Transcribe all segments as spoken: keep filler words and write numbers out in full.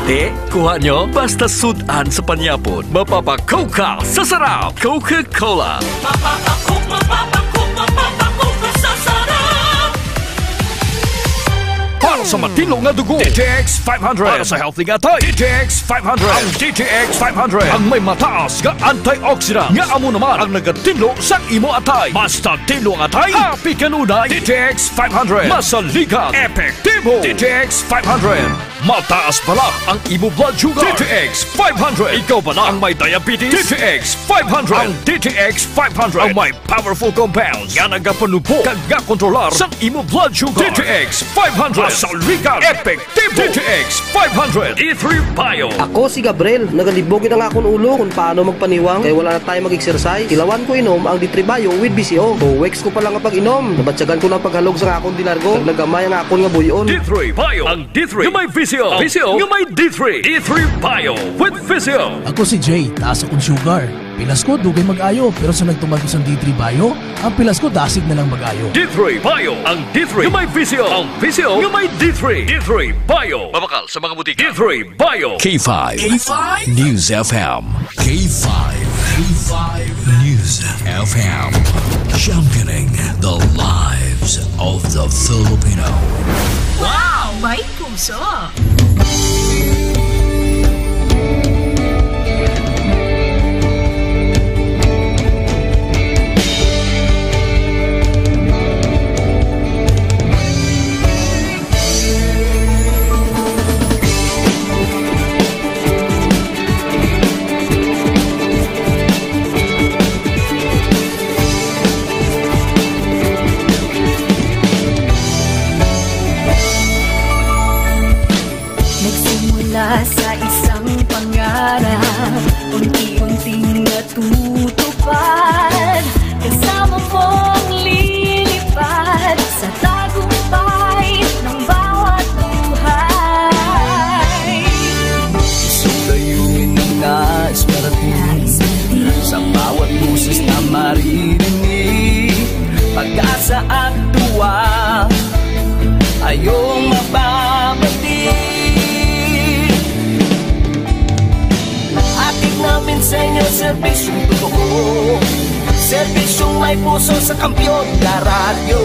Te, kuha nyo? Basta sud-an sa panyapon, mapapakuka sa sarap. Coca-Cola. Mapapakuka, mapapakuka, mapapakuka sa sarap. Para sa matinlo nga dugo, D T X five hundred. Para sa healthy nga atay, D T X five hundred. Ang D T X five hundred ang may mataas nga antioxidant, nga amo naman ang nagatinlo sa imo atay. Basta tinlo ang atay, happy kanunay. D T X five hundred. Masaligan, epektibo. D T X five hundred. Mataas bala ang imo blood sugar. D T X five hundred. Ikaw bala ang may diabetes? D T X five hundred. Ang D T X five hundred ang may powerful compounds nga nagapanubog kag gakontrolar sang imo blood sugar. D T X five hundred. Masaligan, epektibo. D T X five hundred. D three Bio. Ako si Gabriel. Nagalibog gid ang akon ulo kung paano magpaniwang kay wala na tayo mag-exercise. Tilawan ko inom ang D three Bio with V C O. Two weeks ko pa lang nga pag-inom, nabatyagan ko na ang paghalog sang akon dinargo kag nagamay ang akon nga buy-on. D three Bio. Ang D three nga may V C O. V C O nga may D three. D three Bio with V C O. Ako si Jay, taas akong sugar. Pilas ko, dugay mag-ayo, pero sa nagtuman ko sang D three Bio, ang pilas ko dasig na lang mag-ayo. D three Bio. Ang D three nga may V C O. Ang V C O nga may D three. D three Bio. Mabakal sa mga butika. D three Bio. K five K five News F M. K five, K five News F M. Championing the lives of the Filipino. Wow! May puso! Nagsimula sa isang pangarap, unti-unting natutupad. Kasama mong lilipad sa tagumpay ng bawat buhay. Isang layunin ang nais marating. Sa bawat boses na maririnig, pag-asa at tuwa, ayong mapapatid. Hatid namin sa inyo serbisyong totoo, serbisyong may puso sa Kampiyon na Radyo.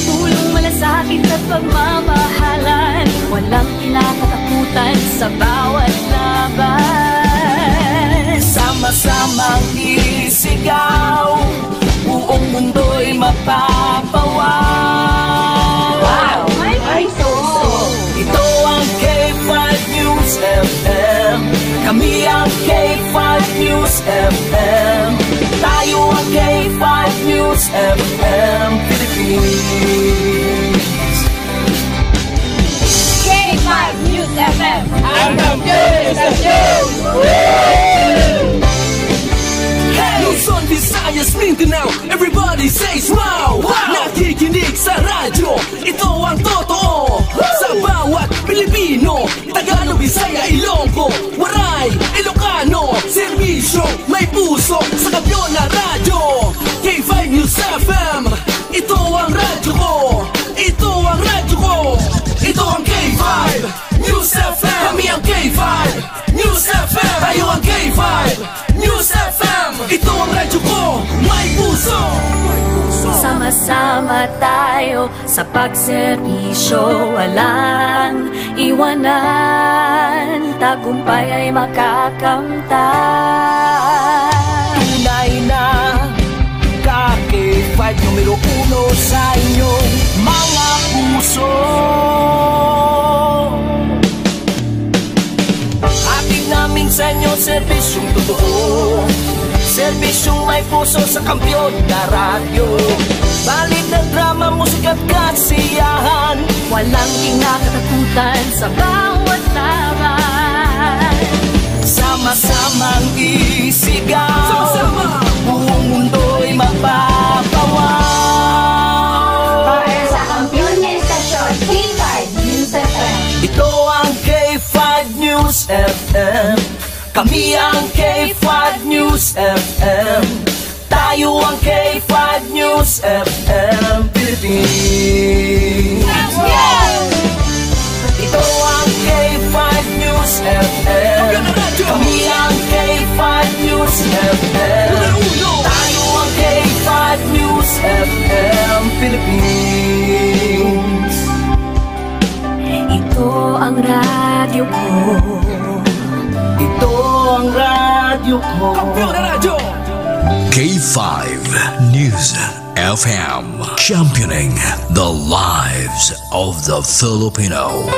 Tulong, malasakit at pagmamahalan, walang kinakatakutan sa bawat laban. Sama-samang isigaw, buong mundo'y mapapawaw. Wow! May puso! Ito ang K five News F M. Kami ang K five News F M. Tayo ang K five News F M Philippines. K five News F M. Ang kampiyon sa show! Hey! Luzon, Visayas, Mindanao, everybody says wow! Wow! Nakikinig sa radyo, ito ang totoo. Sa bawat Pilipino, Tagalog, Bisaya, Ilonggo, Waray, Ilocano, serbisyo, may puso, sa kampiyon na radyo. K five News F M, ito ang radyo ko. Ito ang radyo ko. Ito ang K five News F M. Kami ang K five News F M. Tayo ang K five News F M. Ito ang radyo ko. May puso. Sama-sama tayo sa pagserbisyo, walang iwanan. Tagumpay ay makakamtan. Tunay na ka K five numero uno sa inyong mga puso. Hatid namin sa inyo serbisyong totoo, serbisyong may puso sa kampiyon na radyo. Balita, drama, musika at kasiyahan, walang kinakatakutan sa bawat laban. Sama-samang isigaw, sama-sama, buong mundo'y mapapawaw. Para sa kampiyon nga estasyon, K five News F M. Ito ang K five News F M. Kami ang K five News F M. Tayo ang K five News F M Philippines. Ito ang K five News Radyo ko. Ito ang radyo ko. Kampiyon na radyo! K five News F M, championing the lives of the Filipino.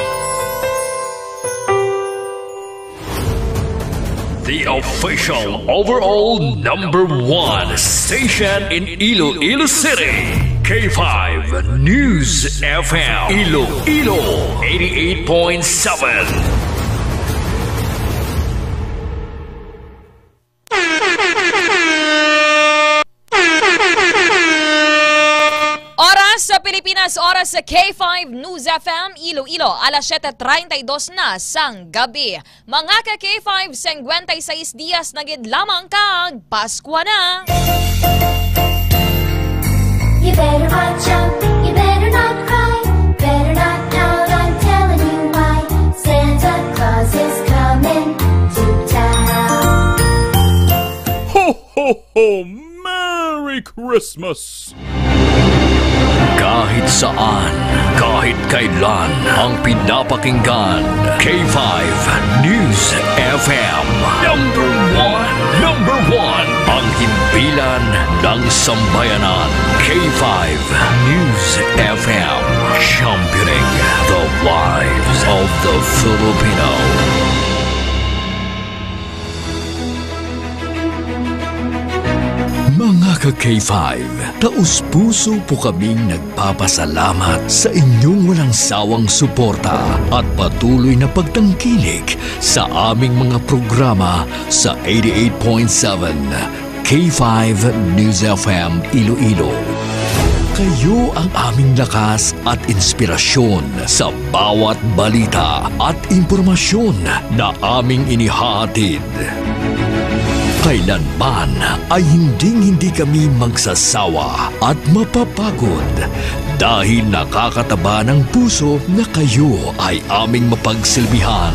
The official overall number one station in Iloilo City, K five News F M, Iloilo, eighty-eight point seven. Oras sa Pilipinas, oras sa K five News F M Iloilo, alas siete treinta y dos na sang gabi. Mga ka K five, singkwenta y seis dias na gid lamang kag Paskwa na. You better watch out, you better not cry, better not pout, I'm telling you why. Santa Claus is coming to town. Ho, ho, ho! Merry Christmas! Kahit saan, kahit kailan, ang pinapakinggan, K five News F M. Number one, number one, ang himpilan ng sambayanan, K five News F M, championing the lives of the Filipino. Mga ka K five, taos-puso po kaming nagpapasalamat sa inyong walang sawang suporta at patuloy na pagtangkilik sa aming mga programa sa eighty-eight point seven K five News F M Iloilo. Kayo ang aming lakas at inspirasyon sa bawat balita at impormasyon na aming inihahatid. Kailanman ay hinding-hindi kami magsasawa at mapapagod dahil nakakataba ng puso na kayo ay aming mapagsilbihan.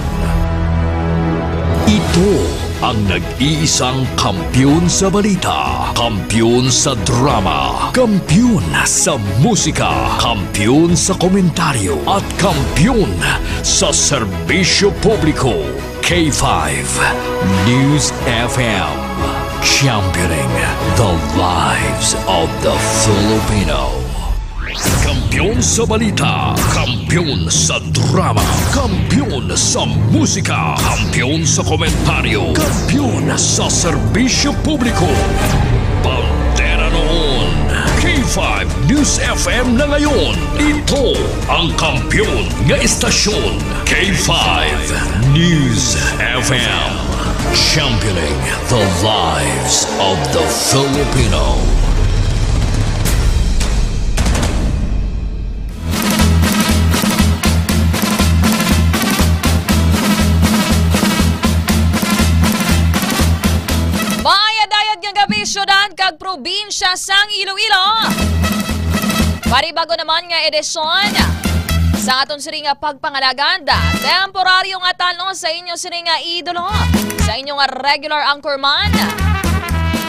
Ito ang nag-iisang kampiyon sa balita, kampiyon sa drama, kampiyon sa musika, kampiyon sa komentaryo, at kampiyon sa serbisyo publiko. K five News F M, championing the lives of the Filipino. Kampiyon sa balita, kampiyon sa drama, kampiyon sa musika, kampiyon sa komentaryo, kampiyon sa serbisyo publiko. Bandera noon, K five News F M na ngayon. Ito ang kampiyon nga istasyon, K five News F M. Championing the lives of the Filipino. Maayad-ayad nga gabi, syudad kag probinsya sang Iloilo. Panibago naman nga edisyon sa aton sini nga pagpangalagad. Temporaryo nga talos sa inyo sini nga idolo, sa inyo nga regular anchorman.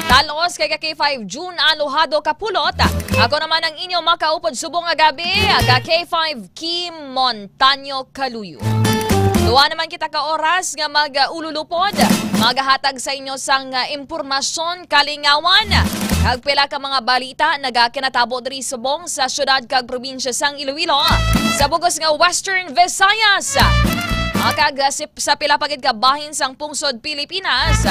Talos kay ka K five June Alojado Kapulot. Ako naman ang inyo makaupod subong nga gabi, ka K five Kim Montaño Kaluyo. Duha naman kita ka oras nga mag-ululupod, magahatag sa inyo sang, ah, impormasyon, kalingawan, kag pila ka mga balita nagakinatabo diri subong sa syudad kag probinsya sang Iloilo, sa bug-os nga Western Visayas. Ah, kag, ah, sip-, sa pila pa gid ka bahin sang pungsod Pilipinas,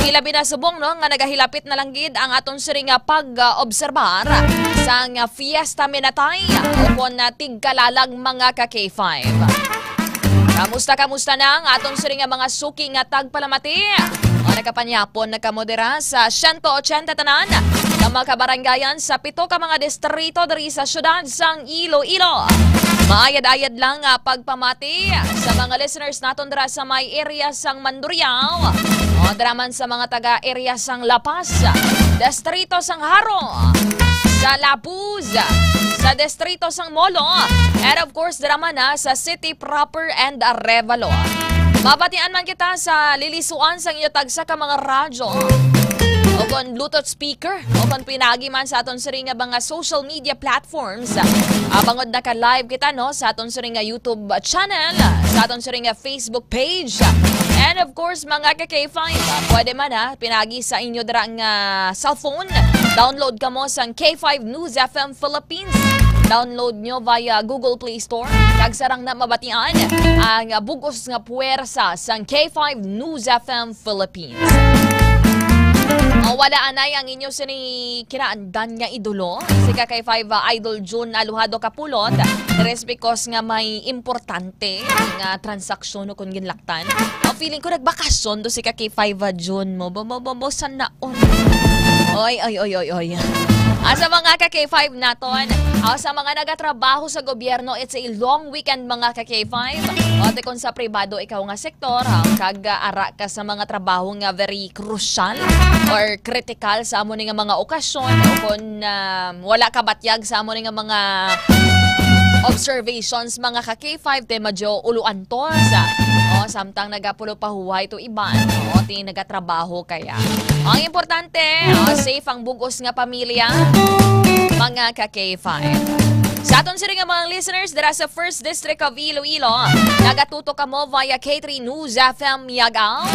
ilabi na subong, no, nga nagahilapit na lang gid ang aton sini nga pag-obserbar sang Fiesta Minatay, ukon na tigkalalag, mga ka K five. Kamusta, kamusta na ang aton sini nga mga suki nga tagpalamati? O, nakapanyapon na kamo dira sa siyento ochenta tanan nga mga kabarangayan sa pito ka mga distrito diri sa syudad sang Iloilo. Maayad-ayad lang nga pagpamati sa mga listeners naton dira sa may area sang Mandurriao, o dira man sa mga taga-area sang La Paz, distrito sang Jaro, sa Labuz, sa distrito sang Molo, and of course, dira man na sa city proper and Arevalo. Mabatian man kita sa lilisuan sang inyo tagsa ka mga radyo. o kon Bluetooth speaker, o kon pinagi man sa aton siri nga mga social media platforms. Ah, bangod naka-live kita, no, sa aton siri nga YouTube channel, sa aton siri nga Facebook page, and of course, mga ka K five, ah, pwede man, ha, pinagi sa inyo dira nga cellphone. Download kamo sang K five News F M Philippines. Download nyo via Google Play Store. Kag sarang na mabatian ang bugos nga puwersa sang K five News F M Philippines. O, wala anay ang inyo sini kinaandan nga idolo, si ka K five, ah, Idol June Alojado Kapulot. Diri sa bikos nga may importante nga transaksyon o kon ginlaktan. O, feeling ko nagbakasyon to si ka K five, ah, June mo. Bo, bo, bo, bo, sana all. Oy, oy, oy, oy, oy. Ah, sa mga ka K five naton, ah, sa mga nagatrabaho sa gobyerno, it's a long weekend, mga ka K five. O, te, kung sa pribado ikaw nga sektor, ha, kag, ah, ara ka sa mga trabaho nga very crucial or critical sa amo ni nga mga okasyon, o kung, ah, wala ka batyag sa amo ni nga mga observations, mga ka K five, te, medyo ulo antos, ah. O, samtang nagapulo pahuway to iban, o, ti nagatrabaho kaya. Ang importante, o, safe ang bugos nga pamilya, mga ka K five. Sa aton sini nga mga listeners dira sa First District of Iloilo, nagatutok kamo via K three News F M Miagao.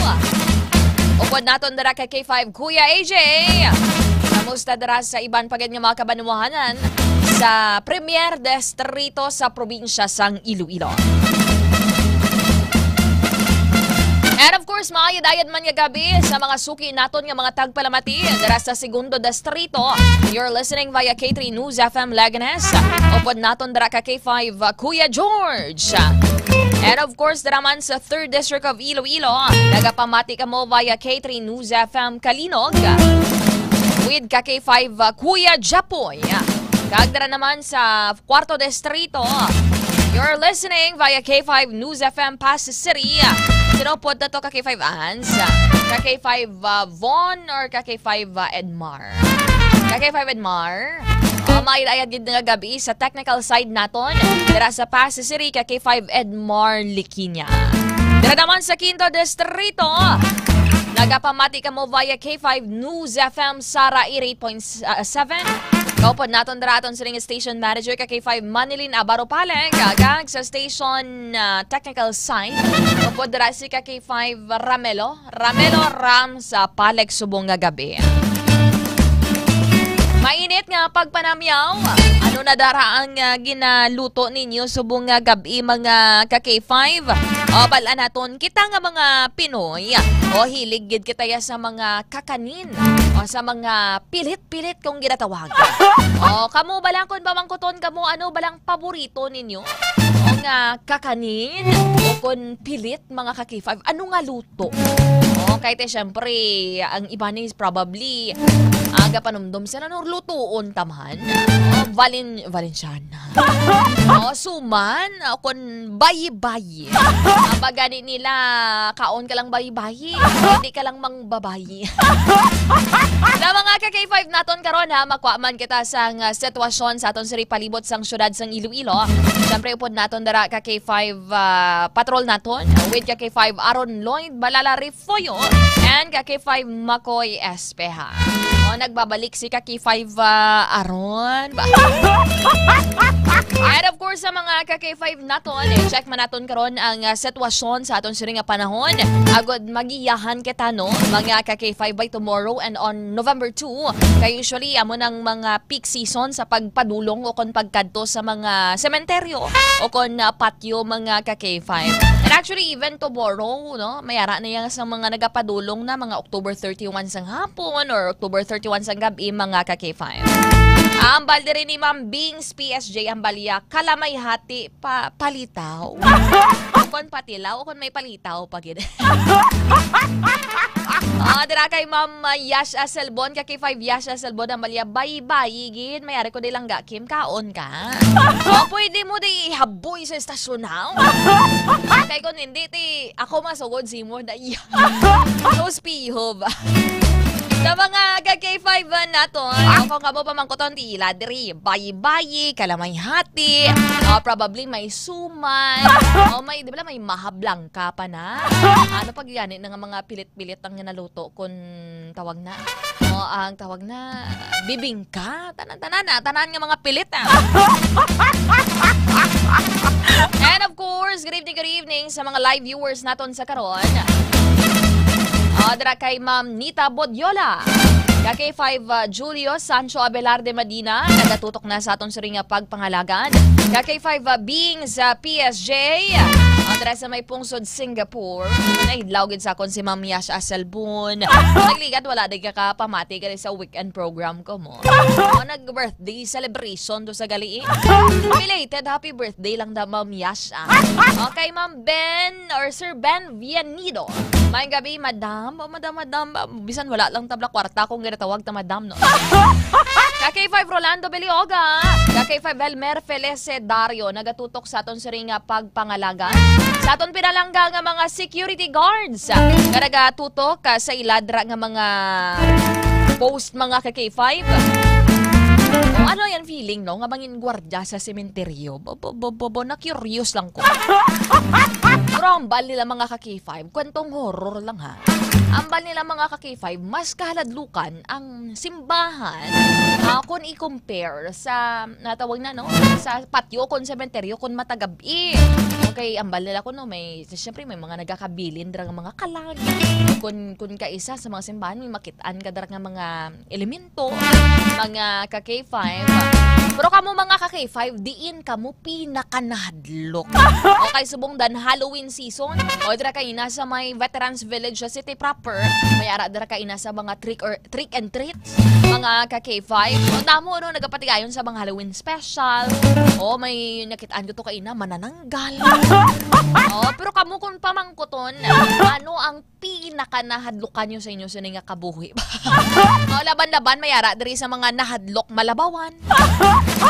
Upod naton dira ka K five, Kuya A J. Kamusta dira sa iban pa gid nga mga kabanwahanan sa Premier Distrito sa probinsya sang Iloilo? And of course, maayad-ayad man nga gabi sa mga suki naton nga mga tagpalamati dira sa Segundo Distrito. You're listening via K three News F M Leganes. Upod naton dira ka K five, uh, Kuya George. And of course, dira man sa Third District of Iloilo, nagapamati kamo via K three News F M Calinog with ka K five, uh, Kuya Japoy. Kag dira naman sa Cuarto Distrito, you're listening via K five News F M Passi City. Sino pod na to, ka K five Ans? Ka K five, uh, Von or ka K five, uh, Edmar? Ka K five Edmar? Uh, maayad-ayad gid nga gabi sa technical side naton. Dira sa Passi City, ka K five Edmar Liquiña. Dira naman sa Quinto Distrito, nagapamati kamo via K five News F M Sara eighty-eight point seven. Kaupod naton dira aton sining station manager ka K five Manilin Abaro Paleng, kag sa station, ah, technical side. Kaupod dira si ka K five Ramelo, Ramelo Ram sa Palek subong nga gabi. Mainit nga pagpanamyaw. Ano na dara ang, ah, ginaluto ninyo subong nga gabi, mga ka K five? O, bal-an naton, kita nga mga Pinoy, o, hilig gid kita ya sa mga kakanin o sa mga pilit-pilit kung ginatawag. O, kamo bala, kung pamangkuton kamo, ano balang paborito ninyo? O nga kakanin o kon pilit, mga ka K five, ano nga luto? O, kay te, syempre, ang iba ni is probably, ah, gapanumdom sila, no, lutuon ta man. O, Valen-, Valenciana. O, suman, o kon bayi-bayi. Ang pagani nila, kaon ka lang bayi-bayi, hindi ka lang mangbabayi. Sa mga ka K five naton karon, ha, makuha man kita sang, ah, sitwasyon sa aton siri palibot sang syudad sang Iloilo. Siyempre, upod naton dara ka K five, ah, patrol naton with ka K five Aaron Lloyd Balala Refollo and ka K five Makoy Espeha. O, nagbabalik si ka K five, ah, Aaron. Ba- And of course, sa mga ka K five naton, i-check man naton karon ang, ah, sitwasyon sa aton sini nga panahon. Agod magiyahan kita, no, mga ka K five, by tomorrow and on November two. Kay usually, amo nang mga peak season sa pagpadulong o kon pagkadto sa mga sementeryo o kon, ah, patio, mga ka K five. And actually, even tomorrow, no, may ara na yan sa mga nagapadulong na mga October thirty-one sang hapon or October thirty-one sang gabi, mga ka K five. Ang balde rin ni Ma'am Bings P S J ang balya, kalamay hati pa, palitaw. O kon patilaw, o kon may palitaw pa gid. Ah, dira kay Ma'am, ah, Yash Aselbon, ka K five Yash Aselbon, ang balya, bayi-bayi gid, may ari ko di lang ga, Kim, kaon ka. O, pwede mo di ihaboy sa estasyon, ha? Kay kung hindi, ti, ako masugod si mo na iya. Sus, piho ba? Sa mga ka-K five naton, o kung kamo pamangkuton, tila diri, bayi-bayi, kalamay hati, ah, probably may suman, o may, di ba, may mahablangka pa na. Ano pag gani na nga mga pilit-pilit ang naluto kun tawag na? O ang tawag na, bibingka. Tanan-tanan na, tanan nga mga pilit, ah. And of course, good evening, good evening sa mga live viewers naton sa karon. Ah, dira kay Ma'am Nita Bodiola. Ka-K five, ah, Julio Sancho Abelarde Madina, nagatutok na sa aton siring nga pagpangalagan. Ka-K five, ah, Bing sa P S J. Ah, dira sa may pungsod Singapore. Nahidlaw gid sa akon si Ma'am Yash Aselbon. Nagligad, wala di ka kapamati gali sa weekend program ko mo. O, nag-birthday celebration to sa gali, eh. Belated happy birthday lang da, Ma'am Yash, ah. Okay, Ma'am Ben or Sir Ben Vianido. Maayong gabi, madam. O, madam, madam. Bisan wala lang tabla kwarta kung ginatawag ta madam, no? Ka-K five Rolando Belioga. Ka-K five Helmer Felecedario. Nagatutok sa aton siring nga pagpangalagan. Sa aton pinalangga nga mga security guards. Nga nagatutok, ah, sa iladra nga mga post, mga ka-K five. O, ano yan feeling, no? Nga mangin gwardya sa sementeryo. Bo, bo, bo, bo, bo, na-curious lang ko. Pero ambal nila mga ka-K five, kwentong horror lang ha. Ambal nila mga ka-K five, mas kahaladlukan ang simbahan, ah, kung i-compare sa, natawag na, no? Sa patio, kung sementeryo, kung matagab-i. Okay, ambal nila ko, no? May, siyempre, may mga nagakabilin dira nga mga kalag. Kung, kung kaisa sa mga simbahan, may makit-an ka dira nga mga elemento, mga ka-K five. Pero kamo mga ka-K five, diin kamo pinakanahadlok? Okay, subong dan Halloween season, o dira kaina sa may Veterans Village sa City Proper, may ara dira kaina sa mga trick or, trick and treats, mga ka-K five. O, damo, no, nagapatigayon sa mga Halloween special. O, may nakitaan ko to kaina, manananggal. O, pero kamo kung pamangkuton, ano ang pinakanahadlukan nyo sa inyo sini nga kabuhi? O, laban-laban, may ara diri sa mga nahadlok malabawan.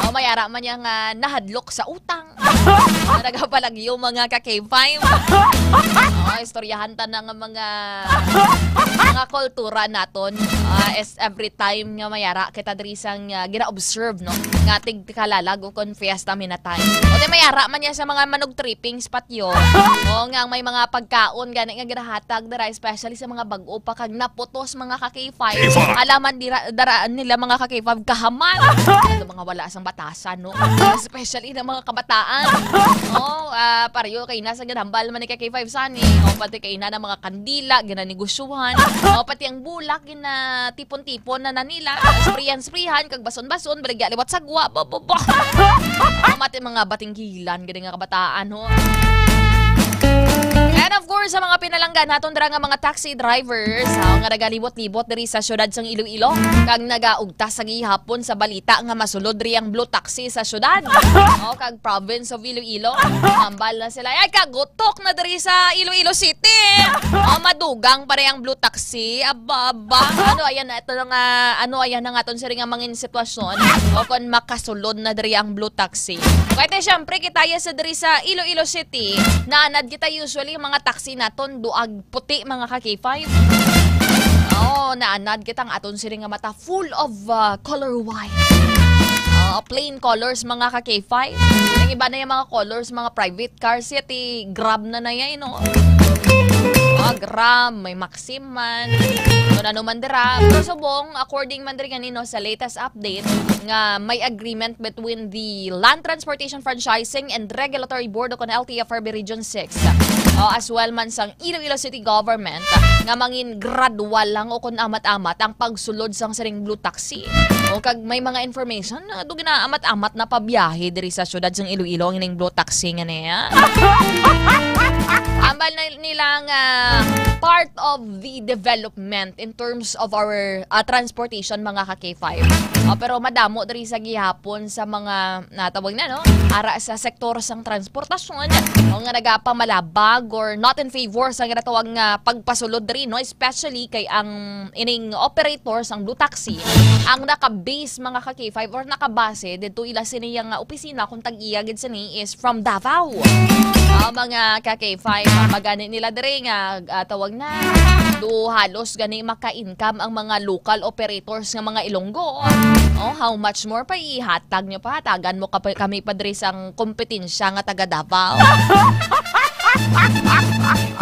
O, may ara man niya nga nahadlok sa utang. Nga nagapalagyo, mga ka-K five. O, istoryahan ta na nga mga, mga kultura naton. Ah, is every time nga may ara kita diri sang, ah, gina-observe, no? Nga tig-, kalalag o kon fiesta minatay. O di may ara man niya sa mga manug tripping sa patio. O nga may mga pagkaon gani nga ginahatag dira, especially sa mga bag-o pa kag naputos, mga ka-K five. K five. Alaman dira, daraan nila, mga ka-K five, kahaman. Ito mga wala sang batasan, no? Especially ng mga kabataan. O, ah, pareho kay nasa ginhambal man ni ka-K five sani. O pati kay na ng mga kandila, ginanegosyohan. O pati ang bulak, ginatipon-tipon na na nila. Sprayan-sprayan, kag bason-bason, baligya liwat sagwa. Bo, bo, bo. Mati mga batinggilan, gani nga kabataan, ho. And of course, sa mga pinalangga naton dira nga mga taxi drivers, ha, nga nagaliwot-libot diri sa siyudad sang Iloilo, kag nagaugtas sa gihapon sa balita nga masulod diri ang blue taxi sa siyudad, o, kag province of Iloilo. Hambal na sila, ay, kagutok na diri sa Iloilo City. O, madugang pa rin ang blue taxi. Aba, aba. Ano, ayan na, ito nga, ano, ayan na nga aton siring nga mangin sitwasyon. O, kung makasulod na diri ang blue taxi. Kaya, syempre, kita ya sa diri sa Iloilo City, naanad kita usually mga taxi naton, duag puti, mga ka-K five. Oo, naanad kita ang aton siring nga mata full of, uh, color white. Uh, plain colors, mga ka-K five. Ang iba na yung mga colors, mga private cars, yati, Grab na na yan, no? Ah, Grab, may Maxim man. Kung ano man dira. Pero subong, according man diri ganino sa latest update, nga may agreement between the Land Transportation Franchising and Regulatory Board o kon L T F R B Region six, o as well man sang Iloilo City Government, nga mangin gradual lang o kon amat-amat ang pagsulod sang siring blue taxi. O kag may mga information na do ginaamat-amat na pabiyahe diri sa siyudad sang Iloilo ang ining blue taxi nga niya. Ambal na nila nga part of the development in terms of our, uh, transportation, mga ka-K five. Uh, pero madamo diri sa gihapon sa mga natawag na, no? Ara sa sektor sang transportasyon, o nga nagapamalabag or not in favor sa ginatawag nga pagpasulod diri, no? Especially kay ang ining operator sang blue taxi ang naka-base, mga ka-K five, or nakabase dito ila sini nga opisina kung tag-iya gid sini is from Davao. Ah, mga ka-K five. Magani nila diri nga, ah, tawag na, do halos gani maka-income ang mga local operators nga mga Ilonggo. Oh, how much more pa ihatag nyo pa? Hatagan mo ka pa, kami pa diri sang kompetensya nga taga Davao.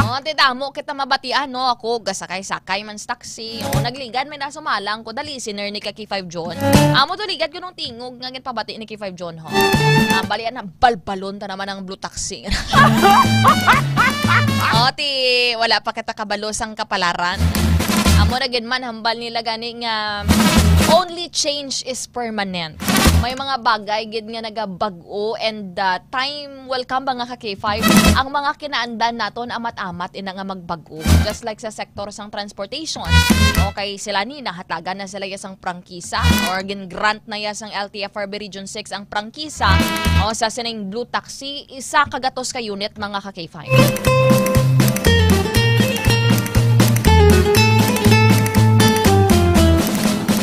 Oh, ti damo kita mabatian, no? Ako, gasakay-sakay man sa taxi. Oh, nagligad may nasumalang ko. Dali, siner ni ka K five John. Amo to, ligad ko nung tingog nga ginpabati ni K five John, ho. Ah, bali, na balbalon ta naman ang blue taxi. Oh, ti, wala pa kita kabalo sang kapalaran. Amo na gid man, hambal nila gani nga only change is permanent. May mga bagay gid nga nagabag-o and, uh, time will come, mga ka K five, ang mga kinaandan naton amat-amat ina nga magbag-o. Just like sa sektor sang transportation. Okay, sila ni nahatagan na sila ya sang prangkisa or gin-grant na ya sang L T F R B Region six ang prangkisa o sa sining Blue Taxi, isa ka gatos ka unit, mga ka K five.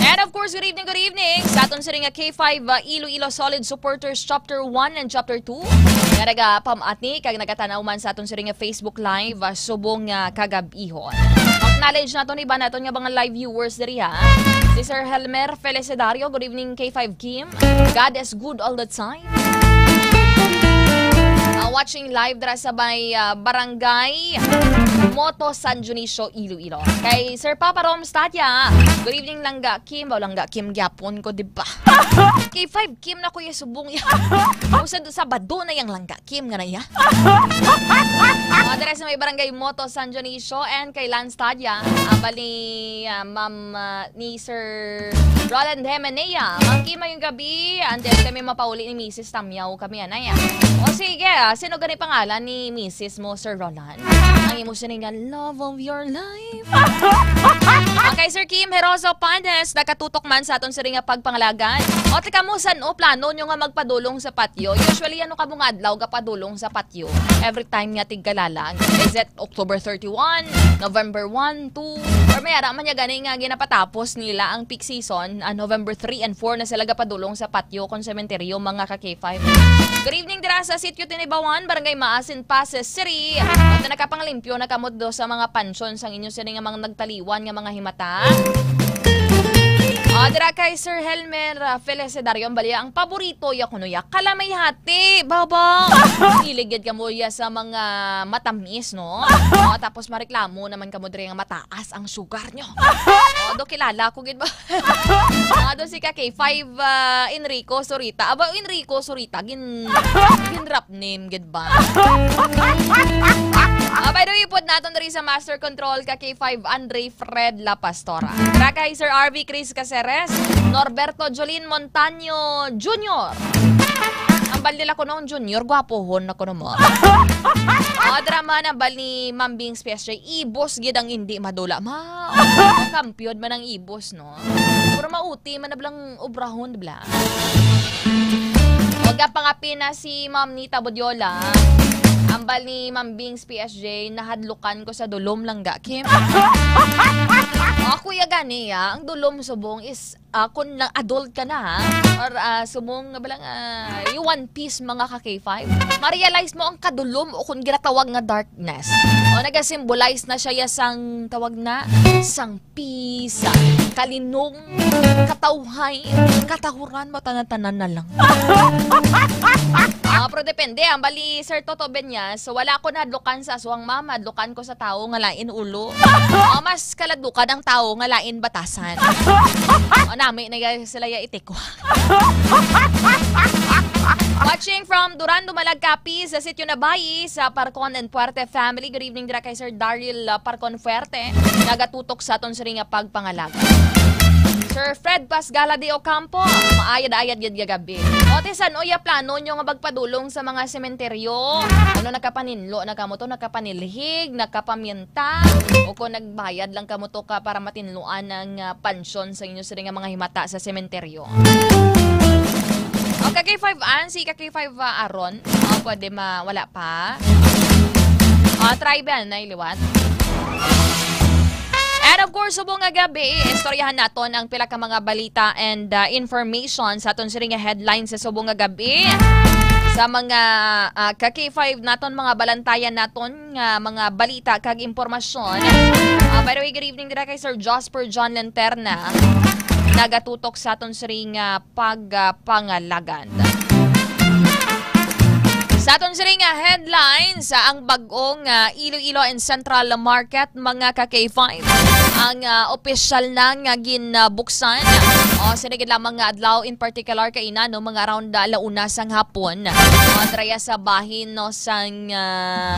And of course, good evening, good evening sa aton siring nga K five, uh, Iloilo Solid Supporters Chapter one and Chapter two nga nagapamati kag nagatan-aw man sa aton siring nga Facebook Live, uh, subong nga kagab-ihon. Acknowledge naton iban naton nga mga live viewers diri, ha. Si Sir Helmer Felicidario, good evening, K five Kim. God is good all the time. Ah, watching live dira sa may, ah, Barangay Moto, San Dionisio, Iloilo. Kay Sir Papa Rom Stadia, good evening, Langga Kim. Ba, Langga Kim gyapon ko, di ba? K five Kim na, Kuya Subong, ya. Usa do, Sabado na yang Langga Kim nga na, ya. Ah, dira sa may Barangay Moto, San Dionisio, and kay Lance Stadia, ah, bali, ah, Ma'am, ah, ni Sir Roland Hemenea. Ma'am Kim, mayong gabi. Until kami mapauli ni Misis Tamyaw kami, anay, ah. O sige, ah, sino gani pangalan ni Misis mo, Sir Roland? Ang imo sining nga love of your life. Okay, Sir Kim Heroso Pandes, nakatutok man sa aton siring nga pagpangalagan. O, tika mo, san o plano nyo nga magpadulong sa patio? Usually, ano ka mga adlaw gapadulong sa patio? Every time nga tigkalalag? Is it October thirty-one, November one, two, or may ara man niya gani nga ginapatapos nila ang peak season, ah, November three and four na sila gapadulong sa patio kon sementeryo, mga ka K five. Good evening dira sa Sitio Tinibawan, Barangay Maasin, Passes City. At nakapangalimpyo na kamo do sa mga pansyon sang inyo sini nga mga nagtaliwan nga mga himata. Ah, dira kay Sir Helmer, ah, Felicidario, ang bali ang paborito ya kuno ya, kalamay hati, baba. Iligid kamo ya sa mga matamis, no? Oh, tapos mareklamo naman kamo diri nga mataas ang sugar nyo. Oh, do kilala ko gid ba? Ah, do si ka K five, ah, Enrico Sorita. Aba, Enrico Sorita, gin, gin rap name gid ba? Ah, by the way, put naton diri sa Master Control ka K five Andre Fred La Pastora. Dira kay Sir R V Chris Caceres, Norberto Jolin Montaño Junior. Ang bal nila kuno ang Junior, gwapohon na kuno mo. Ah, drama na bal ni Ma'am Bings P S J, ibos gid ang hindi madula, ma. Kampiyon man ang ibos, no? Pero mauti man na blang obrahon, di bla? Huwag ka pangapi na si Ma'am Nita Bodiola. Ambal ni Ma'am Bings P S J, nahadlukan ko sa dulom lang ga, Kim. Ako ya gani, ah, ang dulom subong is, ah, kung na-, adult ka na, ha? Or, ah, subong nga bala nga, you One Piece, mga ka K five. Ma-realize mo ang kadulom o kung ginatawag nga darkness. O nag-symbolize na siya ya sang tawag na, sang peace, kalinong, katawhay, katahuran, matanan-tanan na lang. Ah, pero depende, ang bali, Sir Toto Benyas, so wala ko nadlukan sa aswang mama, adlukan ko sa tao nga lain ulo. O, mas kaladlukan ang tao nga lain batasan. O, nami na ya sila ya itikwa. Watching from Duran, Dumalag, Capiz, sa Sitio Nabayi, sa Parcon and Puerte family. Good evening dira kay Sir Daryl, uh, Parcon Fuerte. Nagatutok sa aton sini nga pagpangalag. Sir Fred Pasgala de Ocampo, maayad-ayad gid nga gabi. O, ti san-o ya plano nyo nga magpadulong sa mga sementeryo? Ano, nakapaninlo na kamo to? Nakapanilhig, nakapaminta? O kung nagbayad lang kamo to ka para matinluan ang, ah, pansyon sa inyo sini nga mga himata sa sementeryo? O, ka K five Ann, si ka K five, ah, Aaron. O, pwede ma-, wala pa. O, try ba na iliwat? And of course, subong nga gabi, istoryahan naton ang pila ka mga balita and, ah, information sa aton sini nga headline sa subong nga gabi. sa mga, ah, ka K five naton, mga balantayan naton nga mga balita kag impormasyon. Ah, by the way, good evening dira kay Sir Jasper John Lanterna. Nagatutok sa aton siring nga pagpangalagad. Sa aton siring nga headlines, ah, ang bag-ong, ah, Iloilo and Central Market, mga ka K five, ang, ah, opisyal na nga ginbuksan. O, sini gid lamang nga adlaw, in particular, kaina, no, mga around, ah, alauna sang hapon. O, dira sa bahin, no, sang, ah,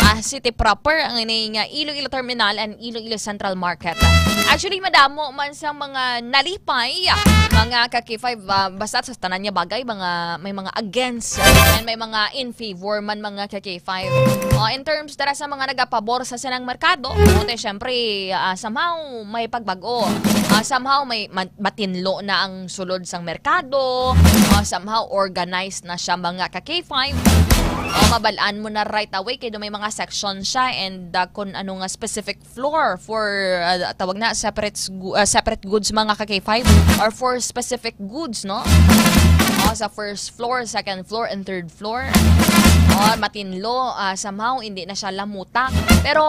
ah, city proper, ang ini nga Iloilo Terminal and Iloilo Central Market. Actually, madamo man sa mga nalipay, mga ka K five, ah, basta sa tanan nga bagay, mga, may mga against and may mga in favor man, mga ka K five. O, in terms dira sa mga nagapabor sa sinang merkado, okay, syempre, ah, somehow may pagbago. Ah, somehow may ma-, matinlo na ang sulod sang merkado. Ah, somehow organized na siya, mga ka K five. O, mabal-an mo na right away kay do may mga section siya and, ah, kung ano nga specific floor for, ah, tawag na, separate s-, gu-, ah, separate goods, mga ka K five, or for specific goods, no? O, sa first floor, second floor, and third floor. O, matinlo, ah, somehow, hindi na siya lamutak. Pero,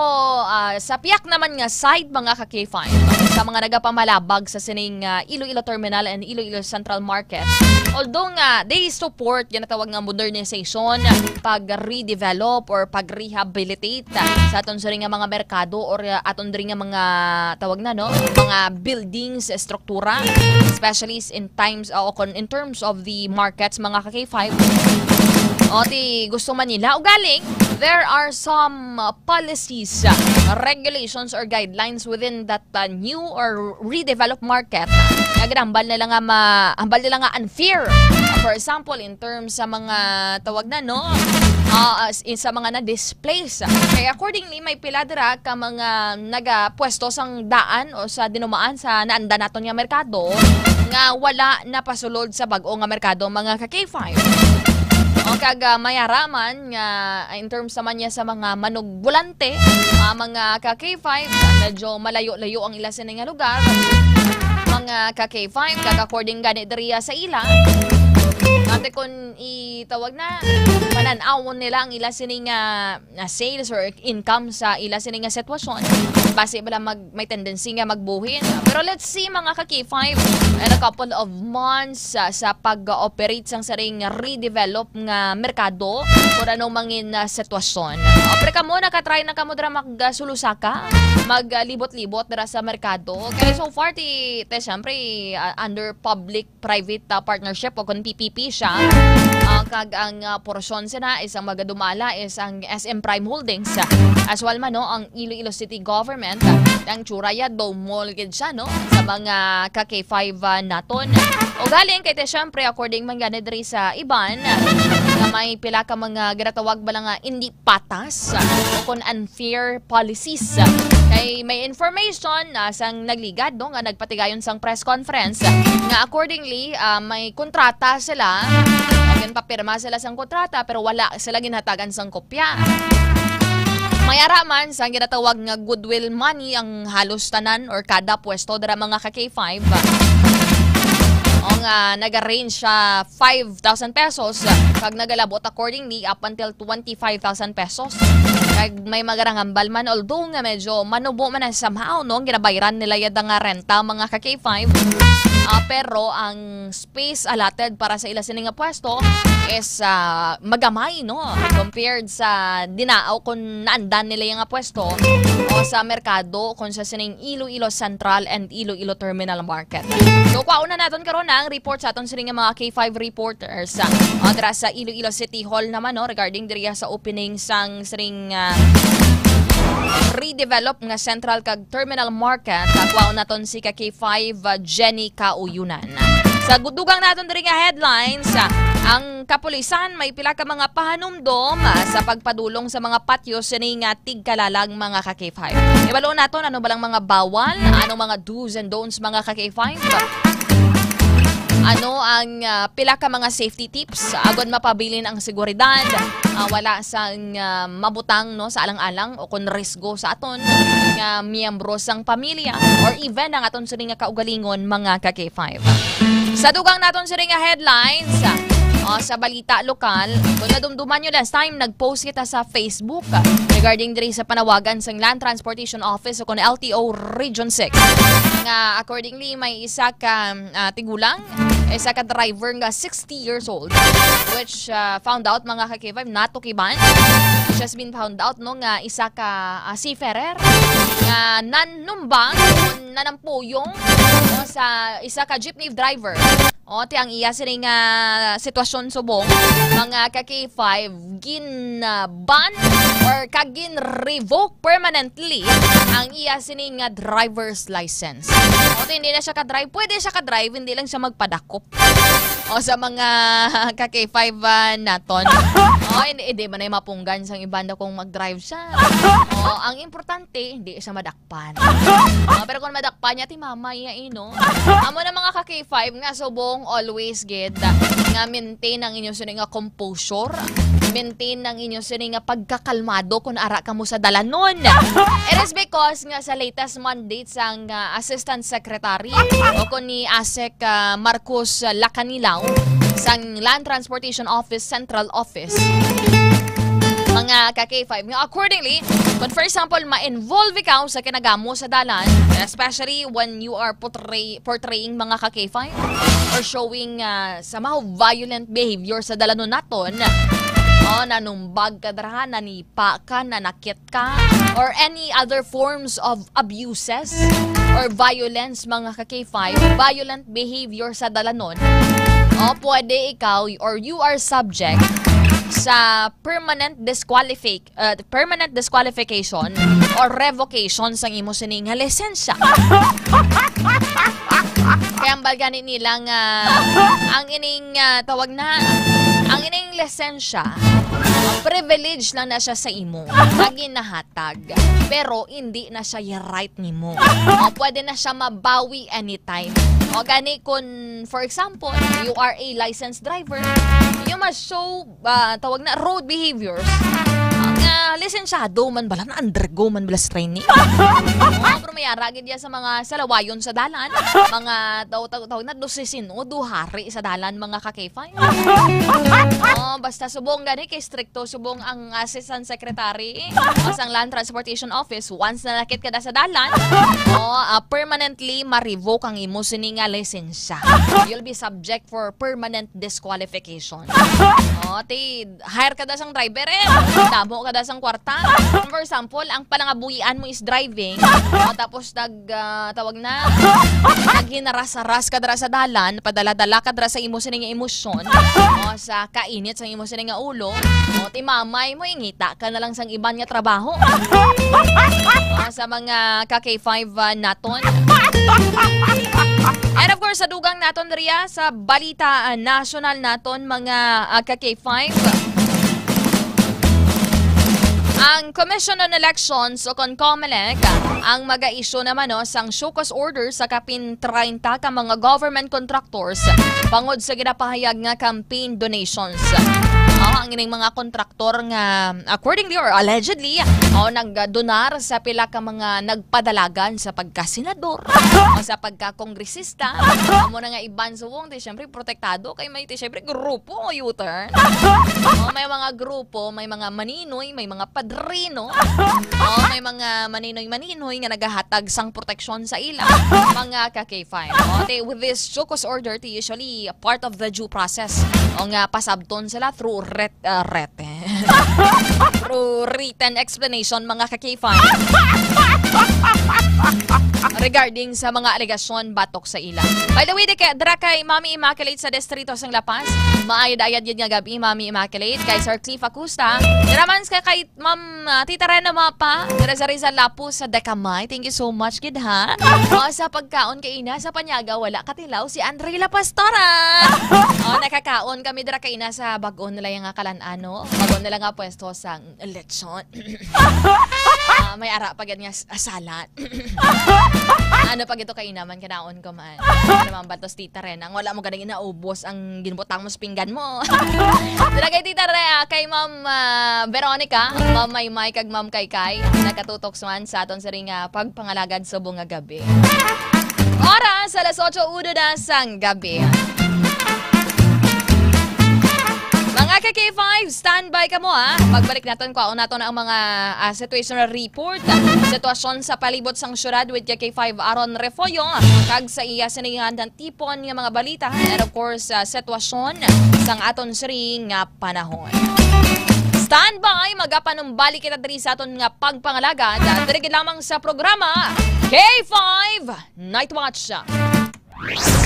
ah, sa piyak naman nga side, mga ka K five, sa mga nagapamalabag sa sining, ah, Iloilo Terminal and Iloilo Central Market, although nga they support ginatawag nga modernization, pag-redevelop or pag-rehabilitate sa aton siring nga mga merkado or, uh, aton diri nga mga, tawag na, no, mga buildings, estruktura, especially s-, in times, uh, o kon in terms of the markets, mga ka K five. O, ti gusto man nila. Ugaling, there are some, uh, policies, uh, regulations, or guidelines within that, uh, new or redeveloped market nga ginahambal nila nga ma-, hambal nila nga unfair. For example, in terms sa mga, tawag na, no? Ah, as in, sa mga na-displace. Kaya accordingly, may pila dira ka mga nagapwesto sang daan o sa dinumaan sa naanda naton nga merkado nga wala napasulod sa bag-o nga merkado, mga ka K five. O kag, ah, may ara man nga, ah, in terms naman niya sa mga manugbolante, ah, mga ka K five, medyo malayo-layo ang ila sini nga lugar. Mga ka K five, kag according gani diriya sa ila, ate, kun itawag na, panan-awon nila ang ila sini nga, nga sales or income sa ila sini nga sitwasyon, basi bala mag-, may tendency nga magbuhin. Pero let's see, mga ka K five, in a couple of months, ah, sa pag-operate sang siring redevelop nga merkado, kung ano mangin, ah, sitwasyon. O, pero kamo, nakatry na kamo dira mag, ah, Sulusaka, mag, ah, libot-libot dira sa merkado? Kaya so far, ti, ti, syempre, ah, under public private, ah, partnership o kung P P P siya. Ah, kag ang, ah, porsyon sina is ang magadumala is ang S M Prime Holdings. As well man, no, ang Iloilo City Government, ah, ang tsura ya, do mall gid siya, no, sa mga ka K five, ah, naton. O galing kay te, syempre, according man gani diri sa iban, nga may pila ka mga ginatawag bala nga indi patas, ah, o kon unfair policies. Kay may information na sang nagligad, no, nga nagpatigayon sang press conference nga accordingly, ah, may kontrata sila, ginpapirma sila sang kontrata pero wala sila ginhatagan sang kopya. May ara man sang ginatawag nga goodwill money ang halos tanan or kada pwesto dira, mga ka K five. O nga, naga-range siya five thousand pesos, kag nagalabot accordingly up until twenty-five thousand pesos. Kag may magarangambal man, although nga medyo manubo man ang somehow, no, ginabayran nila yada nga renta, mga ka K five. Ah, pero ang space allotted para sa ila sini nga pwesto is, ah, magamay, no, compared sa dinaaw kung naandan nila yung nga pwesto o sa merkado kung sa sining Iloilo Central and Iloilo Terminal Market. So, kwaon na naton karon ang report sa aton sining mga K five reporters, ah, o dira sa Iloilo City Hall naman, no, regarding diriya sa opening sang siring, ah, redevelop nga Central kag Terminal Market. Ah, kwaon naton si ka K five, ah, Jenny Kauyunan. Sa gu-, dugang naton diri nga headlines, ah, ang kapulisan may pila ka mga pahanumdom, ah, sa pagpadulong sa mga patyo sini nga tigkalalag, mga ka K five. Ibalo naton ano balang mga bawal, ano mga do's and don'ts, mga ka K five. Ano ang, ah, pila ka mga safety tips agod mapabilin ang seguridad, ah, wala sang, ah, mabutang, no, sa alang-alang o kon risgo sa aton nga miyembro sang pamilya or even ang aton sini nga kaugalingon, mga ka K five. Sa dugang naton sini nga headlines, Ah, sa balita lokal, kung nadumduman nyo last time, nag-post kita sa Facebook, ah, regarding diri sa panawagan sang Land Transportation Office o kon L T O Region six, nga accordingly may isa ka, ah, tigulang, isa ka driver nga sixty years old, which, ah, found out, mga ka-K five, natukiban. It has been found out, no, nga isa ka, ah, seafarer nga nanumbang o nanampuyong, no, sa isa ka jeepney driver. O, ti ang iya sini nga sitwasyon subong, mga ka-K five, gin-ban or kag gin-revoke permanently ang iya sini nga driver's license. O, ti hindi na siya ka-drive. Pwede siya ka-drive, hindi lang siya magpadakop. O, sa mga ka-K five, ah, naton. O, hindi, hindi man ay mapunggan sang iban na kung mag-drive siya. O, ang importante, hindi siya madakpan. O, pero kung madakpan niya, ti mama iya, eh, no? Amo na, mga ka-K five, nga subong always gid nga maintain ang inyo sini nga composure, maintain ang inyo sini nga pagkakalmado kung ara kamo sa dalanon. It is because nga sa latest mandate sang, ah, Assistant Secretary o kon ni ASEC, ah, Marcos Lacanilaw sang Land Transportation Office Central Office, mga ka-K five, nga accordingly, kung for example, ma-involve ikaw sa kinagamo sa dalan, especially when you are portray-, portraying, mga ka-K five, or showing, ah, somehow violent behavior sa dalanon naton, o nanumbag ka dira, nanipa ka, nanakit ka, or any other forms of abuses or violence, mga ka-K five, violent behavior sa dalanon, o pwede ikaw or you are subject sa permanent disqualific-, uh, permanent disqualification or revocation sang imo sini nga lisensya. Kaya ang balgani nila nga ang ining, ah, tawag na, ang ining lisensya, privilege lang na siya sa imo, nga ginahatag, pero hindi na siya right nimo. O, pwede na siya mabawi anytime. O gani, kung, for example, you are a licensed driver, you must show, ah, tawag na, road behaviors. Ang, ah, lisensyado man bala, na-undergo man bala sa training. O, pero may ara gid ya sa mga salawayon sa dalan, mga taw-, taw-, tawag na, dose sino, duhari sa dalan, mga ka-K five. O, basta subong gani kay stricto subong ang Assistant Secretary o sang Land Transportation Office. Once na nakit ka na sa dalan, o, ah, permanently ma-revoke ang imo sini nga lisensya. You'll be subject for permanent disqualification. O, ti, hire ka da sang driver, eh. Damo ka da sang kwarta. For example, ang palangabuhian mo is driving, o, tapos nag, ah, tawag na, naghinaras-haras ka dira sa dalan, padala-dala ka dira sa imo sini nga emosyon, o, sa kainit sa imo sini nga ulo, o, ti mamay mo, ingita ka na lang sang iban nga trabaho. O, sa mga ka-K five, ah, naton. And of course, sa dugang naton diriya sa balita, ah, nasyonal naton, mga, ah, ka-K five. Ang Commission on Elections o kon COMELEC ang maga-issue naman, no, sang show cause order sa kapin treinta ka mga government contractors bangod sa ginapahayag nga campaign donations. Ah, ang ining mga kontraktor nga accordingly or allegedly, o, nagdonar sa pila ka mga nagpadalagan sa pagkasenador o sa pagkakongresista. Amo na nga iban subong, ti syempre protektado kay may, ti syempre, grupo o U-turn. O, may mga grupo, may mga maninoy, may mga padrino, o may mga maninoy-maninoy nga nagahatag sang proteksyon sa ila, mga ka-K five. O, ti, with this show cause order, ti usually part of the due process o nga pasabton sila through ret-, ah, rete. Through written explanation, mga ka-K five. Regarding sa mga alegasyon batok sa ila. By the way, di kay, dira kay Mami Immaculate sa Distrito sang La Paz. Maayad-ayad gid nga gabi, Mami Immaculate. Kay Sir Cliff Acosta. Dira man sa kay Ma'am, ah, Tita Rena Mapa, dira sa Rizal Lapu sa Decamay. Thank you so much gid, ha. O, sa pagkaon kay ina, sa panyaga wala katilaw si Andre La Pastora. O, nakakaon kami dira kay ina sa bag-o nila nga kalan-ano. Bag-o nila nga pwesto sang lechon. Ah, may ara pa gid nga s-, salad. Ano pa gito kay ina man, kanaon ko man. Ano man ba to, Tita Rena? Ang wala mo ganing inaubos ang ginbutang mo sa pinggan mo. Dira kay Tita Rhea, kay Ma'am, ah, Veronica, Ma'am Maymay, kag Ma'am Kaykay, nagkatutok man sa aton siring nga pagpangalagad subong nga gabi. Oras, alas otso uno na sang gabi. Mga ka K five, standby kamo, ha. Pagbalik naton, kwaon naton ang mga, ah, situational report. Sitwasyon sa palibot sang syudad with ka K five Aaron Refollo, kag sa iya sini nga tipon nga mga balita, and of course, ah, sitwasyon sang aton siri nga panahon. Standby, magapanumbalik kita diri sa aton nga pagpangalagad, ah, diri gid lamang sa programa K five Night Watch.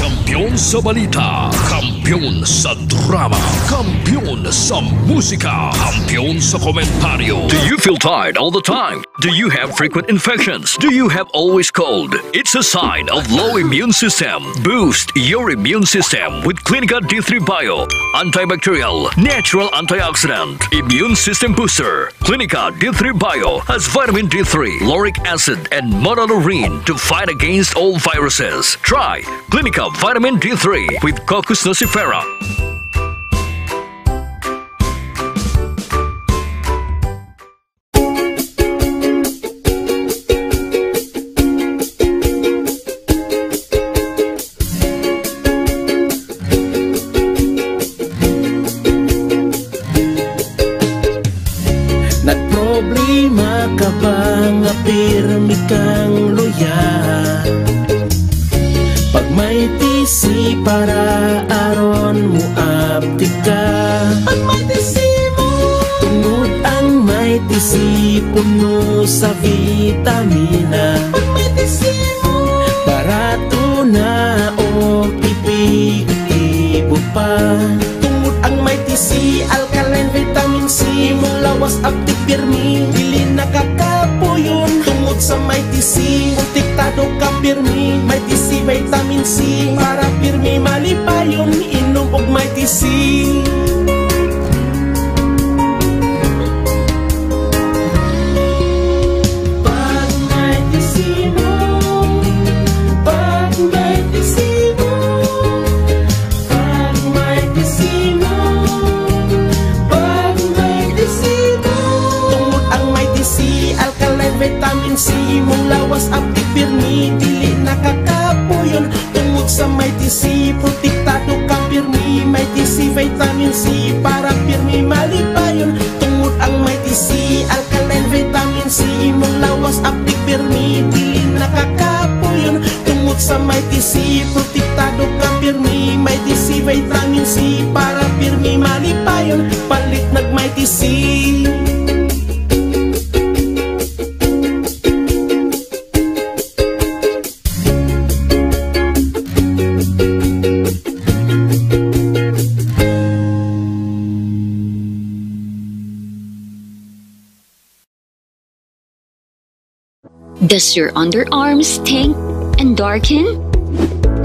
Kampiyon sa balita, kampiyon sa drama, kampiyon sa musika, kampiyon sa komentaryo. Do you feel tired all the time? Do you have frequent infections? Do you have always cold? It's a sign of low immune system. Boost your immune system with Clinica D three Bio, antibacterial, natural antioxidant, immune system booster. Clinica D three Bio has vitamin D three, lauric acid, and monolaurin to fight against all viruses. Try Clinica Vitamin D three with Cocos nucifera. Nagproblema ka ba nga pirmi kang luya? Pag may T C para aron moabtik ka. Pag may T C mo. Tungod ang may T C puno sa vitamina. Pag may T C mo. Barato na o epektibo pa. Tungod ang may T C, alkaline vitamin C, imong lawas abtik pirmi, dili nakakapuyon. Tungod sa may T C, protektado ka pirmi, may T C vitamin C, para pirmi malipayon, inom og may T C. Pag may T C mo, pag may T C mo, pag may T C mo, pag may T C mo. Tungod ang may T C, alkaline vitamin C, imong lawas abtik pirmi, dili nakakapuyon. Tungod sa may T C, protektado ka pirmi, may T C vitamin C, para pirmi malipayon. Tungod ang may T C, alkaline vitamin C, imong lawas abtik pirmi, dili nakakapuyon. Tungod sa may T C, protektado ka pirmi, may T C vitamin C, para pirmi malipayon. Palit nag may T C. Does your underarm stink and darken?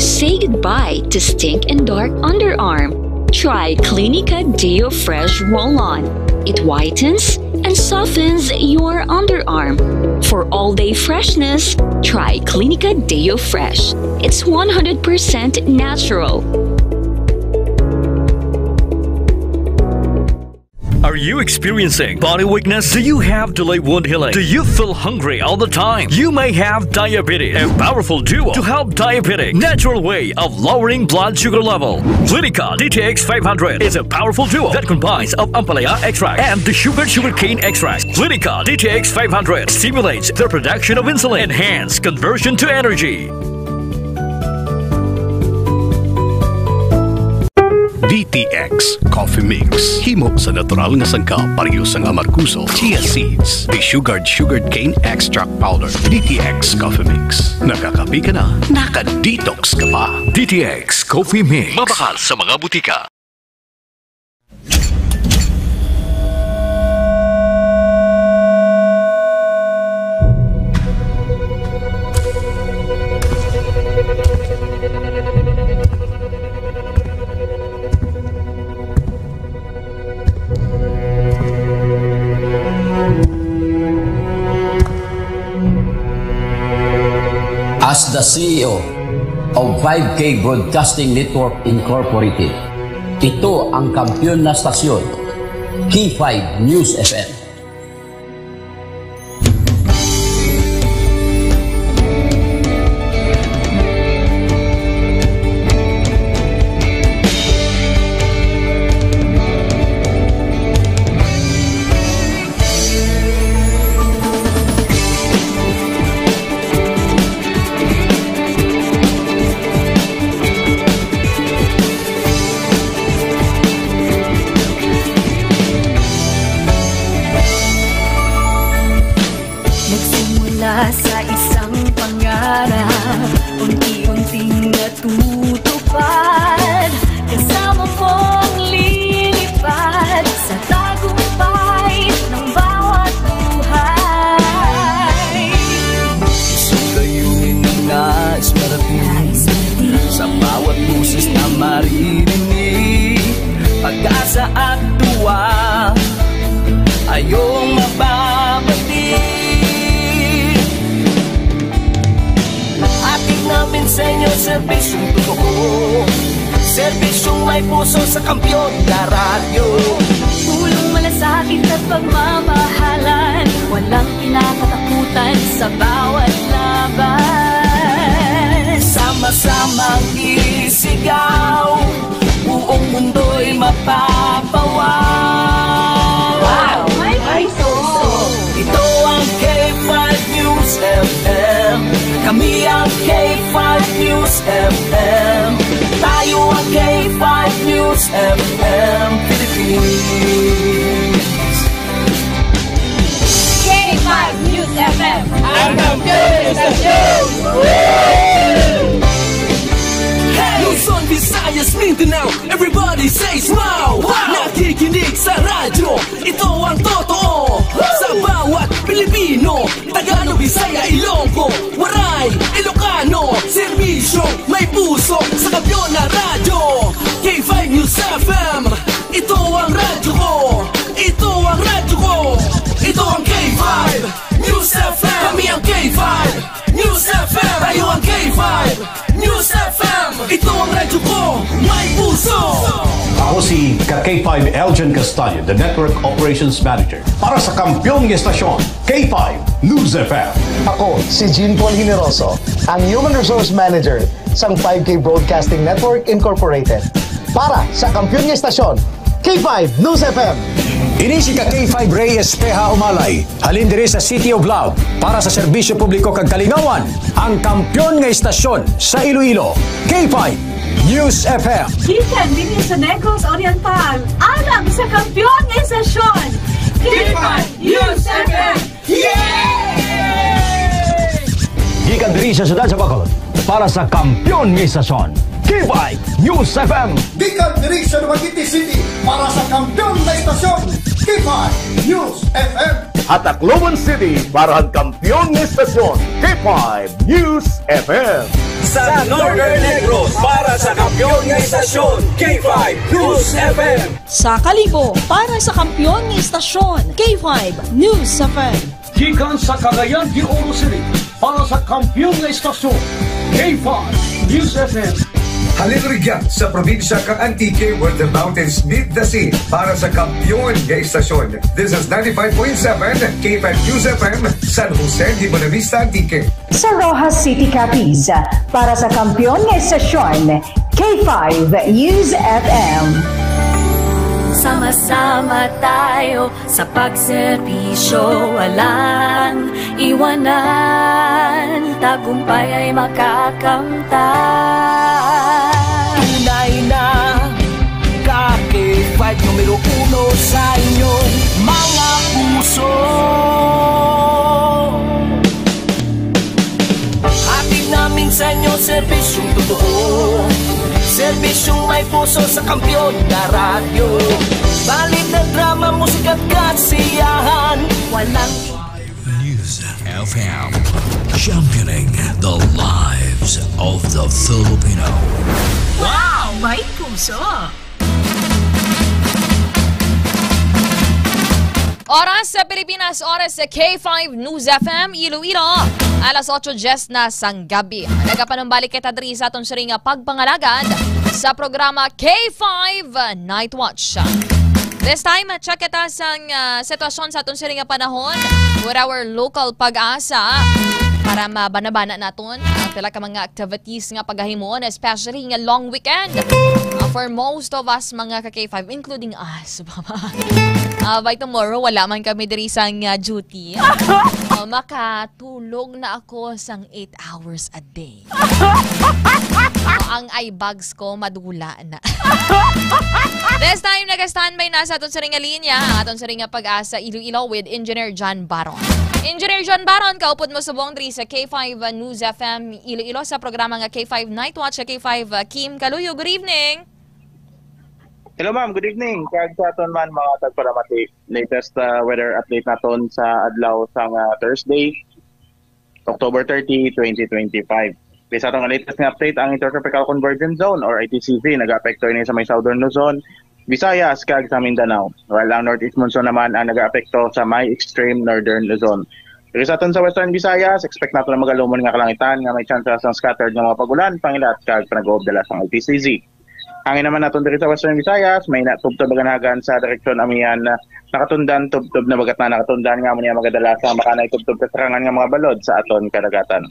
Say goodbye to stink and dark underarm. Try Clinica Deo Fresh Roll-On. It whitens and softens your underarm. For all-day freshness, try Clinica Deo Fresh. It's one hundred percent natural. Are you experiencing body weakness? Do you have delayed wound healing? Do you feel hungry all the time? You may have diabetes. A powerful duo to help diabetic. Natural way of lowering blood sugar level. Clinica D T X five hundred is a powerful duo that combines of ampalaya extract and the sugar sugarcane extract. Clinica D T X five hundred stimulates the production of insulin, enhance conversion to energy. D T X Coffee Mix. Himo sa natural nga sangkap, pareho sang amargoso, chia seeds, desugared sugarcane extract powder. D T X Coffee Mix. Nakakape ka na, naka-detox ka pa. D T X Coffee Mix. Mabakal sa mga butika. As the C E O of five K Broadcasting Network Incorporated, ito ang kampiyon na stasyon, K five News F M. Isang pangarap, unti-unting natutupad. Kasama mong lilipad sa tagumpay ng bawat buhay. Isang layunin na nais marating. Sa bawat boses na maririnig, pag-asa at tuwa, ayong mababati. Hatid namin sa inyo serbisyong totoo, serbisyong may puso sa Kampiyon na Radyo. Pulong malasakit at pagmamahalan, walang kinakatakutan sa bawat laban. Sama-samang isigaw, buong mundo'y mapapawaw. Wow! May puso! Ito ang K five News F M. Kami ang K five News F M. Tayo ang K five News F M Philippines. K five News F M. Ang kampiyon sa show! Luzon, Visayas, Mindanao, everybody says wow! Wow! Nakikinig sa radyo, ito ang totoo. Sa bawat Pilipino, Tagalog, Bisaya, Ilonggo, Waray, Ilocano, serbisyo, may puso, sa Kampiyon na Radyo. K five News F M, ito ang radyo ko, ito ang radyo ko, ito ang K five News F M. Kami ang K five News F M. Tayo ang K five News F M. Ito ang radyo ko, may puso. Ako si ka K five Elgin Castaño, the Network Operations Manager. Para sa kampiyon nga estasyon, K five News F M. Ako si Jean Paul Generoso, ang Human Resource Manager sang five K Broadcasting Network Incorporated. Para sa kampiyon nga estasyon, K five News F M. Ini si ka K five Rey Espeha Umalay, halin diri sa City of Love, para sa serbisyo publiko kag kalingawan, ang kampiyon nga estasyon sa Iloilo, K five News F M. Gikan dinhi sa Negros Oriental, alang sa kampiyon nga estasyon, K five News F M. Yay! Gikan diri sa siyudad sa Bacolod, para sa kampiyon nga estasyon, K five News F M. Gikan diri sa Dumaguete City, para sa kampiyon nga estasyon, K five News F M. Sa Tacloban City, para sa kampiyon nga estasyon, K five News F M. Sa Northern Negros, para sa kampiyon nga estasyon, K five News F M. Sa Kalibo, para sa kampiyon nga estasyon, K five News F M. Gikan sa Cagayan de Oro City, para sa kampiyon nga estasyon, K five News F M. Halin rugyan sa probinsya kang Antique, where the mountains meet the sea, para sa kampiyon nga estasyon. This is ninety-five point seven K five News F M, San Jose de Buenavista, Antique. Sa Roxas City, Capiz, para sa kampiyon nga estasyon, K five News F M. Sama-sama tayo sa pagserbisyo, walang iwanan, tagumpay ay makakamtan. Tunay na ka K five, numero uno sa inyong mga puso. Hatid namin sa inyo serbisyong totoo, serbisyong may puso sa kampiyon na radyo. Balita, drama, musika at kasiyahan, walang News F M, championing the lives of the Filipino. Wow! May puso! Oras sa Pilipinas, oras sa K five News F M Iloilo. Alas otso dies na sang gabi. Nagapanumbalik kita diri sa aton siring nga pagpangalagad sa programa K five Night Watch. This time, check kita sang, ah, sitwasyon sa aton siring nga panahon with our local PAGASA para mabana-bana naton ang pila ka mga activities nga pagahimuon, especially nga long weekend. Ah, for most of us, mga ka K five, including us, ah, by tomorrow, wala man kami diri sang, ah, duty. Ah, makatulog na ako sang eight hours a day. Ang eye bags ko madula na. This time, nag-standby na sa aton siring nga linya ang aton siring nga Pag-asa Iloilo with Engineer John Baron. Engineer John Baron, kaupod mo subong diri sa K five News F M Iloilo sa programa nga K five Night Watch sa K five, uh, Kim Kaluyo. Good evening. Hello, ma'am. Good evening. Kag sa aton man mga tagpalamati, latest, uh, weather update naton sa adlaw sang, uh, Thursday, October thirty, twenty twenty-five. Kay sa atong latest nga update, ang Intertropical Convergence Zone or I T C Z nag-aapekto ini sa may Southern Luzon, Visayas, kag sa Mindanao, while ang Northeast Monsoon naman ang nag-aapekto sa may Extreme Northern Luzon. Diri sa aton sa Western Visayas, expect nato na magalumon nga kalangitan nga may tsansa sang scattered nga mga pag-ulan, pangilat, kag panag-uob dala sang I T C Z. Hangin naman naton diri sa Western Visayas, may na-, tubtob ganahan sa direksyon amihan, ah, nakatundan, tubtob na bagat na nakatundan nga amo niya magadala sa makanay tubtob sa sarangan nga mga balod sa aton kadagatan.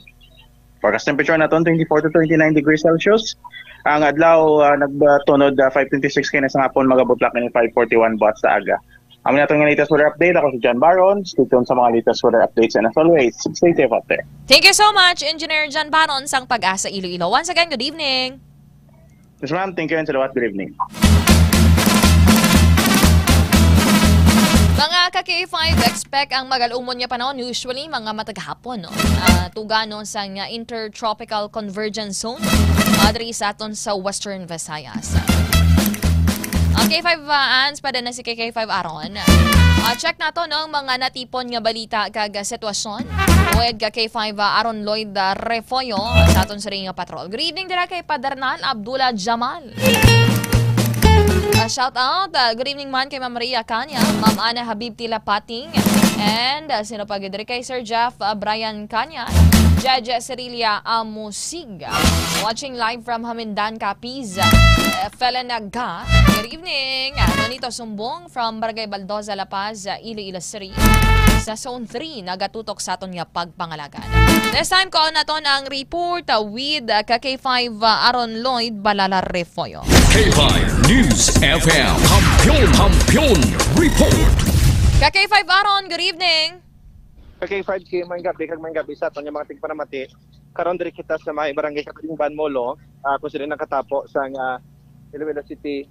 Forecast temperature naton, twenty-four to twenty-nine degrees Celsius. Ang adlaw, ah, nagtunod, ah, five twenty-six kay na sa hapon, magabutlak ini five forty-one buwas sa aga. Amo na aton nga latest weather update. Ako si John Baron. Stay tuned sa mga latest weather updates, and as always, stay safe out there. Thank you so much, Engineer John Baron sang Pag-asa Iloilo. Once again, good evening. Yes, ma'am. Thank you and salawat. Good evening. Mga ka K five, expect ang magalumon nga panahon, usually mga matag hapon, no? Ah, tugano sang, ah, Intertropical Convergence Zone, ah, diri sa aton sa Western Visayas. Ang K five, ah, Ans, pa din na si K K five Aron. Ah, check nato, no, ang mga natipon nga balita kag, ah, sitwasyon. With ka K five, ah, Aron Lloyd, ah, Refollo, ah, sa aton siring nga patrol. Good evening dira kay Padernal Abdullah Jamal. Ah, shout out. Ah, good evening man kay Ma'am Maria Kanya, Ma'am Ana Habib Tilapating, and, ah, sino pa gid diri kay Sir Jeff, ah, Brian Kanya, Jeje Cerilia Amusig. Watching live from Hamindan, Capiz. Ah, Felena Ga. Good evening. Ah, Nonito Sumbong from Barangay Baldoza, La Paz, ah, Iloilo City. Sa Zone three, nagatutok sa aton nga pagpangalagan. This time, kuhaon naton ang report, ah, with, ah, ka K five, ah, Aron Lloyd Balala Refollo. K five News F M. Kampiyon, Kampiyon Report. Ka K five Aron, good evening. Ka K five Kim, maayong gabi, kag maayong gabi sa aton nga mga tigpanamati. Karon diri kita sa may Barangay Catalingban, Molo, ah, kung sino nakatapo sa nga Iloilo City,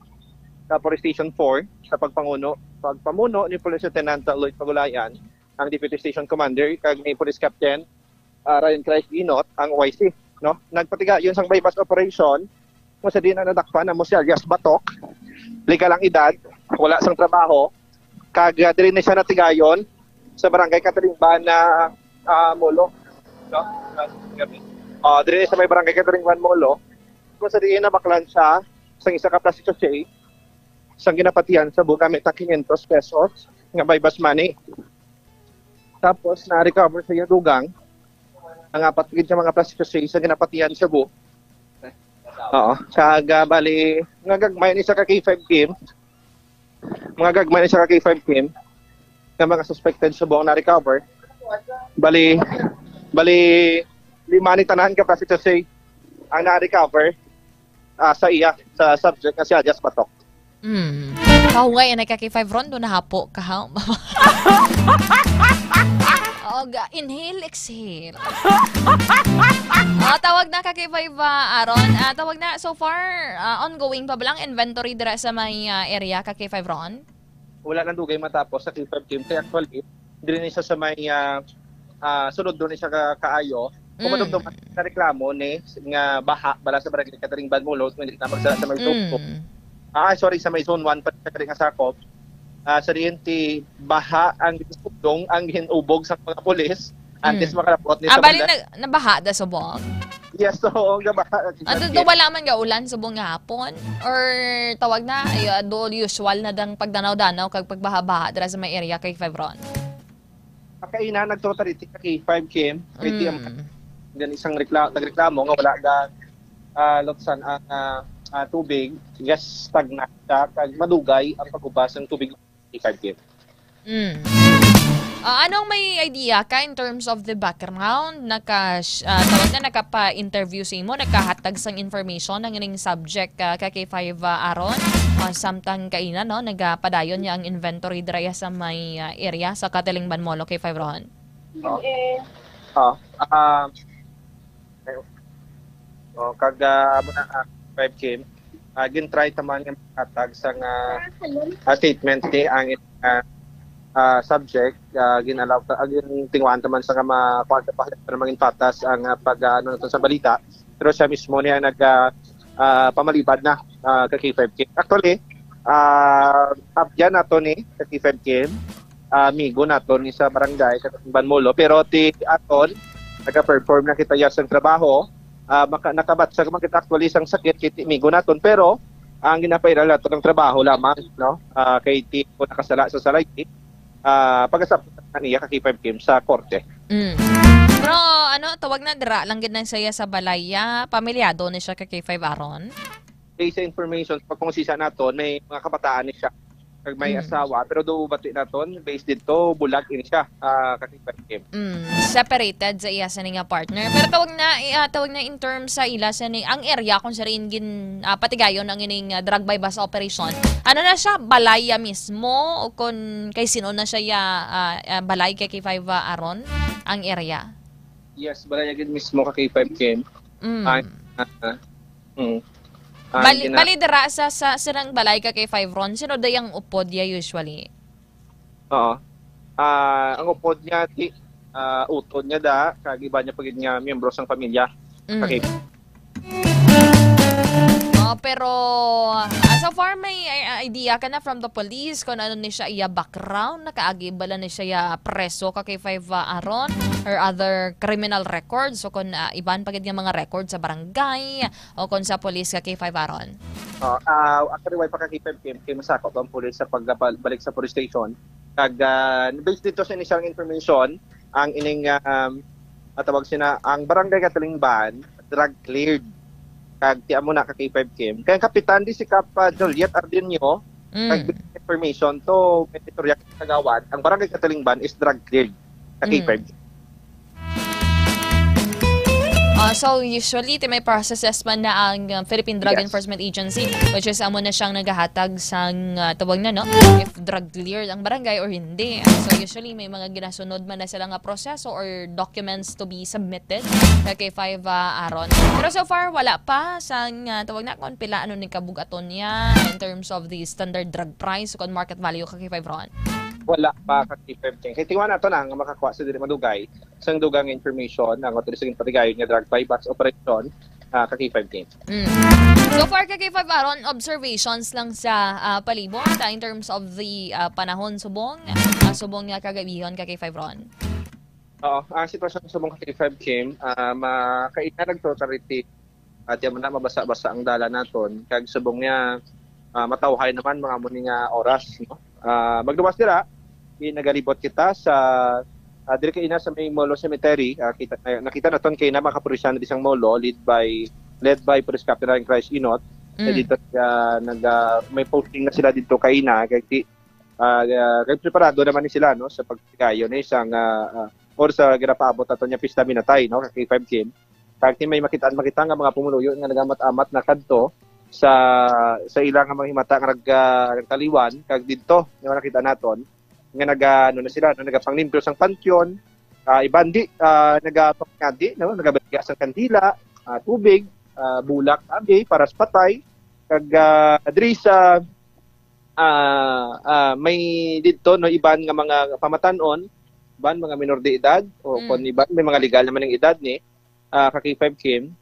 sa Police Station four, sa pagpanguno, pagpamuno ni Police Lieutenant Lloyd Pagulayan, ang Deputy Station Commander, kag ni Police Captain, ah, Ryan Christ Ginot, ang O I C, no? Nagpatigayon sang buy-bust operation, kung sa diin na nadakpan amo si alias Batok, legal ang edad, wala sang trabaho, kag, ah, diri ni siya natigayon sa Barangay Catalingban na, ah, Molo, no? Ah, diri ni sa may Barangay Catalingban, Molo, kung sa diin nabaklan siya sang isa ka plastic sachet, sang ginapatihan sa buo gamit ang quinientos pesos nga buy-bust money. Tapos, na-recover sa iya dugang ang apat gid ka mga plastic sachet sa ginapatihan sa buo. Oo. Kag, ah, bali, nga gagmay ni sa ka K five Kim, mga gagmay ni sa ka K five Kim, nga mga suspected sa buong na-recover. Bali, bali, lima ni tanan ka plastic sachet ang na-recover, ah, sa iya, sa subject nga si alias Batok. Mm. Kahugay, anay ka K five Ron, doon nahapo ka, ha? Og, ah, inhale, exhale. Ah, tawag na ka K five, ah, Aaron. Ah, tawag na, so far, ah, ongoing pa ba lang inventory dira sa may, ah, area ka K five Ron? Wala nang dugay matapos sa K five Kim. Kaya actually, diri ni siya sa may, ah, ah, sulod doon ni siya ka-, kaayo. Kung Mm. madumdum na reklamo ni nga baha bala sa Barangay Catering Banmulos, kung hindi na magsala sa may Mm. Zone two. Ah, sorry, sa may Zone one pa siya kari nga sakop. Ah, sa diin ti baha ang gisugdong, ang ginubog sa mga pulis. Antes Mm. makalapot ni Ah, sa bali banda. nag-, nabaha da subong? Yes, oo, nabaha. Ato do wala man ga ulan subong nga hapon? Or tawag na, ay, ah, do usual na dang pagdanaw-danaw kag pagbaha-baha dira sa may area kay Febron? Kaina nagtuo ta diri sa K five Kim, pwede ang Mm. gan isang rekla-, nagreklamo nga wala ga, ah, lutsan ang, ah, ah, tubig, just stagnant siya, kag madugay ang pag-ubas ng tubig sa K five Kim. Mm. Ah, anong may idea ka in terms of the background? Naka, ah, tawag na, nakapa-interview sa imo, nakahatag sang information ang ining subject, ah, ka K five, ah, Aaron? Ah, samtang kaina, no, nagapadayon niya ang inventory dira sa may, ah, area sa Catalingban Molo, K five Ron? Oh. Eh. Oh, ah, O, kag ah, amo na, ah, five Kim, ah, gin-try ta man nga maghatag sang ah, ah, statement ni ang ah, ah, subject, ah, gin-allow ta, ah, gin-, tinguhaan ta man sa nga ma-, kuwan ta pa, para mangin patas ang ah, pag ah, ano nato sa balita. Pero siya mismo niya nag ah, ah, pamalibad na ah, ka K five Kim. Actually, ah, abyan nato ni ka K five Kim. Ah, amigo nato ni sa barangay, katong Ban Molo. Pero ti aton, nag-perform na kita ya sang trabaho. Ah, maka-, nakabatsag man kita actually sang sakit kay ti amigo naton. Pero ang ginapairal nato ng trabaho lamang, no? Ah, kay ti ko nakasala sa salay, ah, pag-asap na niya ka K five Kim sa korte. Mm. Pero ano, tawag na dira lang gid na siya sa balay, ya. Pamilyado ni siya ka K five Aron? Based sa information, pag kung sisa naton, may mga kabataan ni siya. Kag may Mm. asawa, pero do bati naton, based dito, bulag ini siya, ah, ka K five Kim. Mm, separated sa iya sa nga partner. Pero tawag na, i- ah, tawag na in terms sa ila sa ni ang area kung sa rin gin ah, patigayon ang ining ah, drug buy bust operation. Ano na siya, balay ya mismo o kon kay sino na siya ya ah, ah, balay kay K five ah, Aron ang area? Yes, balay agad mismo ka K five Kim. Mm. Ay, ah, ah, mm. Ang Bali, gina- bali dira sa sa silang balay ka K five Ron, sino da yang upod ya usually? Oo. Ah, ang upod niya ti ah, utod niya da, kag iba niya pagid nga miyembro sang pamilya. Mm. Okay. Oh, pero ah, so far may i- idea ka na from the police kung ano ni siya iya background, nakaagi bala ni siya ya preso ka K five ah, Aron or other criminal records o kung ah, iban pagid nga mga record sa barangay o kung sa police ka K five Aron? Oh, ah, actually, wala pa ka K five Kim, kay masakop ang pulis sa pagbalik sa police station. Kag ah, based dito sa initial information, ang ining um, atawag sina ang barangay Catalingban, drug cleared. Kag ti amo na ka K five Kim. Kay ang kapitan di si Kap ah, Juliet Ardenio, Mm. kag information to, may istorya kagawad, ang barangay Catalingban is drug cleared sa Mm. K five Kim. Ah, so usually ti may processes man na ang uh, Philippine Drug Yes. Enforcement Agency, which is amo na siyang nagahatag sang uh, tawag na, no, if drug cleared ang barangay or hindi. So usually may mga ginasunod man na sila nga proseso or documents to be submitted sa K five uh, Aron. Pero so far wala pa sang uh, tawag na kung pila ano ning kabugaton niya in terms of the standard drug price o kung market value ka K five Ron. Wala pa ka K five Kim. Kay tingnan nato na nga makakuha sa dili madugay sang dugang information ang authority sa patigayon nga drug buy bust operation ah, ka K five Kim. Mm. So far ka K five Aron, observations lang sa ah, palibot ah, in terms of the ah, panahon subong, ah, subong nga kagabihon ka K five Ron. Oo, ang sitwasyon subong ka K five Kim, ah, makaina nagtotality at yan na mabasa-basa ang dalan naton kag subong niya ah, matawhay naman mga muni nga oras, no? Ah, magluwas dira, i- nagalibot kita sa ah, diri kaina sa may Molo Cemetery. Ah, kita, na- nakita naton kay na mga kapulisan diri sang Molo led by led by Police Captain Ryan Christ Inot. Mm. Dito ah, nag ah, may posting na sila dito kaina kay ti- ah, ah, kay preparado naman ni sila, no, sa pagtigayon ni sang ah, ah, or sa ginapaabot nato niya pista minatay, no, kay five Kim. Kag ti may makitaan makita nga mga pumuluyo nga nagamat-amat na kadto sa sa ila nga mga himata nga nag ah, nagtaliwan kag didto nga nakita naton nga naga ano na sila, no, nagapanglimpyo sang panteon, ah, iban di ah, nagapangadi, no, nagabaligya sang kandila, ah, tubig, ah, bulak abi para sa patay. Kag ah, diri sa ah, ah, may didto, no, iban nga mga pamatan-on, iban mga minor de edad o Mm. kon iban may mga legal naman ang edad ni ah, ka K five Kim,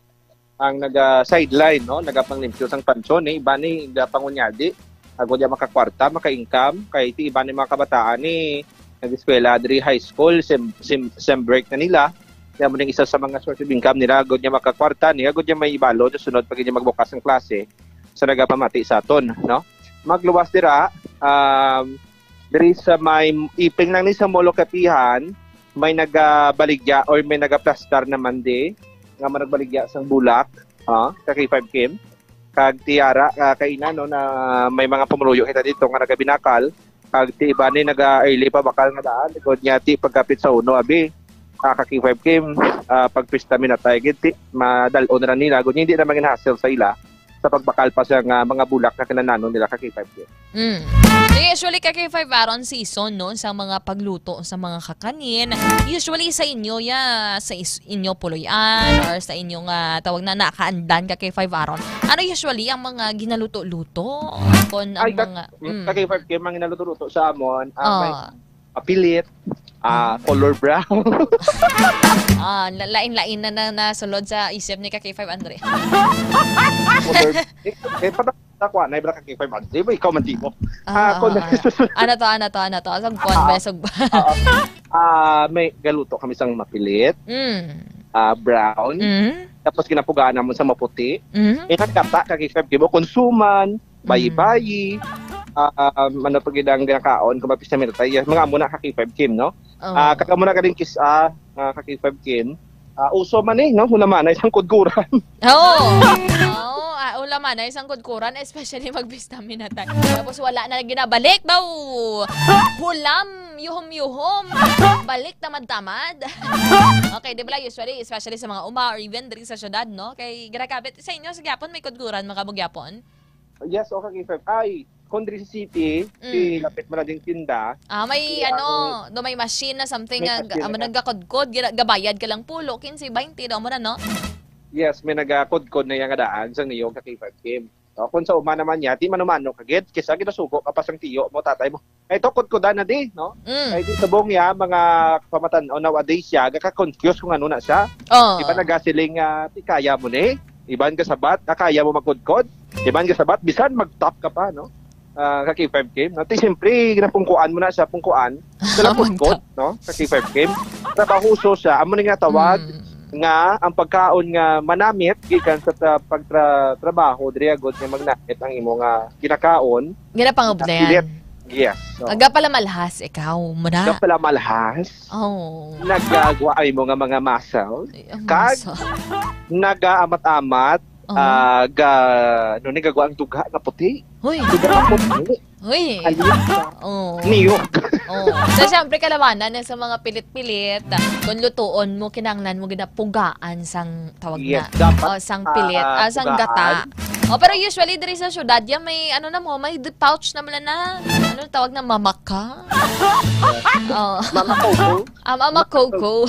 ang naga sideline, no, nagapanglimpyo sang panteon ni iban ni nagapangunyadi agod ya makakwarta, maka-income kay ti iban ni mga kabataan ni nag-eskwela diri high school, sem, sem, sem break na nila. Kaya mo ning isa sa mga source of income nila agod niya makakwarta ni agod niya may ibalo sa sunod pag niya magbukas ang klase sa nagapamati sa aton, no? Magluwas dira, um, diri sa may iping lang ni sa Molo Kapihan, may nagabaligya or may nagaplastar naman di nga managbaligya sang bulak, ah, sa K five Kim. Kag tiara, ah, kaina, no, na may mga pumuluyo kita dito nga nagabinakal. Kag ti iba ni naga-early pa bakal nga daan, likod niya ti pagkapit sa uno, abi. Ah, ka K five Kim, ah, pagpista minatay gid ti madal-on ra nila gud hindi na mangin hassle sa ila. sa pagbakal pa sa nga mga bulak nga kinahanglanon nila ka K five K. Mm. So, usually ka K five Aaron season, no, sa mga pagluto sa mga kakanin. Usually sa inyo ya, sa is-, inyo puloy-an or sa inyo nga tawag na nakaandan ka K five Aaron. Ano usually ang mga ginaluto-luto? Kon ang Ay, ka-, mga, mm, mm. ka K five K, mga ginaluto-luto sa amon, ah, may Oh. mapilit, ah, Mm. color brown. Ah, la-, lain-lain na, na, na sulod sa isip ni ka K five Andre. Color, eh, eh, pata-, takwa na, ibra ka K five Andre. Ba, ikaw man di mo. Ah, Ah, kung ah, ah. Ano to, ano to, ano to? Sugpon ba? Ah, Sugpon. ah, ah, may galuto kami sang mapilit, Mm. ah, brown. Mm. Tapos ginapugaan namon sa maputi. Mm. Eh, nagkata ka K five K mo, konsuman, Mm. bayi-bayi, ah, um, ano pa gid ang ginakaon kung mapista minatay? Yes, mga amo na ka K five Kim, no? Oo. Ah, kag amo na galing kis-, ah, ah, ka K five Kim. Ah, uso man eh, no? Hulamanay sang kudkuran. Oo. Oo, ah, hulamanay sang kudkuran, especially magpista minatay. Tapos wala na ginabalik daw. Hulam, yuhom-yuhom. Balik tamad-tamad. Okay, di ba, usually, especially sa mga uma or even diri sa syudad, no? Kay ginakabit sa inyo sa gyapon, may kudkuran, mga kabugyapon? Yes, okay, K five. Ay, kung diri sa city, Mm. si lapit mo na ding tinda. Ah, may Kaya ano, ang do may machine na something may nga machine ga-, amo na. nagakudkod, gira-, gabayad ka lang pulo, quince, twenty, do mo na, no? Yes, may nagakudkod na yang daan sang niyog ka K five Kim. O, kung sa uma naman niya, di manumano ka gid, kisa ginasugo ka pa sang tiyo mo, tatay mo. Ay, to, kudkudan na di, no? Mm. Ay, di subong niya, mga pamatan-, o nowadays siya, gaka-confuse kung ano na siya. Oh. Iban nagasiling, ah, "Ti, kaya mo ni?" Iban gasabat, "Ah, kaya mo magkudkod?" Iban gasabat, bisan mag-top ka pa, no? Ah, ka K five Kim, no? Ti, siyempre, ginapungkuan mo na siya, pungkuan. Sa Oh my lapungkot, God. no? Ka K five Kim. Trabahoso siya. Amo ni nga tawag Mm. nga ang pagkaon nga manamit gikan sa tra-, pagtra-, trabaho, diri agud nga magnamit ang imo nga ginakaon. Ginapangabudlayan. Pilit. Yes. So, Aga pala malhas ikaw, muna. Aga pala malhas. Oh. Nagagwa ay mo nga mga muscles. Ay, ang Kag muscle. nagaamat-amat, Oh. ah, ga-, ano ni, gagwa ang duga nga puti. Hoy. Duga nga puti. Hoy. Alis ka. Oh. Niyog. Oh. So, syempre, kalabanan na sa mga pilit-pilit. Kung lutuon mo, kinahanglan mo ginapugaan sang tawag Yes, na. dapat, Oh, sang pilit. ah, Ah, sang pugaan. gata. Oh, pero usually, diri sa syudad, yan, may, ano na mo, may di-, pouch naman na. Ano tawag na, mamaka? Oh. Mama Coco? Ah, Mama Coco.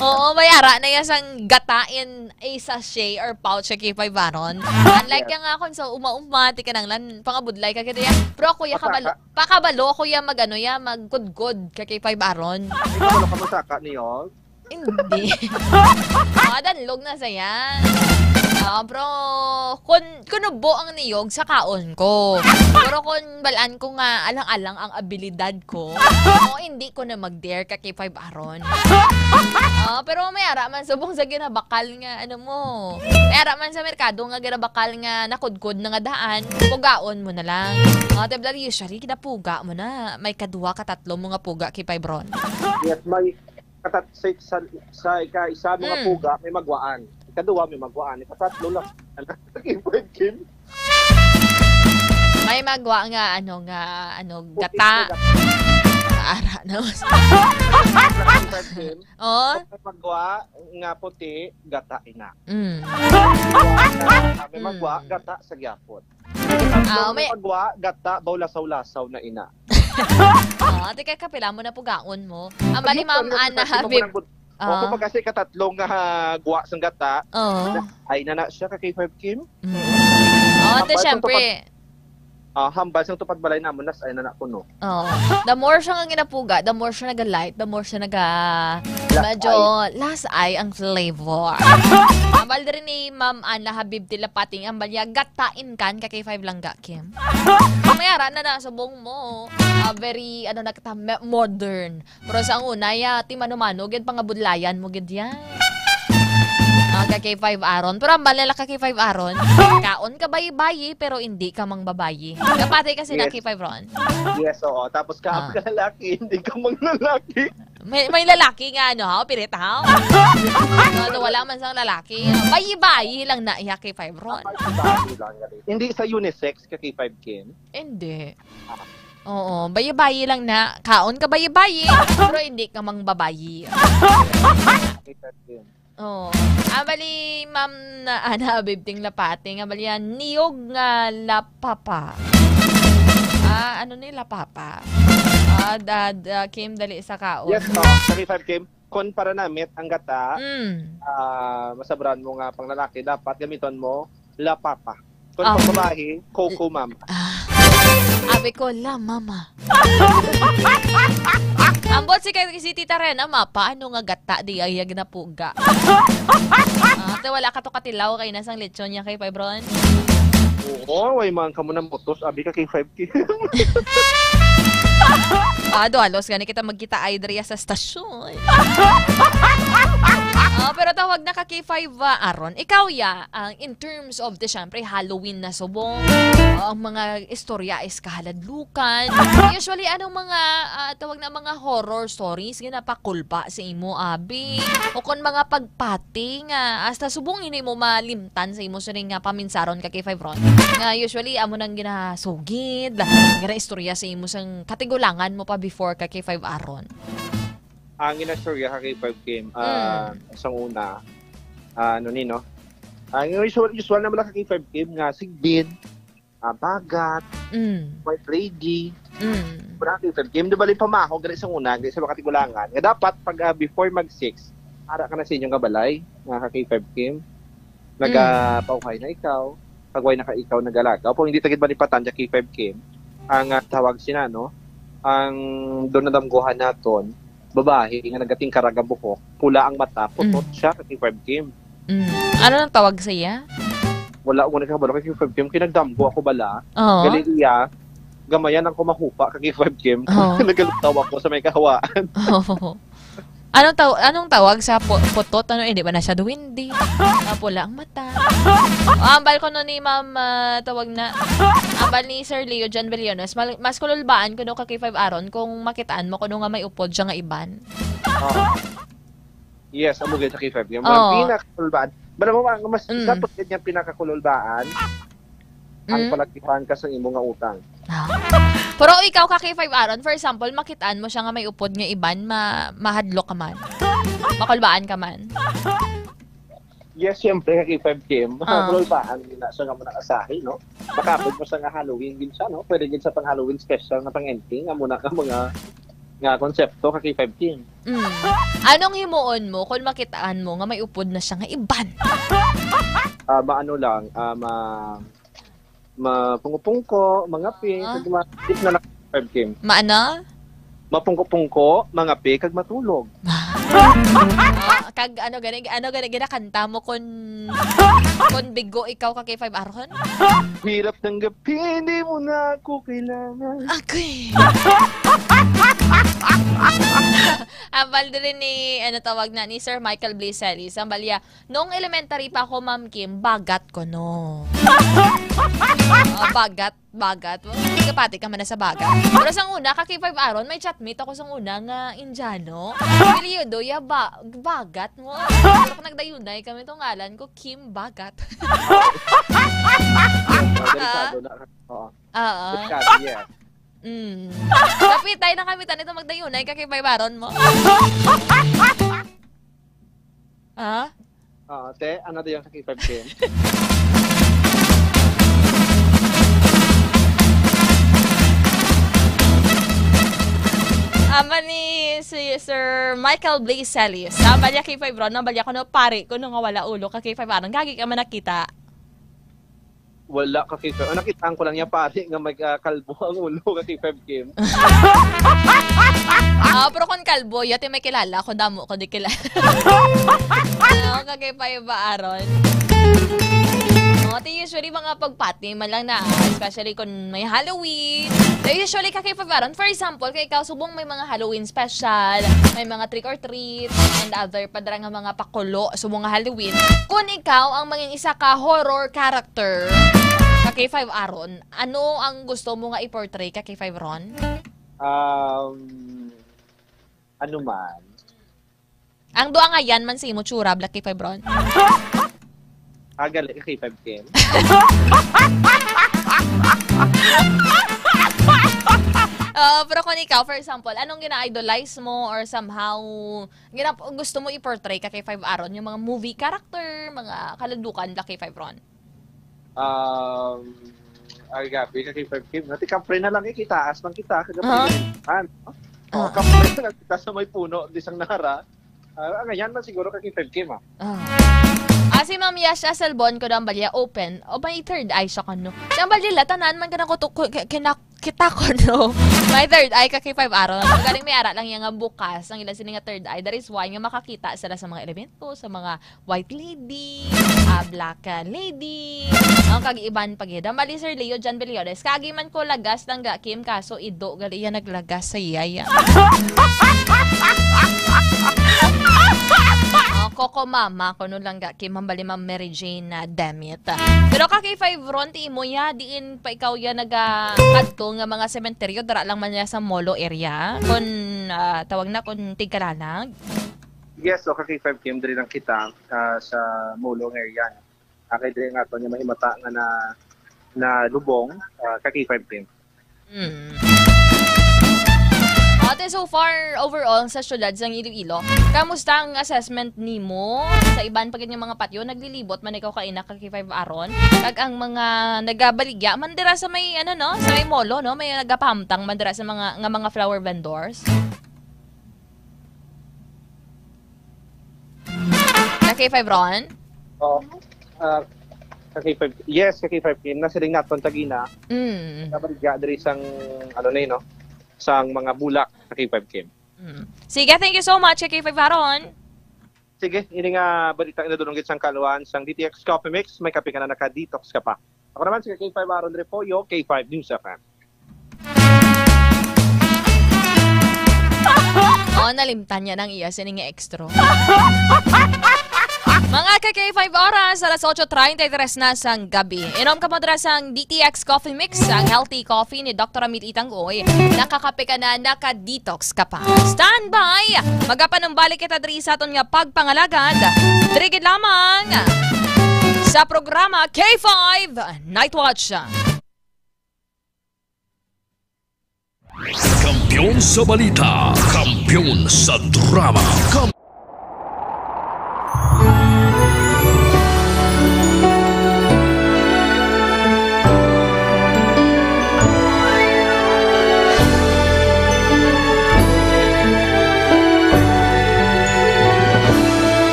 Oo, may ara na yan sang gata in a sachet or pouch sa K five Aaron. Unlike Yes. yan nga kung sa uma-uma, ti kinahanglan, pangabudlay ka, kaya, pero ako, ya, kabalo, Pasaka. pakabalo ako, ya, mag, ano, ya, magkudkod ka K five Aaron. Ikaw, ano ka masaka niyo? Hindi. Ah, danlog na sa yan. Ah, pero kun, kunubo ang niyog sa kaon ko. Pero kun balaan ko nga alang-alang ang abilidad ko, o, hindi ko na mag-dare ka K five Aaron. Ah, pero may ara man subong sa ginabakal nga, ano mo, may ara man sa merkado nga ginabakal nga nakudkod na nga daan, pugaon mo na lang. Ah, te, usually, ginapuga mo na. May kadwa, katatlo mo nga puga, K five Aaron. Yes, may katat-, sa, sa, sa ika-isa mo nga Mm. puga, may magwaan. Ikaduha, may magwaan. Ikatatlo lang. Ano, K five Kim? May magwa nga, ano, nga, ano, Puti gata. nga gata. Ara na. K five Kim. Oh? May magwa nga puti, gata ina. Mm. May magwa, Mm. gata sa gyapon. Ah, Ang may magwa, gata, baw lasaw-lasaw na ina. Oh, ate, kay kapila mo na pugaon mo. Ang bali, Ma'am Ano, Ana ano, Habib. ano, Oh, Ah. kung magkasi katatlong, ah, guwa sang gata, Oh. ay na na siya ka K five Kim. Mm. Oh, ate, Hambal sang syempre. tupad, ah, hambal sang tupad balay namon, nas ay na na kuno. Oh. The more siya nga ginapuga, the more siya naga-light, the more siya naga-, Last medyo eye. Last eye ang flavor. Hambal diri ni Ma'am Ana Habib Tilapating, hambal niya, gatain kan ka K five lang ga, Kim. May ara na na subong mo. Ah, very, ano na kita, me-, modern. Pero sa una, ya, ti mano-mano, gid pangabudlayan mo, gid yan. Ah, ka K five Aaron. Pero hambal nila ka K five Aaron. Kaon ka bayi-bayi, pero hindi ka mang babayi. Kapatay kasi na Yes. K five Ron. Yes, oo. Tapos kaon Ah. ka lalaki, hindi ka mang lalaki. May, may lalaki nga, ano, ha? Pilit, ha? Ano, wala man sang lalaki. Bayi-bayi lang na, ya, K five Ron. Bayi-bayi lang, galing. Hindi sa unisex ka K five Kim? Hindi. Ah. Oo, bayi-bayi lang na. Kaon ka bayi-bayi, pero hindi ka mang babayi. K five Kim. Oh. Ah, bali, ma'am na, ah, na, Bibting Lapate, nga bali yan, niyog nga lapapa. Ah, ano ni lapapa? Ah, dad, ah, Kim, dali sa kaon. Yes, oh, thirty-five, Kim. Kon para namit ang gata, Mm. ah, masabrahan mo nga pang lalaki, dapat gamiton mo lapapa. Kon Ah. pang babae, coco mama. Ah. Abi ko, la mama. Ambot si, si Tita Rena, ma, paano nga gata di ay ginapuga? Ah, te, wala ka to katilaw kay nasang lechon niya kay Fibron. Oo, way man kamo na mutos, abi ka kay five K. Ah, do, halos gani kita magkita ay diri sa stasyon. Ah, pero tawag na ka K five, ah, Aaron. Ikaw, ya, ang in terms of the, syempre, Halloween na subong, ah, ang mga istorya is kahaladlukan. Usually, anong mga, ah, tawag na mga horror stories nga napakulba sa imo, abi? O kung mga pagpati nga hasta subong hindi mo malimtan sa imo sining nga paminsaron ka K five Ron? Nga usually, amo nang ginasugid, ginaistorya sa imo sang katigulangan mo pa before ka K five Aaron. Ang ginastorya ka K five Kim, ah, Mm. sang una, ah, ano ni, no? Ang usual, usual naman lang ka K five Kim nga sigbin, ah, bagat, Mm. white lady. Mm. Wala ka K five Kim. Di ba, yung pamahaw, gali sang una, gali sa mga katigulangan. Nga dapat, pag, ah, before mag six, ara ka na sa inyo nga balay, nga ka K five Kim. Naga-, Mm. pauhay na ikaw. Kag way na ka ikaw nagalagaw. Kung hindi tagid malipatan, ka K five Kim, ang, ah, tawag sina, no? Ang doon nadamguhan naton, babae nga nagatingkara nga buhok, pula ang mata, putot Mm. siya, ka K five Kim. Mm. Ano nang tawag sa iya? Wala ko nagkabalo kay K five Kim, kinagdamgo ako bala. Oo. Gali iya, gamayan ang kumahupa ka K five Kim. Oo. Nagalutaw ako sa may kahawaan. Oo. Anong taw-, anong tawag sa pu-, putot? Ano, hindi ba na siya duwende? Mapula ang mata. O, ambal ko no ni Ma'am, ah, tawag na. Ambal ni Sir Leo John Bellones, mal-, mas kululbaan ko no ka K five Aaron kung makitaan mo ko no nga may upod siya nga iban. Oo. Yes, amo gid sa K five Kim. Oo. Ang pinakakulbaan. Bala mo, ang mas Mm. isa pa gid niyang pinakakululbaan, ang Mm. palakihan ka sa imo nga utang. Ah. Pero ikaw ka K five Aaron, for example, makitaan mo siya nga may upod nga iban, ma-, mahadlok ka man. Makulbaan ka man. Yes, siyempre, ka K five Kim. Ah. Kululbaan na siya nga mo nakasahi, no? Makapag mo sa nga Halloween gid siya, no? Pwede gid sa pang Halloween special na pang ending, amo na ka mga nga konsepto ka K five Kim. Mm. Anong himuon mo kung makitaan mo nga may upod na siya nga iban? Ah, maano lang, ah, ma-, mapungko-pungko, mangapi, Ah. kag ma-, tip na lang, K five Kim. Maano? Mapungko-pungko, mangapi, kag matulog. Ah, kag ano gani, ano gani ginakanta mo kun, kun bigo ikaw ka K five Aaron? Hirap tanggapin, di mo na ako kailangan. Agay. Ambal diri ni, ano tawag na, ni Sir Michael Bliselli. Sambal ya, nung elementary pa ako, Ma'am Kim, bagat ko, no. Oh, bagat, bagat. Kapati ka man na sa bagat. Pero sang una, ka K five Aaron, may chatmate ako sang una nga Indiano. Apelyido ya ba-, bagat mo. Pero kung nagdayunay kami, itong ngalan ko, Kim Bagat. Delikado na. Oo. Oo. Delikado, yes. Mm. Kapitay na kami, tanito magdayunay ka kay baybaron mo. Ah? Oo, te, ano dayon sa K five Kim? Ama ni si Sir Michael Blazelis. Ang balya kay Fibron, ang balya ko no, pare, kuno nga wala ulo ka kay Fibron. Gagi ka man nakita. Wala ka, K five. Ang nakitaan ko lang niya, pare, nga may, ah, kalbo ang ulo ka, K five Kim. Ah, pero kung kalbo, yati may kilala. Kung damo ko, di kilala. Ano, ka K five ba, Aaron? Oh, ti usually mga pagpati man lang na, especially kung may Halloween. Ti usually ka K five, Aaron, for example, kay ikaw, subong may mga Halloween special, may mga trick or treat, and other pa dira nga mga pakulo, subong nga Halloween. Kung ikaw ang mangin isa ka horror character, ka K five Aaron, ano ang gusto mo nga i-portray ka K five Ron? Um, ano man? Ang duha nga yan man sa imo tsura, Black K five Ron. Ah, gali ka K five Kim. Ah, pero kung ikaw, for example, anong gina-idolize mo or somehow gina-, gusto mo i-portray ka kay Five Aaron? Yung mga movie character, mga kalandukan, Black K Five Ron? Um, ay, gabi ka kay Five Kim. Nati, kapre na lang, eh, kitaas man kita, kagabi. Ah. Ano? Oh, Ah. kapre na lang kita sa may puno, di sang nara. Ah, ngayon man siguro ka kay Five Kim, ah. Ah. Ah, si Ma'am Yasha Selbon ko daw ang balya open. O may third eye siya kano. Ang balya la, tanan man ka na ko to, ko-, ki-, kina-, kita ko, no? May third eye ka kay Five Aaron. Magaling may ara lang yan nga bukas ang ila sini nga third eye. That is why nga makakita sila sa mga elemento, sa mga white lady, ah, black, ah, lady, ang kag iban pa gid. Ang bali, Sir Leo John Beliones, kagi man ko lagas lang ga Kim, kaso ido gali iya naglagas sa iya, ya. Oh, Coco Mama, kuno lang ga Kim, ang bali, Ma'am Mary Jane, ah, Demit. Pero ka kay Five Ron, ti imo ya, diin pa ikaw ya naga-, kadto nga mga sementeryo, dara lang man ya sa Molo area. Kun, ah, tawag na, kun tigkalalag. Yes, so ka kay Five Kim, diri lang kita, ah, sa Molo nga area. Ah, kay diri nga ato niya mahimata nga na, na lubong, ah, ka kay Five Kim. Mm. Ate, so far, overall, sa syudad sang Iloilo, kamusta ang assessment nimo sa iban pa gid nga mga patyo? Naglilibot man ikaw kaina ka kay Five Aaron? Kag ang mga nagabaligya man dira sa may, ano, no? Sa may Molo, no? May nagapahamtang man dira sa mga, nga mga flower vendors? Ka K five Ron? Oo. Ah, ka K five, yes, ka K five Kim. Nasiling naton tagina. Mm. Nabaligya diri sang, ano na yun, no? Sang mga bulak ka K five Kim. Mm. Sige, thank you so much, ka K five Aaron. Sige, ini nga balita nga nadulong gid sang kaluan sang D T X Coffee Mix, may kape ka na, naka-detox ka pa. Ako naman si ka K five Aaron Refollo, K five News F M. Oh, nalimtan niya ng iya sining extra. Mga ka K five oras, alas otso treinta y tres na sang gabi. Inom ka mo dira sang D T X Coffee Mix, ang healthy coffee ni Doktor Amil Itanggoy. Nakakape ka na, naka-detox ka pa. Standby! Magapanumbalik kita diri sa aton nga pagpangalagad. Diri gid lamang sa programa K five Night Watch. Kampiyon sa balita, kampiyon sa drama. Kam-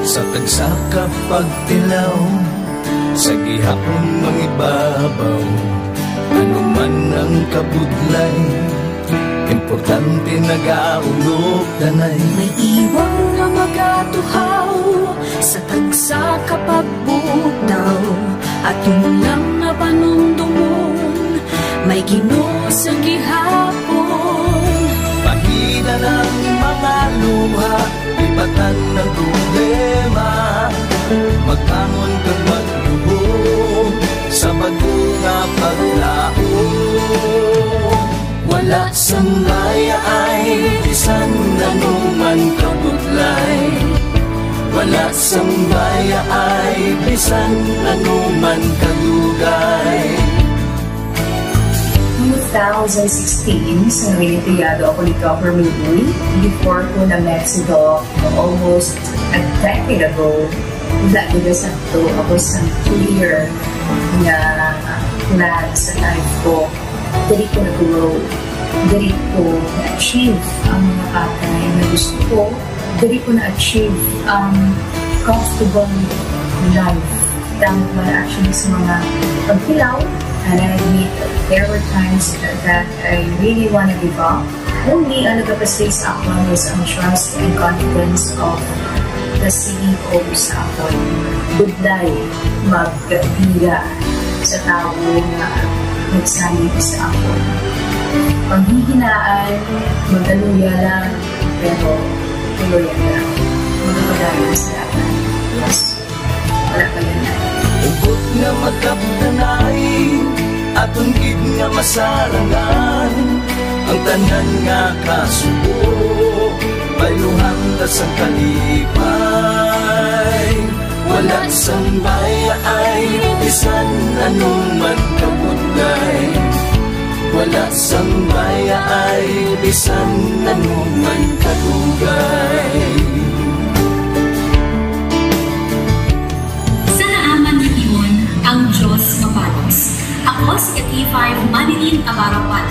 Sa tagsa ka pagtilaw, sa gihapon mangibabaw, ano man ang kabudlay, importante nagaulog danay. May iwang nga magatuhaw sa tagsa ka pagbugtaw, aton lang nga panumdumon, may Ginoo sa gihapon. Pahina ang mga luha, lipatan ang problema, magbangon kag magluhod sa bag-o nga paglaom. Wala sang mayaay bisan ano man kabudlay. Wala sang mayaay bisan ano man kadugay. Two thousand sixteen, sa naging empleyado ako ni Governor Uy, before ko na-met si Doc, almost a decade ago, wala ko na sakto. Ako sa clear nga plan sa life ko. Diri ko na-grow. Diri ko na-achieve ang mga bagay na gusto ko. Diri ko na-achieve ang comfortable life. Thank God actually sa mga pagkilaw. And I admit, there were times that I really wanna give up. Only ang nagapastig sa akon is ang trust and confidence of the C E O sa akon. Budlay magbira sa tawo nga nagsalig sa akon. Panghihinaan, magkaluya lang, pero tuloy lang. Magpapadayon sa laban. Yes. Wala pa yan. Hugot nga magkaptanay, aton gid nga masarangan ang tanan nga kasubo. May Luhang na sang kalipay, wala sang bayaay, bisan anuman kabudlay. Wala sang bayaay, bisan anuman kadugay. Sa naaman nga tion, ang Diyos mabalos. Ako si K five Manilyn Abarapan,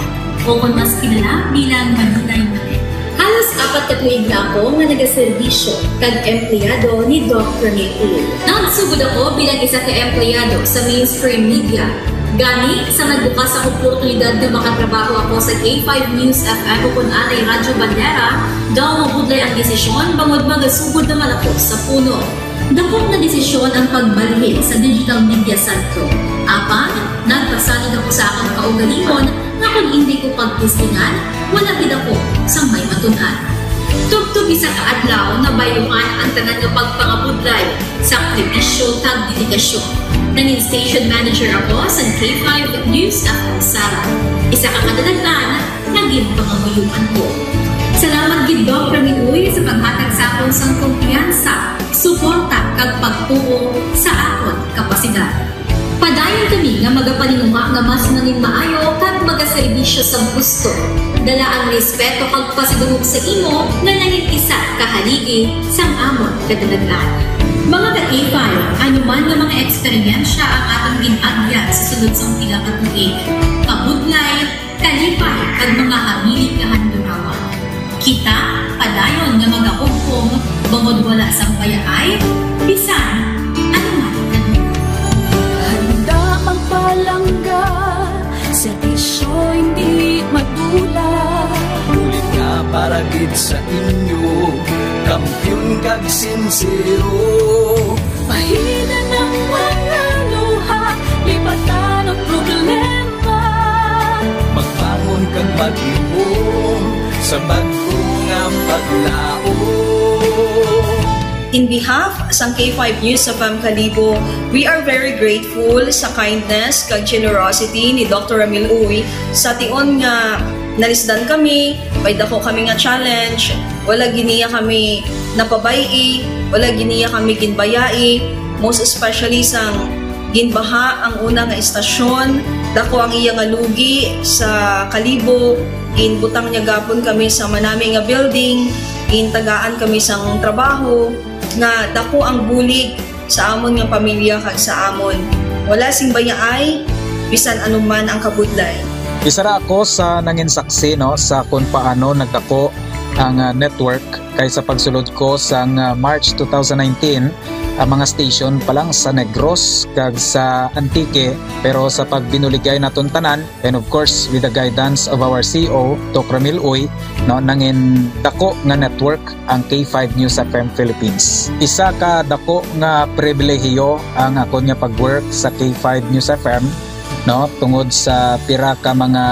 o kon mas kilala bilang Manilay Manilay. Halos apat ka tuig na ako nga nagaserbisyo kag empleyado ni Doc Rene Uy. Nagsugod ako bilang isa ka empleyado sa mainstream media. Gani, sa nagbukas ang oportunidad nga makatrabaho ako sa K five News F M o kon anay Radyo Bandera, daw mabudlay ang desisyon bangod magasugod naman ako sa puno. Dako nga desisyon ang pagbalhin sa digital media sentro. Apan, nagpasalig ako sa akon kaugalingon nga kon indi ko pagtistingan, wala gid ako sang may matun-an. Tubtob isa ka adlaw, nabayluhan ang tanan nga pagpangabudlay, sakripisyo, kag dedikasyon. Nangin station manager ako sa K five News F M Sara, isa ka kadalag-an nga ginpangamuyoan ko. Salamat gid, Doc Rene Uy, sa paghatag sa akon sang kumpiyansa, suporta, kag pagtuo sa akon kapasidad. Padayon kami nga magapaninguha nga mas nangin maayo kag magaserbisyo sa gusto. Dala ang respeto kag pasidungog sa imo nga nangin isa ka haligi sang amon kadalag-an. Mga ka-K five, ano man nga mga eksperyensya ang aton gin-agyan sa sulod sang pila ka tuig, kabudlay, kalipay, kag mga habilin nga handurawan. Kita padayon nga magahugpong bangod wala sang bayaay, bisan ano man. Handa magpalangga, serbisyo hindi madula. Bulig nga para gid sa inyo, kampiyon kag sinsero. Bahinan ang mga luha, lipatan ang problema. Magbangon kag maglihom sa bag-o nga paglaom. In behalf sang K five News F M Kalibo, we are very grateful sa kindness kag generosity ni Doctor Ramil Uy. Sa tion nga nalisdan kami, may dako kami nga challenge, wala gid niya kami napabay-i, wala gid niya kami ginbayai, most especially sang ginbaha ang una nga istasyon. Dako ang iya nga lugi sa Kalibo. Ginbutang niya gapon kami sa manami nga building, gintagaan kami sang trabaho, nga dako ang bulig sa amon nga pamilya kag sa amon. Wala sing bayaay, bisan ano man ang kabudlay. Isa ra ako sa nangin saksi, no, sa kung paano nagdako ang, ah, network, kay sa pagsulod ko sang, ah, March two thousand nineteen, ang mga station pa lang sa Negros kag sa Antique, pero sa pagbinuligay naton tanan, and of course, with the guidance of our C E O, Doc Ramil Uy, no, nangin dako nga network ang K five News F M Philippines. Isa ka dako nga pribilehiyo ang akon nga pag-work sa K five News F M, no, tungod sa pira ka mga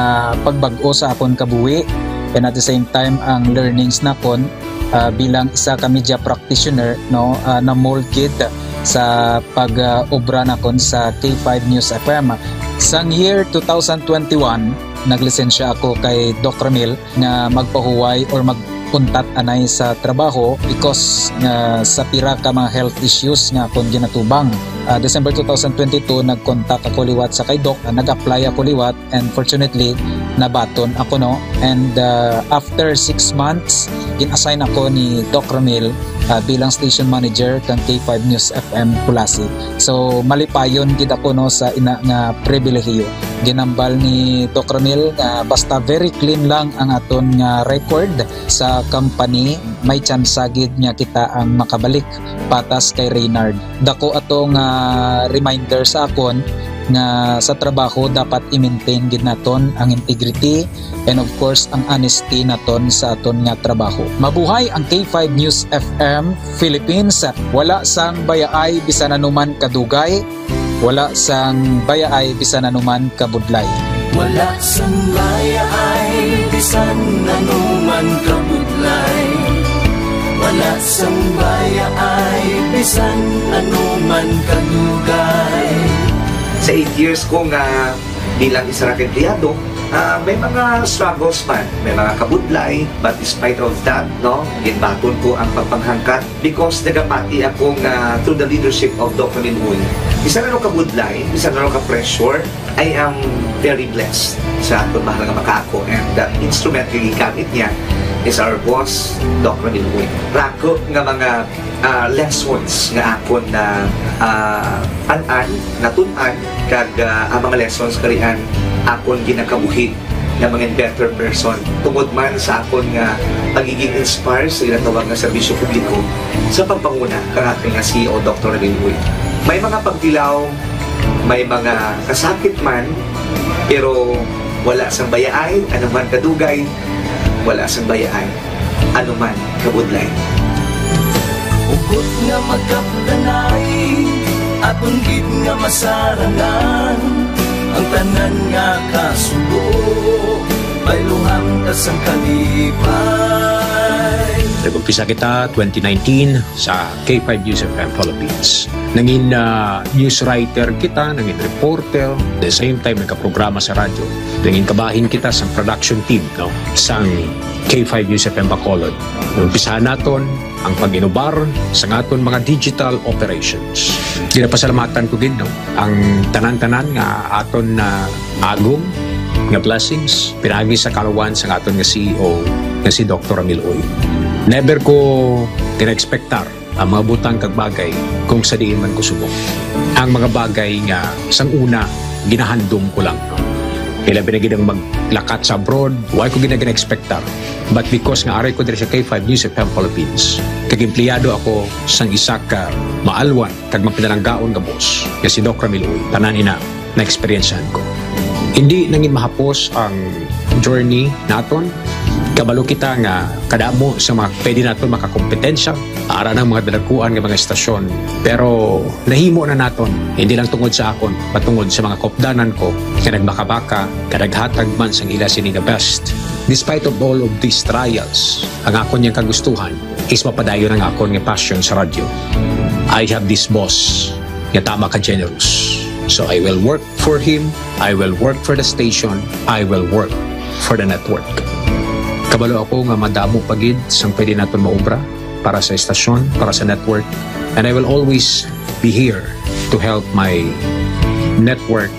pagbag-o sa akon kabuhi, and at the same time, ang learnings nakon, ah, bilang isa ka media practitioner, no, ah, na-mold gid sa pag, ah, obra nakon sa K five News F M. Sang year two thousand twenty-one, naglisensya ako kay Doc Ramil nga magpahuway or mag-untat anay sa trabaho because nga sa pira ka mga health issues nga akon ginatubang. Ah, December two thousand twenty-two, nag-contact ako liwat sa kay Doc, ah, nag-apply ako liwat, and fortunately, nabaton ako, no? And, ah, after six months, gin-assign ako ni Doc Ramil, ah, bilang station manager kang K five News F M Culasi. So, malipayon gid ako, no, sa ina nga pribilehiyo. Ginambal ni Doc Ramil nga basta very clean lang ang aton nga record sa company, may tsansa gid nga kita ang makabalik patas kay Reynard. Dako ato nga reminder sa akon nga sa trabaho dapat i-maintain gid naton ang integrity and of course ang honesty naton sa aton nga trabaho. Mabuhay ang K five News F M Philippines. Wala sang bayaay bisan anuman kadugay, wala sang bayaay bisan anuman kabudlay. Wala sang bayaay bisan anuman kabudlay. Wala sang bayaay bisan anuman kadugay. Sa eight years ko nga Bilang isa ra ka empleyado, ah, may mga struggles man, may mga kabudlay, but despite of that, no, ginbaton ko ang pagpanghangkat because nagapati ako nga through the leadership of Doc Ramil Uy, bisan ano kabudlay, bisan ano ka pressure, I am very blessed sa akon mahal nga makaako, and the instrument nga gigamit niya is our boss, Doc Ramil Uy. Rako nga mga ah, lessons nga akon na, ah, an-an, natun-an, kag, ah, ang mga lessons karian akon ginakabuhi nga mga better person tungod man sa akon nga pagiging inspire sa ginatawag nga serbisyo publiko sa pagpanguna kang aton nga C E O, Doktor Ramil Uy. May mga pagtilaw, may mga kasakit man, pero wala sang bayaay, anuman kadugay, wala sang bayaay, anuman kabudlay. Hugot nga magkapdanay, aton gid nga masarangan, ang tanan nga kasubo, bayluhan ta sang kalipay. Nag-umpisa kita twenty nineteen sa K five News F M Philippines. Nangin, ah, news writer kita, nangin reporter, the same time nagkaprograma sa radyo. Nangin kabahin kita sa production team, no, sang K five News F M Bacolod. Umpisahan naton ang pag-inubar sa aton mga digital operations. Ginapasalamatan ko gid, no, ang tanan-tanan nga aton na agom nga blessings pinaagi sa kalawan sa aton nga C E O nga si Doktor Ramil Uy. Never ko gina-expectar ang mga butang kag bagay kung sa diin man ko subong. Ang mga bagay nga sang una ginahandom ko lang. Ilabi na gid ang maglakat sa abroad, wa ko gid na gina-expectar. But because nga ari ko diri sa K five News F M Philippines, kag empleyado ako sang isa ka maalwan kag mapinalanggaon nga boss, nga si Doc Ramil Uy, tanan ina na-eksperyensyahan ko. Hindi nangin mahapos ang journey naton. Kabalo kita nga kadamo sa mga pwede naton makakompetensya, ara ng mga dalakuan nga mga estasyon. Pero nahimo na naton, hindi lang tungod sa akon, patungod sa mga kopdanan ko nga nagbakabaka, nga naghatag man sang ila sini nga best. Despite of all of these trials, ang akon yang kagustuhan is mapadayon ang akon nga passion sa radyo. I have this boss nga tama ka generous. So I will work for him, I will work for the station, I will work for the network. Kabalo ako nga madamo pa gid sang pwede naton maobra para sa estasyon, para sa network, and I will always be here to help my network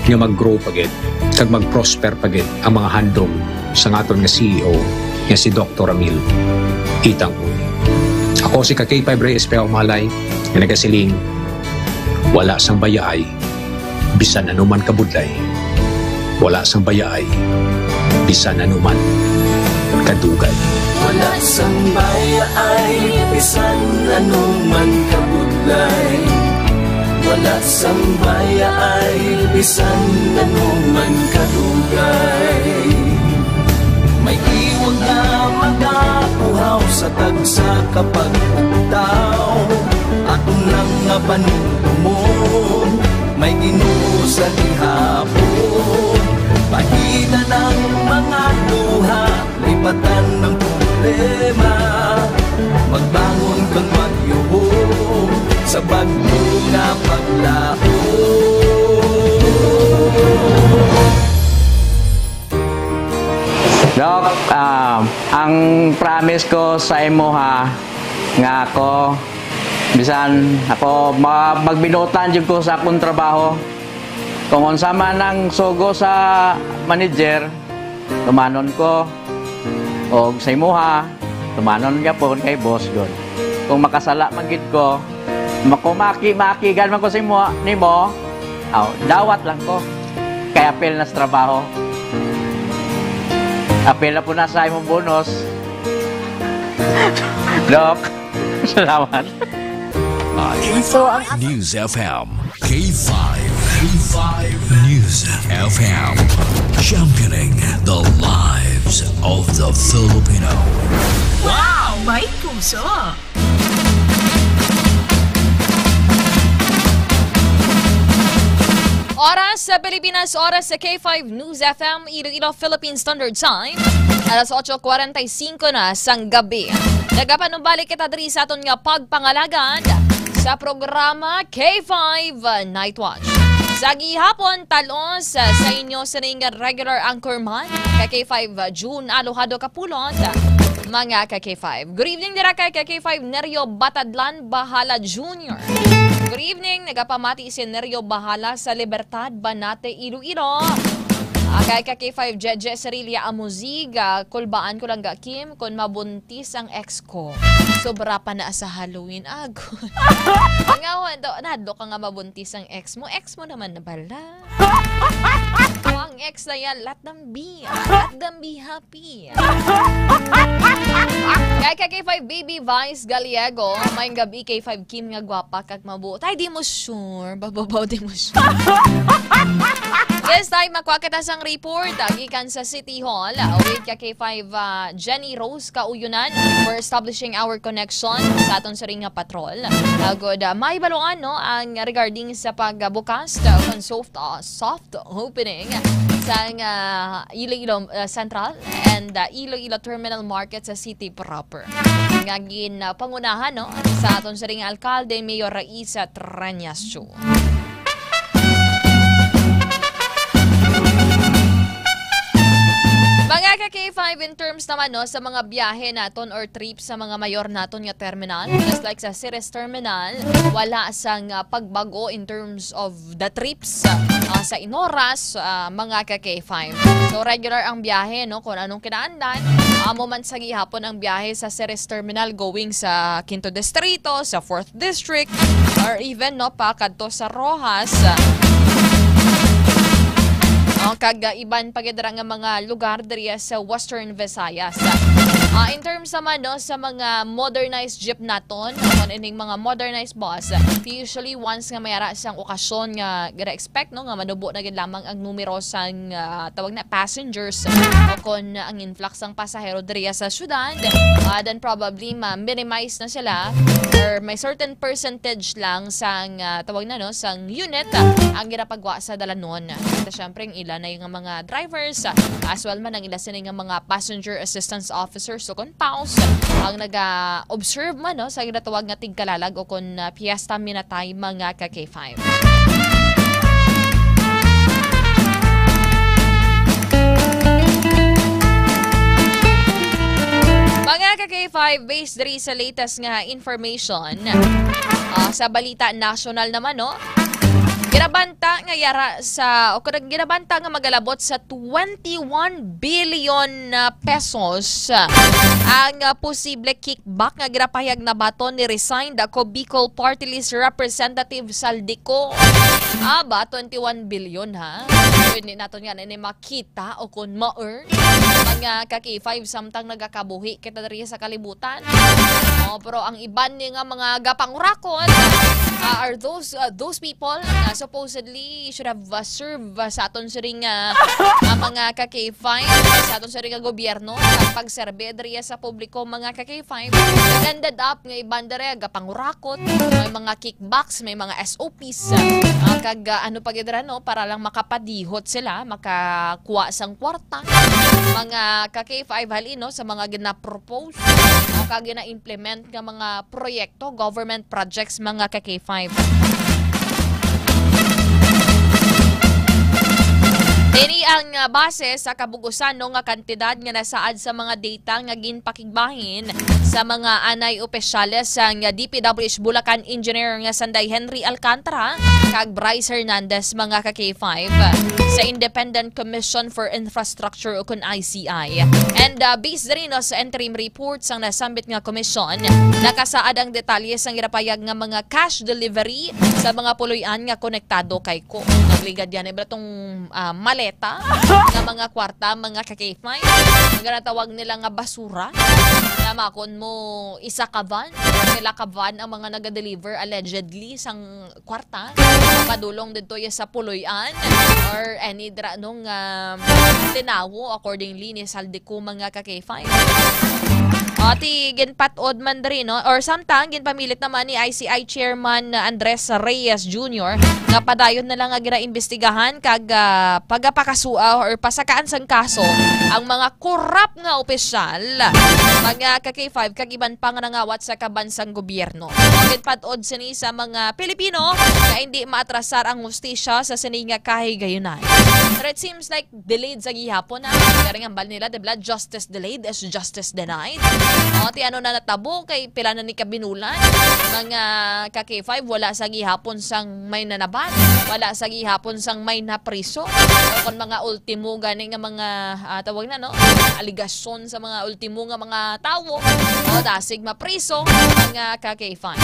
nga mag-grow pa gid kag mag-prosper pa gid ang mga handom sang aton nga C E O nga si Doktor Ramil Itang Uy. Ako si ka K five Reyes Peao Malay nga nagasiling, wala sang bayaay bisan anuman kabudlay, wala sang bayaay bisan anuman kadugay. Wala sang bayaay bisan anuman kabudlay, wala sang bayaay bisan anuman kadugay. May iwag nga magapuhaw sa tagsa ka pagpugtaw. Aton lang nga panumdumon, may Ginoo sa gihapon. Pahitan ang mga luha, lipatan ang problema. Magbangon kang maghiyuhong sa bag-o nga paglaom. Doc, ah, ang promise ko sa imo, ha, nga ako, bisan ako, ma-, magbinuotan jud ko sa akong trabaho. Kung unsa man ang sugo sa manager, tumanon ko. Og sa imuha, tumanon gyapon kay boss gud. Kung makasala man gid ko, makumaki-makigan man ko sa imo, nimo, aw, dawat lang ko. Kay apil na sa trabaho. Apil na po na sa imong bonus. Doc, salamat. So, ang News F M, K five, K five News F M, championing the lives of the Filipino. Wow! May puso! Oras sa Pilipinas, oras sa K five News F M, Iloilo, Philippine Standard Time. Alas otso kwarenta y cinco na sang gabi. Nagapanumbalik kita diri sa aton nga pagpangalagad sa programa K five Night Watch. Sa gihapon, talos sa inyo sining regular anchorman, ka K five June Alojado Kapulot, mga ka K five. Good evening dira kay ka K five Nerio Batadlan Bahala Junior. Good evening, nagapamati si Nerio Bahala sa Libertad, Banate, Iloilo. Ah, kay ka K five Jeje Cerilia Amuziga, kulbaan ko lang ga Kim, kung mabuntis ang ex ko. Sobra pa na sa Halloween. Agon. Nga, wala, nahadlok ka nga mabuntis ang ex mo. Ex mo naman na bala. O, ang ex na yan, let them be. Let them be happy. Kay ka K five Baby Vice Gallego, may gabi K five Kim nga gwapa kag mabuo. Tay, di mo sure. Bababaw, di mo sure. This time, makuha kita sang report, ah, gikan sa City Hall. Ah, with ka K five, ah, Jenny Rose Kauyunan for establishing our connection sa aton siring nga patrol. Agod, ah, may baluan, no, ang regarding sa pagbukas, ah, kon soft, ah, soft opening sang, ah, Iloilo, ah, Central and, ah, Iloilo Terminal Market sa city proper. Nga gin, ah, pangunahan, no, sa aton siring nga alkalde, Mayor Raisa Trañasio. Mga ka K five, in terms naman, no, sa mga biyahe naton or trip sa mga mayor naton nga terminal, just like sa Ceres Terminal, wala sang, ah, pagbago in terms of the trips, ah, sa Inoras, ah, mga ka K five. So, regular ang biyahe, no, kung anong kinaandan. Amo man sa gihapon ang biyahe sa Ceres Terminal going sa Quinto Distrito, sa Fourth District, or even, no, pa kadto sa Roxas. O, kag, ah, iban pa gid ra nga mga lugar diri sa Western Visayas. Ah, in terms naman, no, sa mga modernized jeep naton, o ining mga modernized bus, usually once nga may ara sang okasyon nga gina-expect, no, nga manubo na gid lamang ang numero sang, ah, tawag na passengers o kon ang influx sang pasahero diri sa syudad, ah, then probably ma-minimize na sila or may certain percentage lang sang, ah, tawag na, no, sang unit, ah, ang ginapagwa sa dalanon. At syempre, ang ila na yung mga drivers, ah, as well man ang ila sini nga mga passenger assistance officers o kon paos ang naga-observe man, no, sa ginatawag nga tigkalalag o kon, ah, piyesta minatay, mga ka K five. Mga ka K five, based diri sa latest nga information, ah, sa balita national naman, no? Ginabanta nga yara sa, o kung ginabanta nga magalabot sa twenty-one billion na pesos, ah, ang, ah, posible kickback nga ginapahayag na baton ni resigned ako Bicol Party List Representative Zaldy Co. Ah, ba, twenty-one billion, ha? Pwede naton nga ni makita o kung ma-earn. Mga ka K five, samtang nagakabuhi kita diri sa kalibutan. Oh, pero ang iban ni nga mga gapangurakon, ah, are those, ah, those people na supposedly should have, ah, served, ah, sa aton siring, ah, ah, mga ka K five, sa aton siring nga gobyerno, sa pagserbe diri sa publiko, mga ka K five. It ended up nga iban diri gapangurakot, may mga kickbacks, may mga S O Ps, ah, kag, ah, ano pa gid ra, no, para lang makapadihot sila, makakuha sang kwarta. Mga ka K five, halin, no, sa mga gina-propose o kag gina-implement nga mga proyekto, government projects, mga ka K five. Ini ang, ah, base sa kabug-usan, no, nga kantidad nga nasaad sa mga data nga ginpakigbahin sa mga anay opisyales sang D P W H Bulacan Engineer nga sanday Henry Alcantara kag Bryce Hernandez, mga ka K five, sa Independent Commission for Infrastructure o kun I C I. And, uh, based diri, no, sa interim report sang nasambit nga komisyon, nakasaad ang detalye sang ginapahayag nga mga cash delivery sa mga puloy-an nga konektado kay ko. Nagligad yan, ibra tong, ah, maleta nga mga kwarta, mga ka K five. Ang ginatawag nila nga basura. Na makon mo, isa ka van, sila ka van ang mga naga-deliver allegedly sang kwarta. Padulong dito ya sa puloy-an or any dra nung, um, tinawo accordingly ni Zaldy Co, mga ka K five. Ati ginpat-od man diri, no? Or samtang ginpamilit naman ni I C I Chairman, uh, Andres Reyes Junior nga padayon na lang nga ginaimbestigahan kag, uh, pagapakasua or pasakaan sang kaso ang mga korap nga opisyal, mga ka K five, kag iban pa nga nangawat sa kabansang gobyerno. Ginpat-od sini sa mga Pilipino nga hindi maatrasar ang hustisya sa sini nga kahigayunan. Pero it seems like delayed sa gihapon, ah. Kaya nga bal nila, di ba, justice delayed is justice denied. O, ti ano na natabo kay pila na ni kabinulan. Mga ka K five, wala sa gihapon sang may nanabat, wala sa gihapon sang may napriso. O kung mga ultimo gani nga mga, ah, tawag na, no? Aligasyon sa mga ultimo nga mga tawo. O, dasig mapriso, mga ka K five.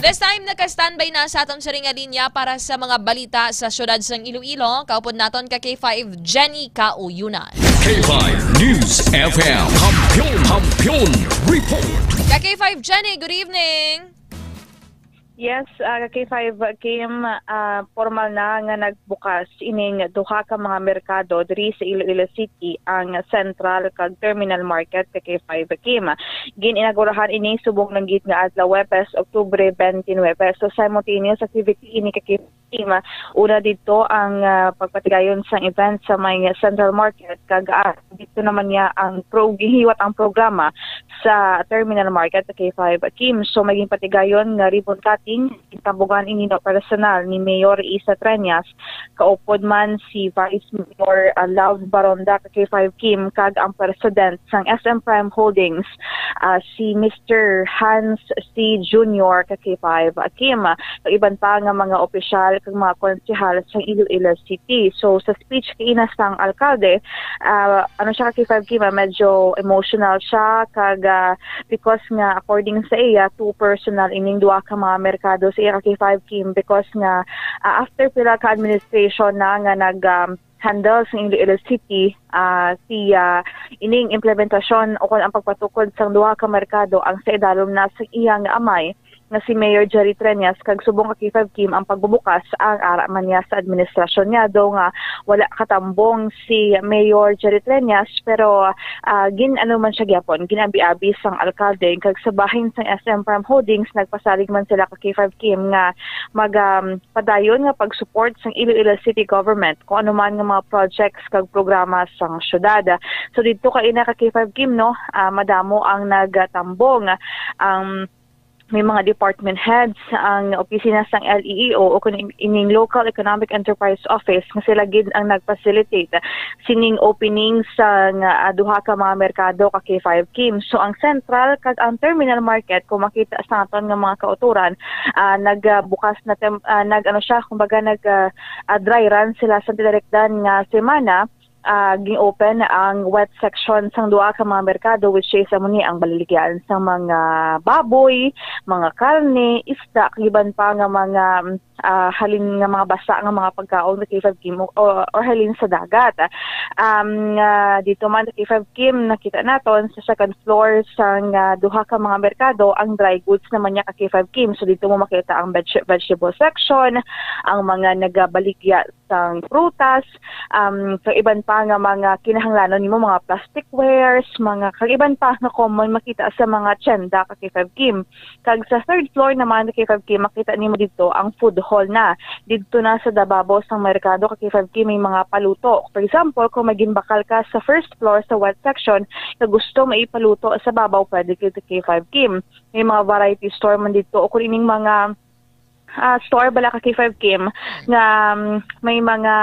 This time, naka-standby na sa aton siring nga linya para sa mga balita sa siyudad sang Iloilo. Kaupod naton ka K five, Jenny Kauyunan. K five News F M. Kampiyon, Kampiyon Report. Ka K five Jenny, good evening. Yes, ah, ka K five Kim, ah, formal na nga nagbukas ining duha ka mga merkado diri sa Iloilo City, ang Central kag Terminal Market, ka K five Kim. Gin-inaugurahan ini subong lang gid nga adlaw, Huwebes, Oktubre twenty-nine. So, simultaneous activity ini, ka K five Kim. Una dito ang, ah, pagpatigayon sang event sa may Central Market, kag, ah, dito naman niya ang pro-, gihiwat ang programa sa Terminal Market, ka K five Kim. So, may ginpatigayon nga ribbon cutting, gintambogan ini, no, personal ni Mayor Isa Treñas, kaupod man si Vice Mayor, ah, Love Baronda, ka K five Kim, kag ang president sang S M Prime Holdings, ah, si Mister Hans C Junior, ka K five Kim, kag iban pa nga mga opisyal kag mga konsehal sa Iloilo City. So, sa speech kaina sang alkalde, ah, ano siya, ka K five Kim, ah, medyo emotional siya, kag, ah, because nga, according sa iya, too personal ining duha ka mga merkado sa iya, ka K five Kim, because nga, ah, after pila ka administration na nga nag, um, handle sa Iloilo City, ah, siya, ining implementasyon o kon ang pagpatukod sang duha ka merkado ang sa idalom na sa iyang amay nga si Mayor Jerry Treñas, kag subong, ka K five Kim, ang pagbubukas ang ara man niya sa administrasyon niya, do nga wala katambong si Mayor Jerry Treñas, pero, ah, gin-ano man siya gyapon, gin-abi-abi sang alkalde, kag sa bahin sang S M Prime Holdings, nagpasalig man sila, ka K five Kim, nga mag, um, padayon nga pag-support sang Iloilo City Government kung ano man nga mga projects kag programa sang syudad. So, didto kaina, ka K five Kim, no, ah, madamo ang nagatambong. Ang may mga department heads, ang opisina sang L E E O o kun in-, ining Local Economic Enterprise Office nga sila gid ang nag-facilitate sining opening sa nga, ah, duha ka mga merkado, ka K five Kim. So, ang Central kag ang Terminal Market, kung makita sa aton nga mga kauturan, ah, nagbukas na tem-, ah, nag, ano siya, kumbaga, nag, ah, ah, dry run sila sa tinarikdan nga semana. Ah, gin-open ang wet section sang duha ka mga merkado, which is amo ni ang baliligyan sang mga baboy, mga karne, isda, kag iban pa nga mga, ah, halin nga mga basa nga mga pagkaon, ka K five Kim, o, or halin sa dagat. Um, nga dito man, ka K five Kim, nakita naton sa second floor sang, ah, duha ka mga merkado ang dry goods naman niya, ka K five Kim. So dito mo makita ang veg-, vegetable section, ang mga nagabaligya sang prutas, um, kag iban pa nga mga kinahanglanon nimo, mga plasticwares, mga kag iban pa nga common makita sa mga tienda, ka K five Kim. Kag sa third floor naman, ka K five Kim, makita nimo didto ang food hall na. Didto na sa dababaw sang merkado, ka K five Kim, may mga paluto. For example, kung may ginbakal ka sa first floor sa wet section nga gusto maipaluto sa babaw, pwede gid, ka K five Kim. May mga variety store man didto, o kung ining mga, ah, store bala, ka K five Kim, nga, um, may mga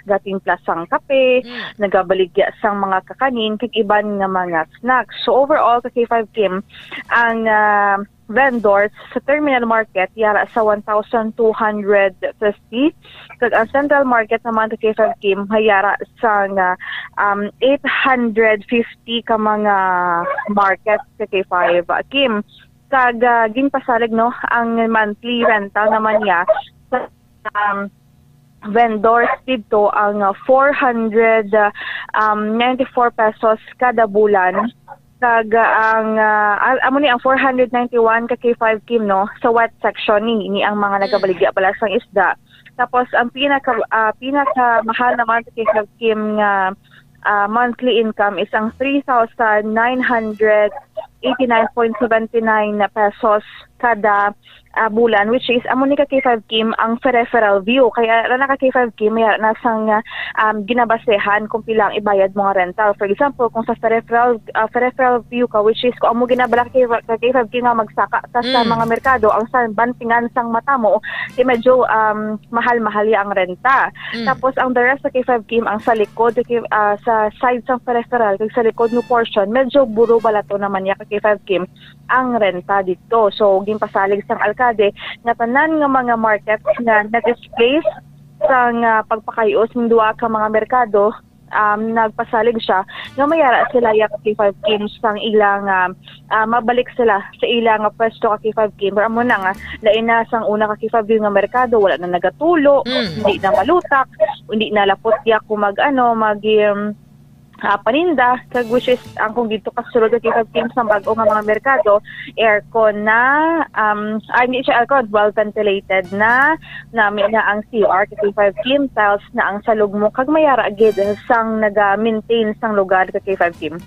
gatimpla sang kape, Mm. nagabaligya sang mga kakanin, kag iban nga mga snacks. So overall, ka K five Kim, ang, ah, vendors sa Terminal Market yara sa one thousand two hundred fifty, kag ang Central Market naman, ka K five Kim, may yara sa nga, um, eight hundred fifty ka mga market, ka K five Kim. Kag, ah, ginpasalig, no, ang monthly rental naman niya sa, um, vendors didto ang, ah, four hundred, ah, um, ninety-four pesos kada bulan. Kag, ah, ang, ah, al-, amo ni ang four hundred ninety-one, ka K five Kim, no, sa wet section ni, ni ang mga Mm. nagabaligya bala sang isda. Tapos ang pinaka, ah, pinakamahal naman, ka K five Kim, nga, ah, monthly income is ang three thousand nine hundred eighty-nine point seventy-nine pesos kada, ah, bulan, which is amo ni ka K five Kim ang peripheral view. Kay ara na ka K five Kim, may ara na sang, ah, um, ginabasehan kung pila ang ibayad mo nga rental. For example, kung sa peripheral, ah, peripheral view ka, which is kung amo ginabala ka K five Kim nga magsaka ka sa Mm. mga merkado, ang sa bantingan sang mata mo, eh, medyo, um, mahal-mahal ya ang renta. Mm. Tapos ang the rest sa K five Kim, ang sa likod, sa K-, ah, sa side sang peripheral, kag sa likod nga portion, medyo buro balato naman ya ka K five Kim ang renta dito. So, ginpasalig sang alkalde nga tanan nga mga markets nga na-displace sang, ah, pagpakay-os ning duha ka mga merkado, um, nagpasalig siya nga mayara sila ya ka K five Kim sang ilang, ah, ah, mabalik sila sa ilang pwesto ka K five Kim. Pero amo na nga, lain na sang una ka K five Kim nga merkado, wala na nagatulo, Mm. hindi na malutak, hindi na lapot ya kung mag, ano, mag, um, ah, paninda, kag which is ang kung dito kasulod ka K five Kim sa bag-o nga mga merkado, aircon na, um, ah, hindi siya aircon, well ventilated na, nami na ang C R, K five Kim, tiles na ang salog mo, kag mayara gid sang naga-maintain sang lugar ka K five Kim.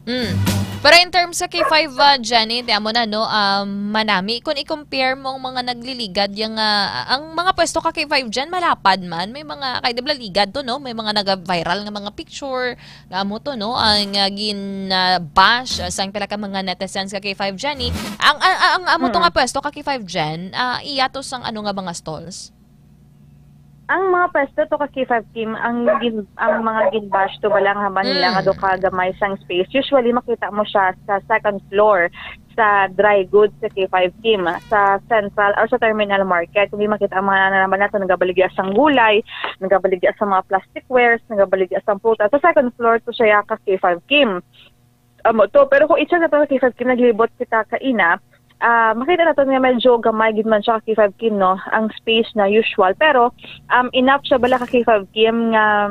Mm. Pero in terms sa K five, ah, Jenny, di amo na, no, um, manami, kung i-compare mo ang mga nagliligad, yung, ah, ang mga pwesto ka K five dyan, malapad man. May mga, kay di ba ligad to, no? May mga naga-viral nga mga picture, nga amo to, no? Ang, ah, gin-, ah, bash, ah, sang pila ka mga netizens ka K five Jenny. Ang, ang, ang amo to Mm. nga pwesto ka K five Jen, ah, iya to sang ano nga mga stalls? Ang mga pwesto to ka K five Kim, ang gin-, ang mga gin-bash to ba lang habang nila Mm. nga do ka gamay sang space. Usually, makita mo siya sa second floor sa dry goods sa K five Kim, sa central or sa terminal market. Kung di makita ang mga nanaman nato, nagabaligya sang gulay, nagabaligya sa mga plasticwares, nagabaligya sang prutas. Sa second floor to siya ka K five Kim. Amo to. Pero kung i-check nato sa K five Kim, naglibot kita kaina, ah, makita nato nga medyo gamay gid man siya ka K five Kim, no? Ang space na usual. Pero, um, enough siya bala ka K five Kim nga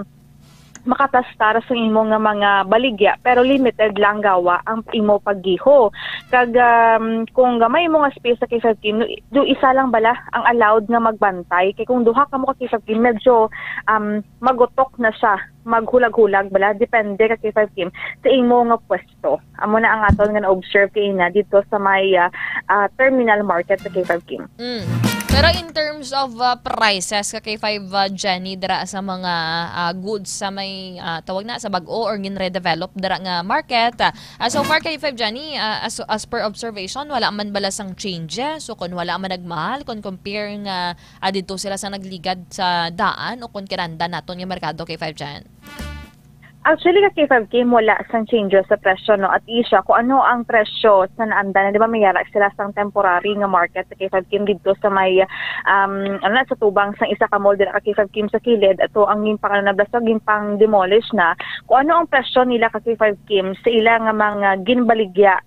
makaplastar sa imo nga mga baligya, pero limited lang gawa ang imo paggiho. Kag, um, kung gamay mo nga space sa K five Kim, no, do isa lang bala ang allowed nga magbantay. Kay kung duha ka mo ka K five Kim, medyo, um, magutok na siya, maghulag-hulag bala, depende ka K five Kim sa imo nga pwesto. Amo na ang aton nga na-observe kaina dito sa may, ah, ah, terminal market sa K five Kim. Mm. Pero in terms of, ah, prices ka K five, ah, Jenny, dira sa mga, ah, goods sa may, ah, tawag na, sa bag-o or gin-redevelop dira nga market, ah, ah, so far K five Jenny, ah, as, as per observation, wala man bala sang changes. So kung wala man nagmahal, kung compare nga, ah, didto sila sa nagligad sa daan o kung kinanda naton nga merkado K five Jen? Actually, ka K five Kim, wala sang changes sa presyo, no? At isya, kung ano ang presyo sa naanda na, di ba, may yara sila sang temporary nga market sa K five Kim didto sa may, um, ano na, sa tubang sang isa ka mall, dira ka K five Kim sa kilid, ato ang ginpang-, ano na, basta ginpang-demolish na. Kung ano ang presyo nila ka K five Kim sa ila nga mga ginbaligya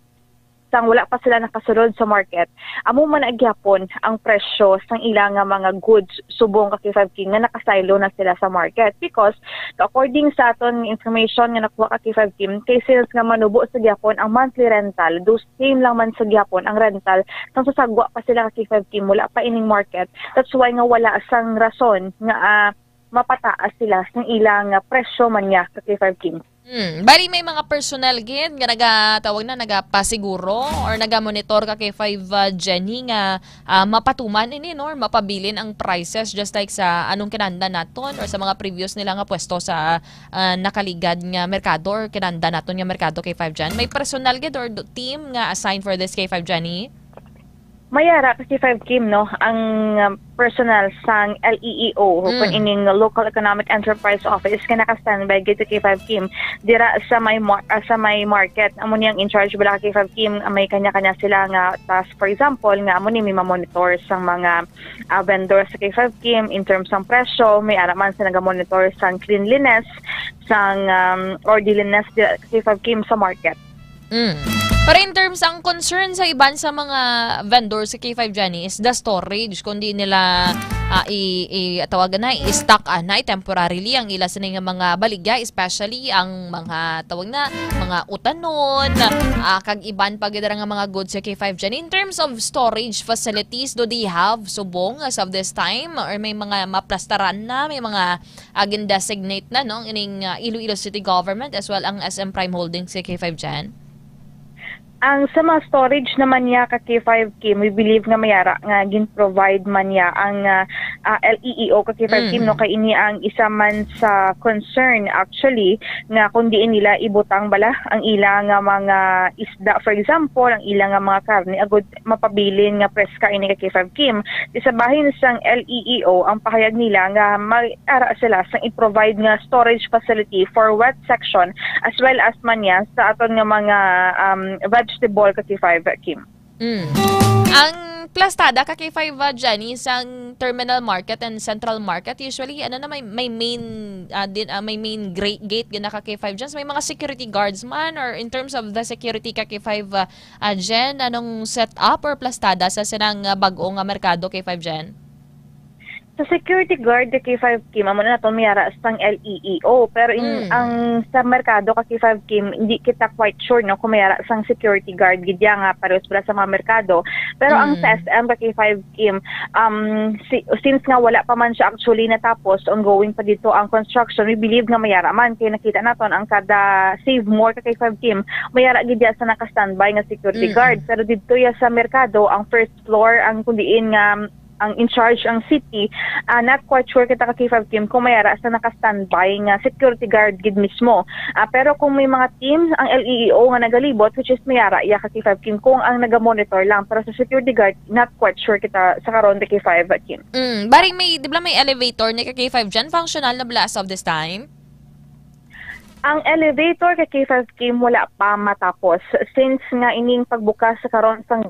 sang wala pa sila nakasulod sa market, amo man na gyapon ang presyo sang ila nga mga goods subong ka K five Kim nga nakasaylo na sila sa market. Because, according sa aton information nga nakuha ka K five Kim, kay since nga manubo sa gyapon ang monthly rental, do same lang man sa gyapon ang rental sang susagwa pa sila ka K five Kim, wala pa ining market. That's why nga wala sang rason nga, ah, mapataas sila sang ila nga presyo man niya ka K five Kim. Hmm, bali may mga personnel gid nga nagatawag na, nagapasiguro or nagamonitor ka K five, ah, Jenny, nga, ah, mapatuman ini, no, or mapabilin ang prices just like sa anong kinahanglan naton or sa mga previous nila nga pwesto sa, ah, nakaligad nga merkado or kinahanglan naton nga merkado K five Jen. May personnel gid or do-, team nga assigned for this K five Jenny? Mayara kasi five Kim, no, ang, um, personnel sang L E E O, o kung Mm. ining Local Economic Enterprise Office, nga naka-standby gid sa K five Kim dira sa may mar-, ah, sa may market. Amo ni ang in charge bala ka K five Kim, may kanya-kanya sila nga task. For example, nga amo ni may mamonitor sang mga, ah, vendor sa K five Kim in terms sang presyo, may ara man sa nagamonitor sang cleanliness, sang, um, orderliness dira sa K five Kim sa market. Mm. Pero in terms ang concern sa iban sa mga vendors sa K five Jenny is the storage, kundi nila, ah, i, i, tawagan na, i-stock, ah, na, temporarily ang ila sini nga mga baligya, especially ang mga, tawag na, mga utanon, ah, kag iban pa gid nga mga goods sa K five Jenny. In terms of storage facilities, do they have subong as of this time? Or may mga maplastaran na, may mga ah, gin-designate na, no, ining, ah, Iloilo City Government as well ang S M Prime Holdings sa K five Jen? Ang sa mga storage naman niya ka K five Kim, we believe nga mayara nga gin-provide man niya ang, ah, ah, L E E O ka K five Kim, no, Mm. kay ini ang isa man sa concern actually nga kung diin nila ibutang bala ang ila nga mga isda, for example, ang ila nga mga karne, agud mapabilin nga preska ini ka K five Kim. Sa bahin sang L E E O, ang pahayag nila nga may ara sila sang i-provide nga storage facility for wet section as well as man niya sa aton nga mga, um, vegetable ka K five Kim. Mm. Ang plastada ka K five, ah, Jenny, sang terminal market and central market, usually, ano na, may, may main, ah, din, ah, may main gra-, gate gina ka K five dyan. So, may mga security guards man, or in terms of the security ka K five, ah, ah, Jen, anong set up or plastada sa sinang, ah, bag-o nga merkado K five Jen? Sa security guard ka K five Kim, amo na naton mayara sang L E E O. Pero in, Mm. ang sa merkado ka K five Kim, hindi kita quite sure, no, kung mayara sang security guard gid ya nga pares bala sa mga merkado. Pero ang Mm. sa S M ka K five Kim, um, si, since nga wala pa man siya actually natapos, ongoing pa dito ang construction, we believe nga mayara man. Kaya nakita naton ang kada Save More ka K five Kim, mayara gid ya sa naka-standby nga security Mm. guard. Pero dito ya sa merkado, ang first floor, ang kung diin nga ang in charge ang city, ah, not quite sure kita ka K five Kim kung mayara sa naka-standby nga security guard gid mismo. Ah, pero kung may mga team ang L E E O nga nagalibot, which is mayara ya ka K five Kim kung ang naga-monitor lang. Pero sa security guard, not quite sure kita sa karon ka K five Kim. Mm, bari may, di ba may elevator ni ka K five dyan? Functional na bala as of this time? Ang elevator ka K five Kim wala pa matapos since nga ining pagbukas sa karon sang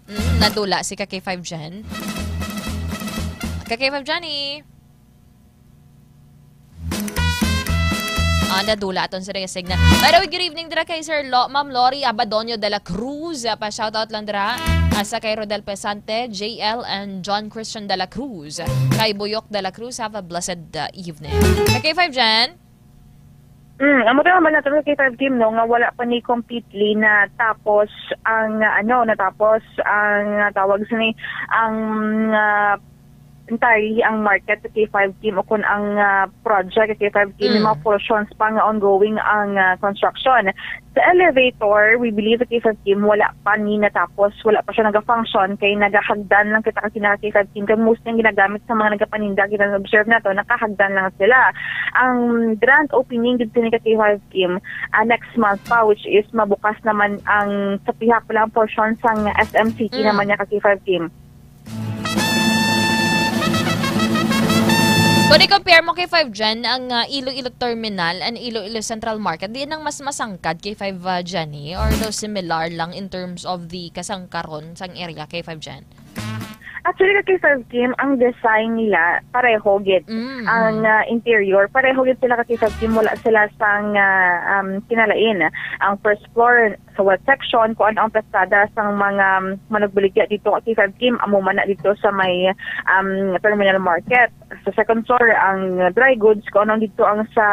Mm, nadula si ka K five Jen. Ka K five Jenny. Ah, nadula aton sa signal. By the way, good evening dira kay Sir Lo, Ma'am Lori Abadonio de la Cruz. Ah, pa shoutout lang dira. Asa kay Rodel Pesante, J L, and John Christian de la Cruz. Kay Buyok de la Cruz, have a blessed, uh, evening. Ka K five Jen? Mm, amo to naman nato kay K five Kim, no, nga wala pa ni completely na tapos ang, ano, natapos ang, ah, tawag sini, ang, ah, entirely ang market sa K five Kim o kung ang, ah, project sa K five Kim, may Mm. mga portions pa nga ongoing ang, ah, construction. Sa elevator, we believe sa K five Kim, wala pa ni natapos, wala pa siya naga-function, kay nagahagdan lang kita kasi na K five Kim, kay mostly ang ginagamit sa mga nagapaninda, kita na-observe nato, nakahagdan lang sila. Ang grand opening gid sini ka K five Kim, ah, next month pa, which is mabukas naman ang sa pihak lang portion sang S M City Mm. naman niya ka K five Kim. Kung i-compare mo kay five Jen, ang, ah, Iloilo Terminal and Iloilo Central Market, di nang mas masangkad kay five, ah, Jenny? Or daw similar lang in terms of the kasangkaron sang area kay five Jen? Actually, ka K five Kim, ang design nila, pareho gid. Mm, Ang, mm. ah, interior, pareho gid sila ka K five Kim, wala sila sang, ah, um, kinalain. Ang first floor, sa wet section, kung ano ang plastada sang mga, um, manugbaligya dito ka K five Kim, amo man na dito sa may, um, terminal market. Sa second floor, ang dry goods, kung ano dito ang sa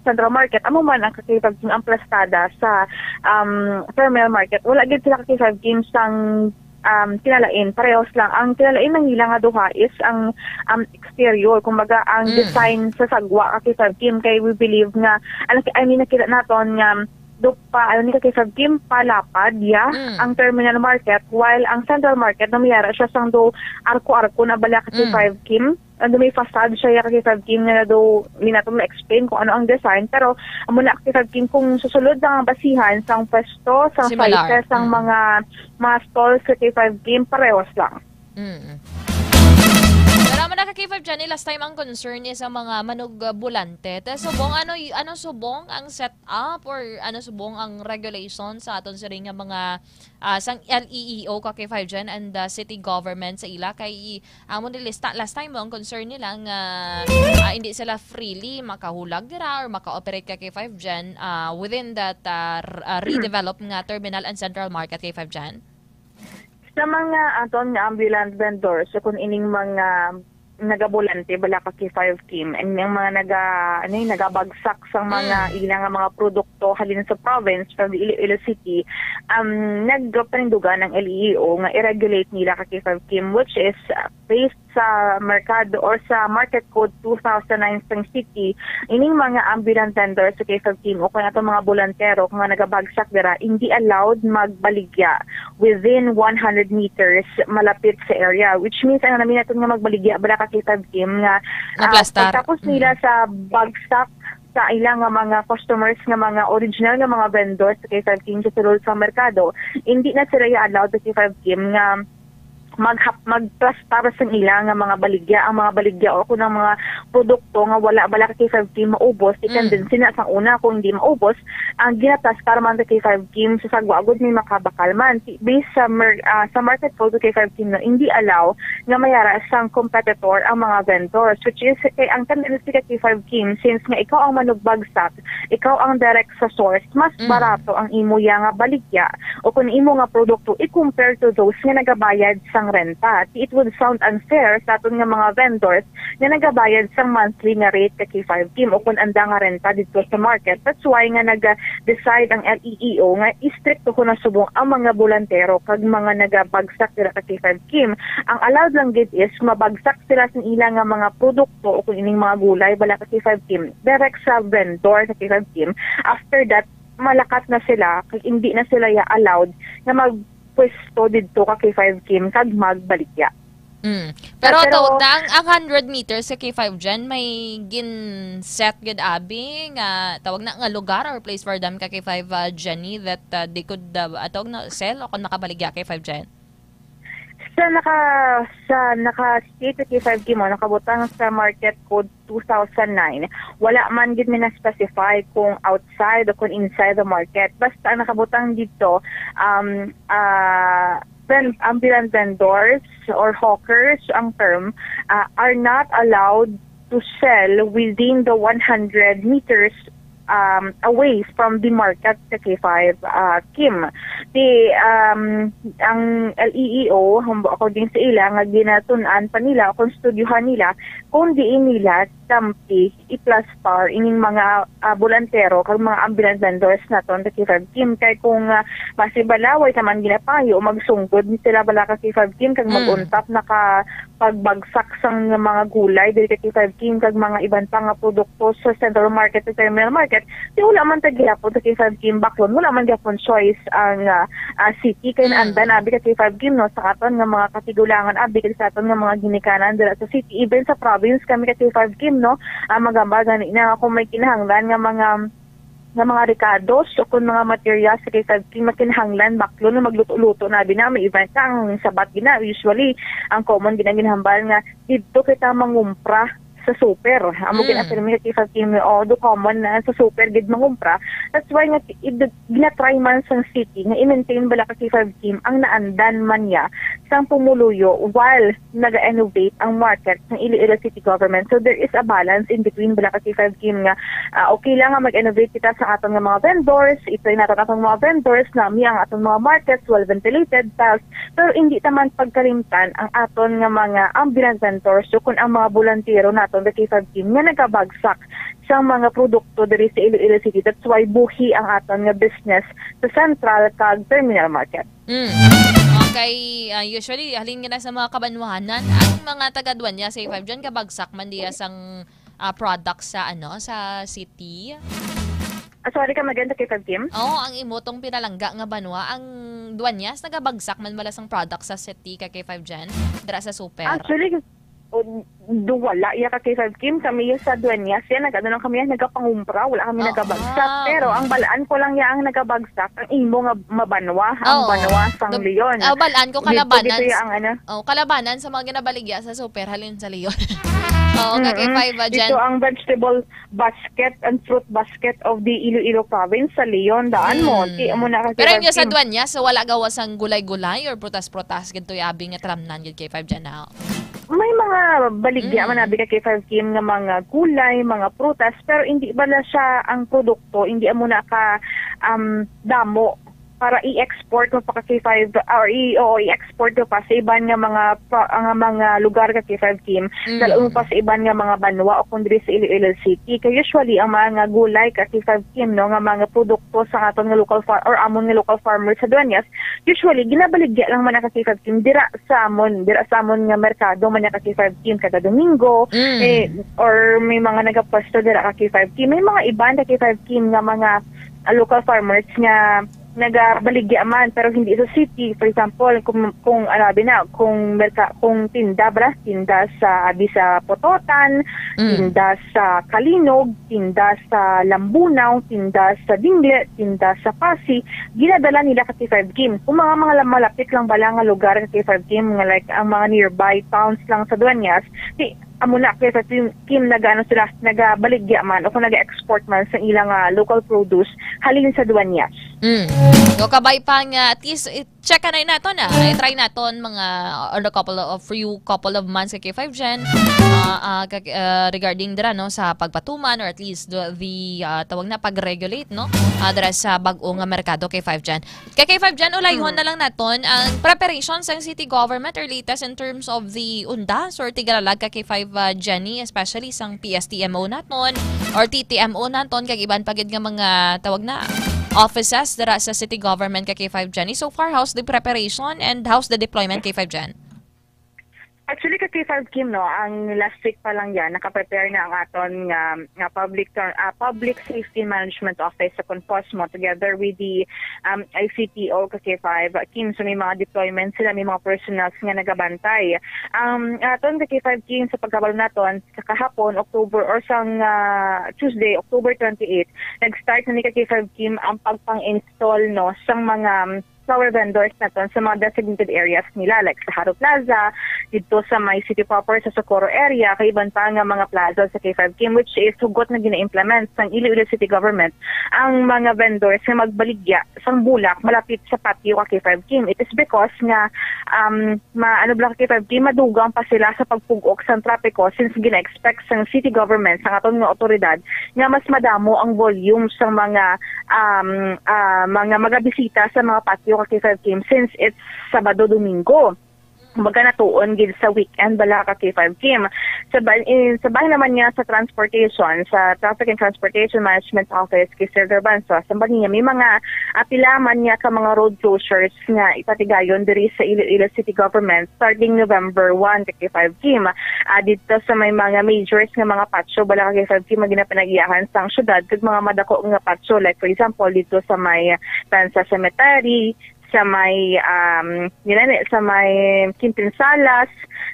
central market, amo man ang ka K five Kim ang plastada sa, um, terminal market. Wala gid sila ka K five Kim sang, um, kinalain, parehos lang. Ang kinalain ng nila nga duha is ang, um, exterior, kumbaga ang Mm. design sa sagwa ka K five Kim, kay we believe nga, ano, I mean, nakita naton nga do pa, ano ni ka K five Kim, palapad, yeah, Mm. ang terminal market, while ang central market, namayara siya sang do arko-arko na bala ka Mm. K five Kim. Ano, may facade siya, yeah, ka K five Kim, nga do, hindi nato ma-explain kung ano ang design, pero amo na ka K five Kim, kung susulod lang ang basihan sang pwesto, sang Similar. sizes, sang Mm. mga, mga stalls ka K five Kim, parehos lang. Mm. Pero man na ka K five Jenny, last time ang concern is ang mga manug-, ah, bulante. Te, subong, ano y-, ano subong ang setup or ano subong ang regulation sa aton sini nga mga, ah, sang L E E O ka K five Jen and the city government sa ila? Kay amo nilista last time mo ang concern nila nga, ah, hindi sila freely makahulag dira or maka-operate ka K five Jen, ah, within that, ah, r-, ah, redeveloped nga terminal and central market K five Jen? Sa mga aton nga ambulant vendors, sa kung ining mga nagabolante bala ka K five Kim, and yung mga naga, ano yun, nagabagsak sa mga Mm. ila nga mga produkto halin sa province from the Iloilo City, um, nagpanindugan ang L E E O nga i-regulate nila ka K five Kim, which is, uh, based sa merkado or sa Market Code two thousand nine sang city, ining mga ambulant vendors sa K five Kim o kung atong mga bolantero nga nagabagsak dira, hindi allowed magbaligya within one hundred meters malapit sa area, which means ang naminaton nga magbaligya bala ka K five Kim nga, ah, Maplastar. Pagtapos nila Mm. sa bagsak sa ilang nga mga customers nga mga original nga mga vendors sa K five Kim sa sulod sa merkado, hindi na sila ya allowed sa K five Kim nga maghap-, magplastar sa ila nga mga baligya, ang mga baligya o kung ang mga produkto nga wala bala ka K five Kim maubos, di Mm. tendency na sang una kung hindi maubos, ang ginaplastar man sa K five Kim sa sagwa agud may makabakal man. Ti-, based sa mer-, ah, sa market code sa K five Kim, no, hindi allow nga mayara sang competitor ang mga vendors, which is kay ang tendency ka K five Kim, since nga ikaw ang manugbagsak, ikaw ang direct sa source, mas Mm. barato ang imo ya nga baligya o kung imo nga produkto i-compare to those nga nagabayad sang renta. It would sound unfair sa aton nga mga vendors nga nagabayad sang monthly nga rate ka K five Kim o kung anda nga renta dito sa market. That's why nga nag-decide ang L E E O nga istrikto ko na subong ang mga bolantero kag mga nagabagsak dira ka K five Kim. Ang allowed lang gid is mabagsak sila sa ila nga mga produkto o kung ining mga gulay bala ka K five Kim, direct sa vendor sa K five Kim. After that, malakat na sila, kag hindi na sila ya allowed nga magpwesto didto ka K five Kim kag magbaligya. Mm. Pero, pero tawag na ang, ang hundred meters sa K five dyan, may gin-set gid abi nga tawag na nga lugar or place for them ka K five, uh, Jenny, that, uh, they could, uh, tawag na sell o kung makabaligya K five dyan? Sa naka-, sa naka-state sa K five Kim, nakabutang sa Market Code two thousand nine, wala man gid mi na-specify kung outside o kung inside the market. Basta ang nakabutang dito, um, ah, ven-, ambulant vendors or hawkers ang term, ah, are not allowed to sell within the one hundred meters, um, away from the market sa K five, ah, Kim. Di, um, ang L E E O, humbo-, according sa ila, nga ginatun-an pa nila o kung studyuhan nila kung diin nila tampi i-plastar ining mga, ah, bolantero kag mga ambulant vendors naton sa K five Kim. Kay kung, ah, base bala, way naman ginapangayo o magsunggod ni sila bala ka K five Kim kag Mm. mag-untap naka pagbagsak sang mga gulay diri kay K five Kim kag mga iban pa nga produkto sa Central Market ug Terminal Market, di wala man ta gihapon sa K five Kim baklon, wala man gihapon choice ang, ah, ah, city kay Mm. naandan abi ka K five Kim, no, sa aton nga mga katigulangan abi kag sa aton nga mga ginikanan dira sa city, even sa province kami ka K five Kim, no, ah, magamba gani na kung may kinahanglan nga mga nga mga rekados o kon mga materials sa K five Kim nga kinahanglan baklon nga magluto-luto na abi na may event na ang sabat gina. Usually, ang common gina ginhambal nga didto kita mangumpra sa super. Amo Mm. gina-affirm ni K five Kim, o, do common na sa super gid mangumpra. That's why nga i-, gina-try man sang city nga i-maintain bala ka K five Kim ang naandan man niya sang pumuluyo while naga-innovate ang market ng Iloilo City Government. So there is a balance in between bala ka K five Kim nga, ah, okay lang nga mag-innovate kita sa aton nga mga vendors, i-try naton atong mga vendors, nami ang aton mga markets well ventilated, tiles, pero hindi ta man pagkalimtan ang aton nga mga ambulant vendors o kun ang mga bolantero naton sa K five Kim nga nagabagsak sa mga produkto diri sa Iloilo City. That's why buhi ang aton nga business sa Central kag Terminal Market. Mm. Okay, ah, usually, halin nga na sa mga kabanwahanan, ang mga taga-Dueñas sa K five dyan, kabagsak man diya sang, ah, products sa, ano, sa city? Ah, sorry ka, maganda kay Kim? Oo, ang imo tong pinalangga nga banwa, ang Dueñas, nagabagsak man bala sang products sa city ka K five dyan? Dira sa super? Actually, o, do wala iya ka K five Kim, kami iya sa Dueñas iya, nag-ano lang kami iya, nagapangumpra, wala kami Oo. nagabagsak. Pero ang balaan ko lang iya ang nagabagsak, ang imo nga mabanwa, ang Oo. banwa sang Nag-, Leon. ah, balaan ko Dito, kalabanan dito iya s-, ang ano. oh, kalabanan sa mga ginabaligya sa super, halin sa Leon. Oo, ka K five, ah, Dito dyan. ang vegetable basket and fruit basket of the Iloilo province sa Leon, daan mo. Mm. Ti, amo na ka Pero K five inyo sa Kim. Dueñas, so wala gawas ang gulay-gulay or prutas-prutas, gid to abi nga tramnan gid K five dyan, ah. May mga baligya Mm. man abi ka K five Kim nga mga gulay, mga prutas, pero hindi bala siya ang produkto, hindi amo na ka, um, damo para i-export mo pa ka K five, or i-, oo, i-export mo pa sa iban nga mga pa-, nga mga lugar ka K five Kim, Mm. dalaon mo pa sa iban nga mga banwa o kung diri sa Iloilo City. Kay usually, ang mga gulay ka K five Kim, no, nga mga produkto sa aton nga local far-, or amon nga local farmers sa Dueñas, usually, ginabaligya lang man ang ka K five Kim dira sa amon, dira sa amon nga merkado man ang ka K five Kim kada Domingo, Mm. eh, or may mga nagapwesto dira ka K five Kim. May mga iban ka K five Kim nga mga, ah, local farmers nga nagabaligya man, pero hindi sa city. For example, kung, kung, ano, abi na, kung merka-, kung tinda, bra, tinda sa, abi, sa Pototan, Mm. tinda sa Calinog, tinda sa Lambunao, tinda sa Dingle, tinda sa Pasi, ginadala nila ka K five Kim. Kung mga, mga la-, malapit lang bala nga lugar ka K five Kim, nga, like, ang mga nearby towns lang sa Dueñas, di, amo na, K five Kim, Kim, nag-ano sila, nagabaligya man o kung nag-export man sa ilang, ah, local produce halin sa Dueñas. Mm. So, kabay pa nga, at least, i-check na naton, ah. I-try naton mga, or a couple of, few couple of months ka K five Jen, ah, ah, kag-, ah, regarding dira, no, sa pagpatuman or at least the, the, ah, tawag na pag-regulate, no, ah, dira sa bag-o nga merkado K five Jen. Kay K five Jen, ulayhon Mm. na lang naton ang preparation sang city government or latest in terms of the undas or tigalalag ka K five, ah, Jenny, especially sang P S T M O naton or T T M O naton, kag iban pa gid nga mga tawag na offices dira sa city government ka K five Jenny. So far, how's the preparation and how's the deployment, K five Jen? Actually, ka K five Kim, no, ang last week pa lang yan, nakaprepare na ang aton nga, nga public, ah, Public Safety Management Office sa Confosmo together with the, um, I C T O ka K five Kim. So, may mga deployment sila, may mga personnels nga nagabantay. Um, aton ka K five Kim, sa pagkabalo naton, sa kahapon, October, or sang, ah, Tuesday, October twenty-eight, nag-start na ni ka K five Kim ang pagpang-install, no, sang mga, um, flower vendors naton sa mga designated areas nila, like sa Haro Plaza, dito sa may city proper, sa Socorro area, kay iban pa nga mga plaza sa K five Kim, which is hugot na gina-implement sang Iloilo City Government ang mga vendors nga magbaligya sang bulak malapit sa patio ka K five Kim. It is because nga, um, ma-, ano, bala ka K five Kim, madugang pa sila sa pagpug-ok sang trapiko since gina-expect sang city government, sang aton nga otoridad, nga mas madamo ang volume sang mga, um, ah, mga magabisita sa mga patio ka K five Kim since it's Sabado, Domingo. Kumbaga, natuon gid sa weekend bala ka K five Kim. Sa ba-, eh, sa bahin naman niya sa transportation, sa Traffic and Transportation Management Office, kay Sir Garbanzo, sa niya, may mga apila man niya ka mga road closures nga ipatigayon diri sa Iloilo City Government starting November one, ka K five Kim. Ah, dito sa may mga majors nga mga patio bala ka K five Kim, ang ginapanag-iyahan sang syudad, kag mga madako nga patio, like, for example, dito sa may Tanza Cemetery, sa may, um, yun na, sa may Quintin Salas,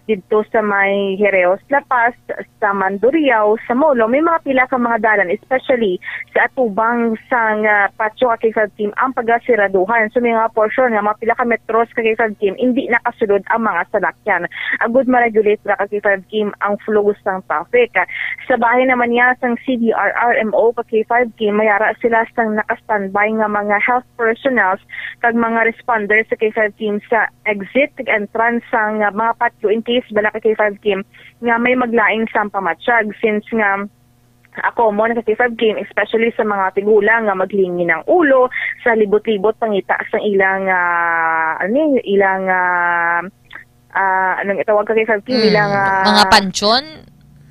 dito sa may Hereos La Paz, sa Mandurriao, sa Molo, may mga pila ka mga dalan, especially sa atubang sang, ah, patio ka K five Kim ang pagasiraduhan. So, may mga portion nga mga pila ka metros ka K five Kim, hindi nakasulod ang mga salakyan. Agud ma-regulate ra ka K five Kim ang flow sang traffic. Sa bahin naman niya sang C D R R M O ka K five Kim, may ara sila sang naka-standby nga mga health personnel kag mga responders sa K five Kim sa exit kag entrance sang, ah, mga patio in case bala ka K five Kim nga may maglain sang pamatyag, since nga, ah, common ka K five Kim, especially sa mga tigulang nga maglingi ng ulo sa libot-libot pangita sang ilang, ah, ano yun, ilang, ah, ah, anong itawag ka K five Kim, Mm, ilang, ah, mga pansyon?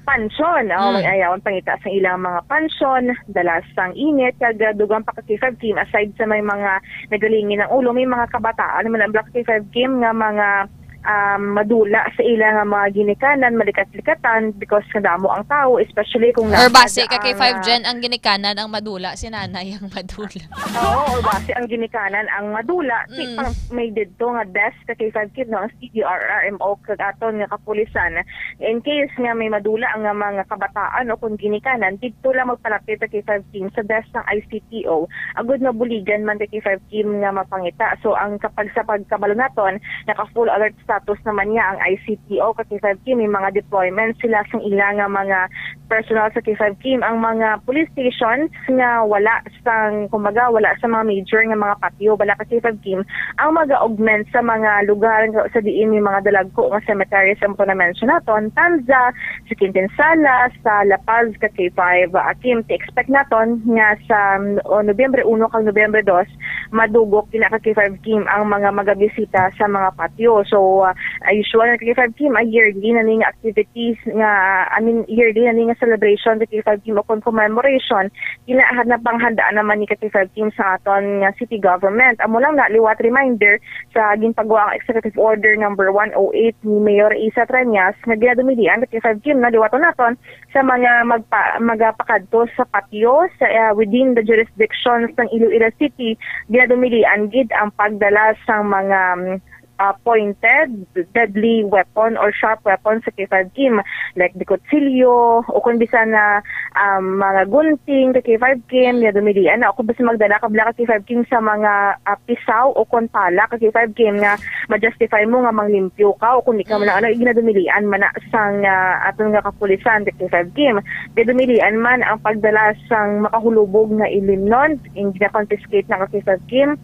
Pansyon, oh, Mm. may ayawon pangita sa ilang mga pansyon, dalas sang init, kag, ah, dugang pa ka K five Kim, aside sa may mga nagalingi ng ulo, may mga kabataan naman ang bala ka K five Kim nga mga, um, madula sa ila nga mga ginikanan, malikat-likatan, because nga damo ang tao, especially kung Or nasa base ka daan K five nga Jen, ang ginikanan ang madula, si nanay ang madula. Oo, or base ang ginikanan ang madula, si Mm. pang-, may didto nga desk ka K five Kim, no, ang C D R R M O, kag aton nga kapulisan. In case nga may madula nga mga kabataan o kung ginikanan, didto lang magpalapit ka K five Kim sa desk sang I C T O. Agud mabuligan man ka K five Kim nga mapangita. So, ang kapag, sa pagkabalo naton, naka full alert status naman niya ang I C T O ka K five Kim. May mga deployment sila sang ila nga mga personal sa K five Kim. Ang mga police stations nga wala sang, kumbaga, wala sa mga major nga mga patio bala ka K five Kim, ang mag-augment sa mga lugar nga sa diin may mga dalagko nga cemetery, sa mga na-mention naton, Tanza, sa Quintin Sala, sa La Paz, ka K five, ah, Kim. Ti-expect naton nga sa, o, Nobyembre uno kag Nobyembre dos, madugok gina ka K five Kim ang mga magabisita sa mga patio. So, ah, ah, usual na ka K five Kim, ah, yearly na ni nga activities nga, I mean, yearly na ni nga celebration ka K five Kim o kon commemoration, gina-, napanghandaan naman ni ka K five Kim sa aton nga city government. Amo lang na liwat reminder sa ginpagawa ang Executive Order number one oh eight ni Mayor Isa Treñas nga ginadumilian ka K five Kim, no, liwaton naton sa mga magpa-, magapakadto sa patio sa, ah, within the jurisdiction sang Iloilo City, ginadumilian gid ang pagdala sang mga, mm, ah, pointed, deadly weapon or sharp weapon sa K five Kim, like the kutsilyo, o kung bisan na, um, mga gunting ka K five Kim, ginadumilian na, o kung bisan magdala ka bala ka K five Kim sa mga, ah, pisaw o kon pala ka K five Kim nga ma-justify mo nga manglimpyo ka o kung di ka man, mm, ano, ginadumilian man na sang, ah, aton nga kapulisan, ka K five Kim. Ginadumilian man ang pagdala sang makahulubog nga ilimnon, in gina-confiscate na ka K five Kim.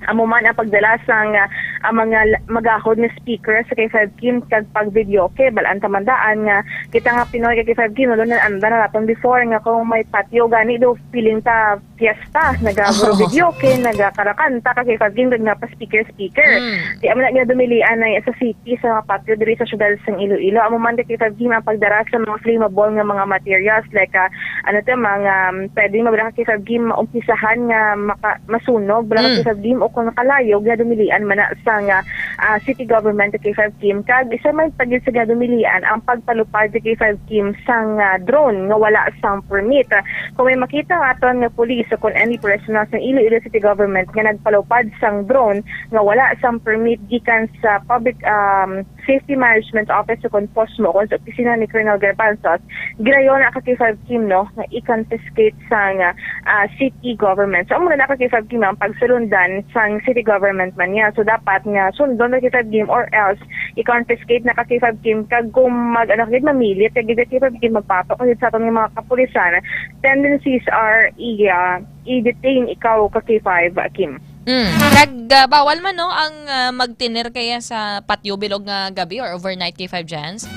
Amo man ang pagdala sang, ah, ang mga la-, magahod nga speaker sa K five Kim kag pag-videoke. Balaan ta man daan nga kita nga Pinoy ka K five Kim, wala na anda na naton before nga kung may patio gani do, feeling ta fiesta, nagaburo Oo. videoke, nagakarakanta ka K five Kim, nagapa-speaker-speaker. Mm. Di amo na ginadumilian na sa city, sa mga patio diri sa siyudad sang Iloilo. Amo man ka K five Kim ang pagdara sa mga flammable nga mga materials like, ah, ano to, mga, um, pwede mabala ka K five Kim maumpisahan nga maka-, masunog, bala ka Mm. K five Kim o kung nakalayo, ginadumilian man na sa nga, ah, city government ka K five Kim. Kag isa man pa gid sa ginadumilian ang pagpalupad ka K five Kim sang, ah, drone nga wala sang permit. Kung may makita ang aton nga pulis o kung any personnel sa Iloilo City Government nga nagpalupad sang drone nga wala sang permit gikan sa Public, um, Safety Management Office o kung POSMO o kung sa opisina ni Colonel Garbanzos, ginayon na ka K five Kim, no, nga i-confiscate sang, ah, city government. So, amo na ka K five Kim ang pagsulundan sang city government man niya. So, dapat nga sundon na K five Kim or else i-confiscate na ka K five Kim, kag kung mag, ano, kag mamilit, kag gid K five Kim magpatok gid sa aton nga mga kapulisan, tendencies are i-, ah, i-detain ikaw ka K five, Kim. Mm. Kag, ah, bawal man, no, ang, ah, magtener kaya sa patio bilog nga gabi or overnight, K five Jens?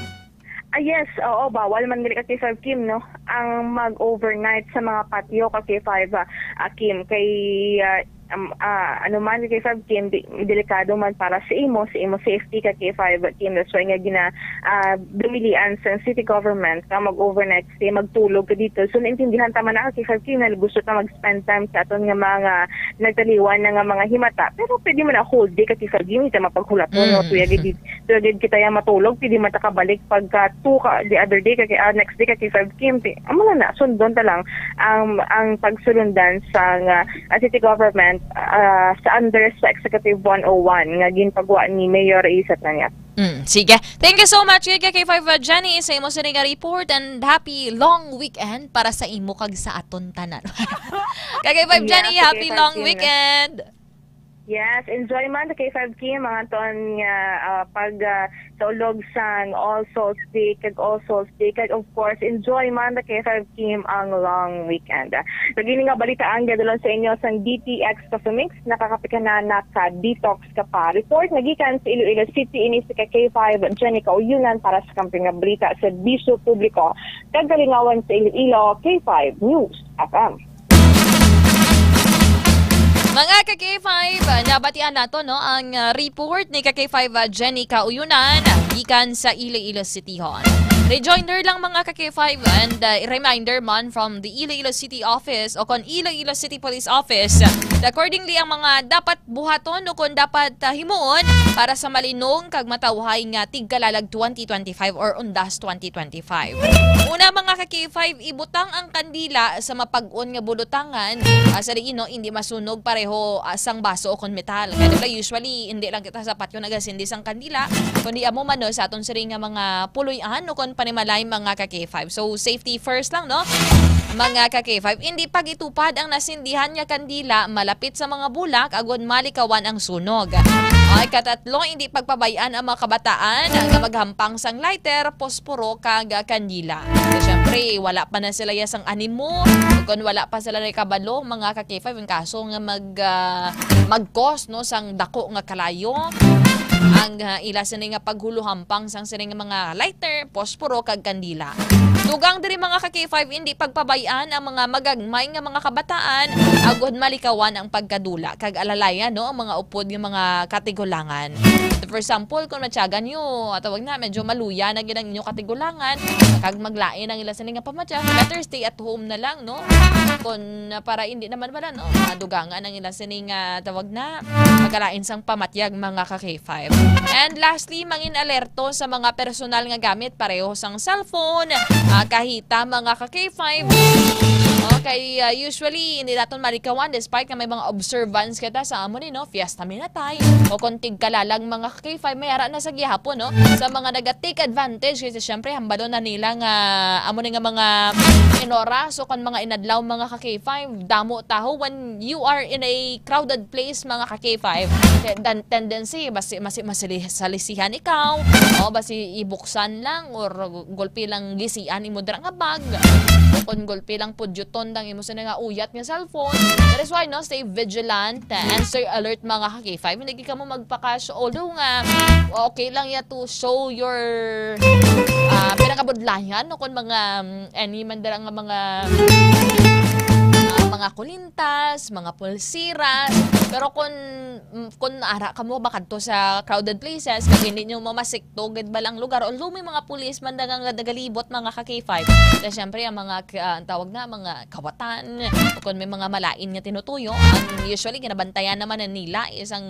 Ah, yes, oo, bawal man gali ka K five Kim, no, ang mag-overnight sa mga patio ka K five, ah, ah, Kim, kay, ah, um, ah, ano man, K five Kim, di-, delikado man para sa imo, sa imo safety ka K five Kim. That's why nga gina-, ah, dumilian sa city government nga mag-overnight stay, magtulog ka dito. So, naintindihan ta man na ka K five Kim na gusto ta mag-spend time sa aton nga mga nagtaliwan na nga mga himata. Pero pwede man na whole day ka K five Kim, hindi ta mapaghulaton, no? Mm. Tuya gid, tuya gid kita yang matulog, pwede man ta kabalik pagka two ka, the other day, ka, ah, next day ka K five Kim. Ti-, amo lang na, sundon ta lang ang, ang pagsulundan sa nga, ah, city government, ah, sa under sa Executive one oh one nga ginpagwa ni Mayor Isa Treñas. Mm, sige. Thank you so much, kay K five, uh, Jenny, sa imo sini nga report, and happy long weekend para sa imo kag sa aton tanan. Kay K five, Jenny, happy long weekend. Yes, enjoy man sa K five Kim, mga ton nga, ah, pag, ah, sa ulog sang All Souls Day, kag All Souls Day, kag of course, enjoy man sa K five Kim ang long weekend. Sa gini nga balita ang gadulon sa inyo sang D T X Cafe Mix, nakakapikana na ka detox ka pa. Report nga gikan sa Iloilo City, ini si ka K five, Jenny Kauyunan para sa Kampiyon nga Balita, Serbisyo Publiko kag Kalingawan sa Iloilo, K five News F M. Mga ka K five, nabatian nato, no, ang, uh, report ni ka K five, uh, Jenny Kauyunan, gikan sa Iloilo City hon. Rejoinder lang, mga ka K five, and, uh, reminder man from the Iloilo City Office o kon Iloilo City Police Office. Accordingly, ang mga dapat buhaton o kon dapat, uh, himuon para sa malinong kag matawhay nga tigkalalag twenty twenty-five or undas twenty twenty-five. Una, mga ka K five, ibutang ang kandila sa mapag-on nga bulutangan, ah, sa diin, no, hindi masunog pareho, ah, sang baso o kon metal. Kaya, di ba, usually, hindi lang kita sa patio nagasindi sang kandila, kundi amo man, no, sa aton sini nga mga puloy-an o kon panimalay, mga ka K five. So, safety first lang, no? Mga ka K five, hindi pag-itupad ang nasindihan nga kandila malapit sa mga bulak agod malikawan ang sunog. Ay, katatlo, hindi pagpabay-an ang mga kabataan nga maghampang sang lighter, posporo, kag kandila. Kay syempre, wala pa na sila ya sang animo, ug kon wala pa sila nakabalo, mga ka K five, ang kaso nga mag, ah, mag-cause, no, sang dako nga kalayo, ang, ah, ila sini nga paghuluhampang sang sini nga mga lighter, posporo, kag kandila. Dugang diri, mga ka K five, hindi pagpabay-an ang mga magagmay nga mga kabataan agud malikawan ang pagkadula kag alalayan, no, ang mga upod nga mga katigulangan. For example, kung matyagan nyo, ah, tawag na, medyo maluya na gid ang inyo katigulangan, kag maglain ang ila sini nga pamatyag, better stay at home na lang, no? Kung, ah, para hindi naman wala, no, madugangan ang ila sini nga, tawag na, magkalain sang pamatyag, mga ka K five. And lastly, mangin alerto sa mga personal nga gamit, pareho sang cellphone, ah, kahita, mga ka K five. Okay, ah, usually, hindi naton malikawan despite nga may mga observance kita sa amo ni, no, fiesta minatay o kon tigkalalag, mga ka K five, may ara na sa gihapon, no, sa mga naga-take advantage kasi syempre hambalon na nila nga amo ni nga mga inoras o kon mga inadlaw, mga ka K five, damo taho when you are in a crowded place, mga ka K five. Ten-, tendency, basi, masi-, masili-, salisihan ikaw, o basi ibuksan lang or gulpi lang gisian imo dira nga bag, o kon gulpi lang pudyuton dang imo sini nga uyat nga cellphone. That is why, no, stay vigilant and stay alert, mga ka K five. Hindi gid kamo magpakash, although nga okay lang ya to show your, ah, pinakabudlayan, no, kung mga, um, any man dira nga mga, ah, mga kulintas, mga pulsiras. Pero kung, mm, kung ara kamo makadto sa crowded places, kag hindi nyo mamasik tugid ba lang lugar, although may mga pulis man nga nagalibot, mga ka K five. Kaya syempre, ang mga, ah, ang tawag na, mga kawatan, o kung may mga malain nga tinutuyo, ang usually ginabantayan naman na nila is ang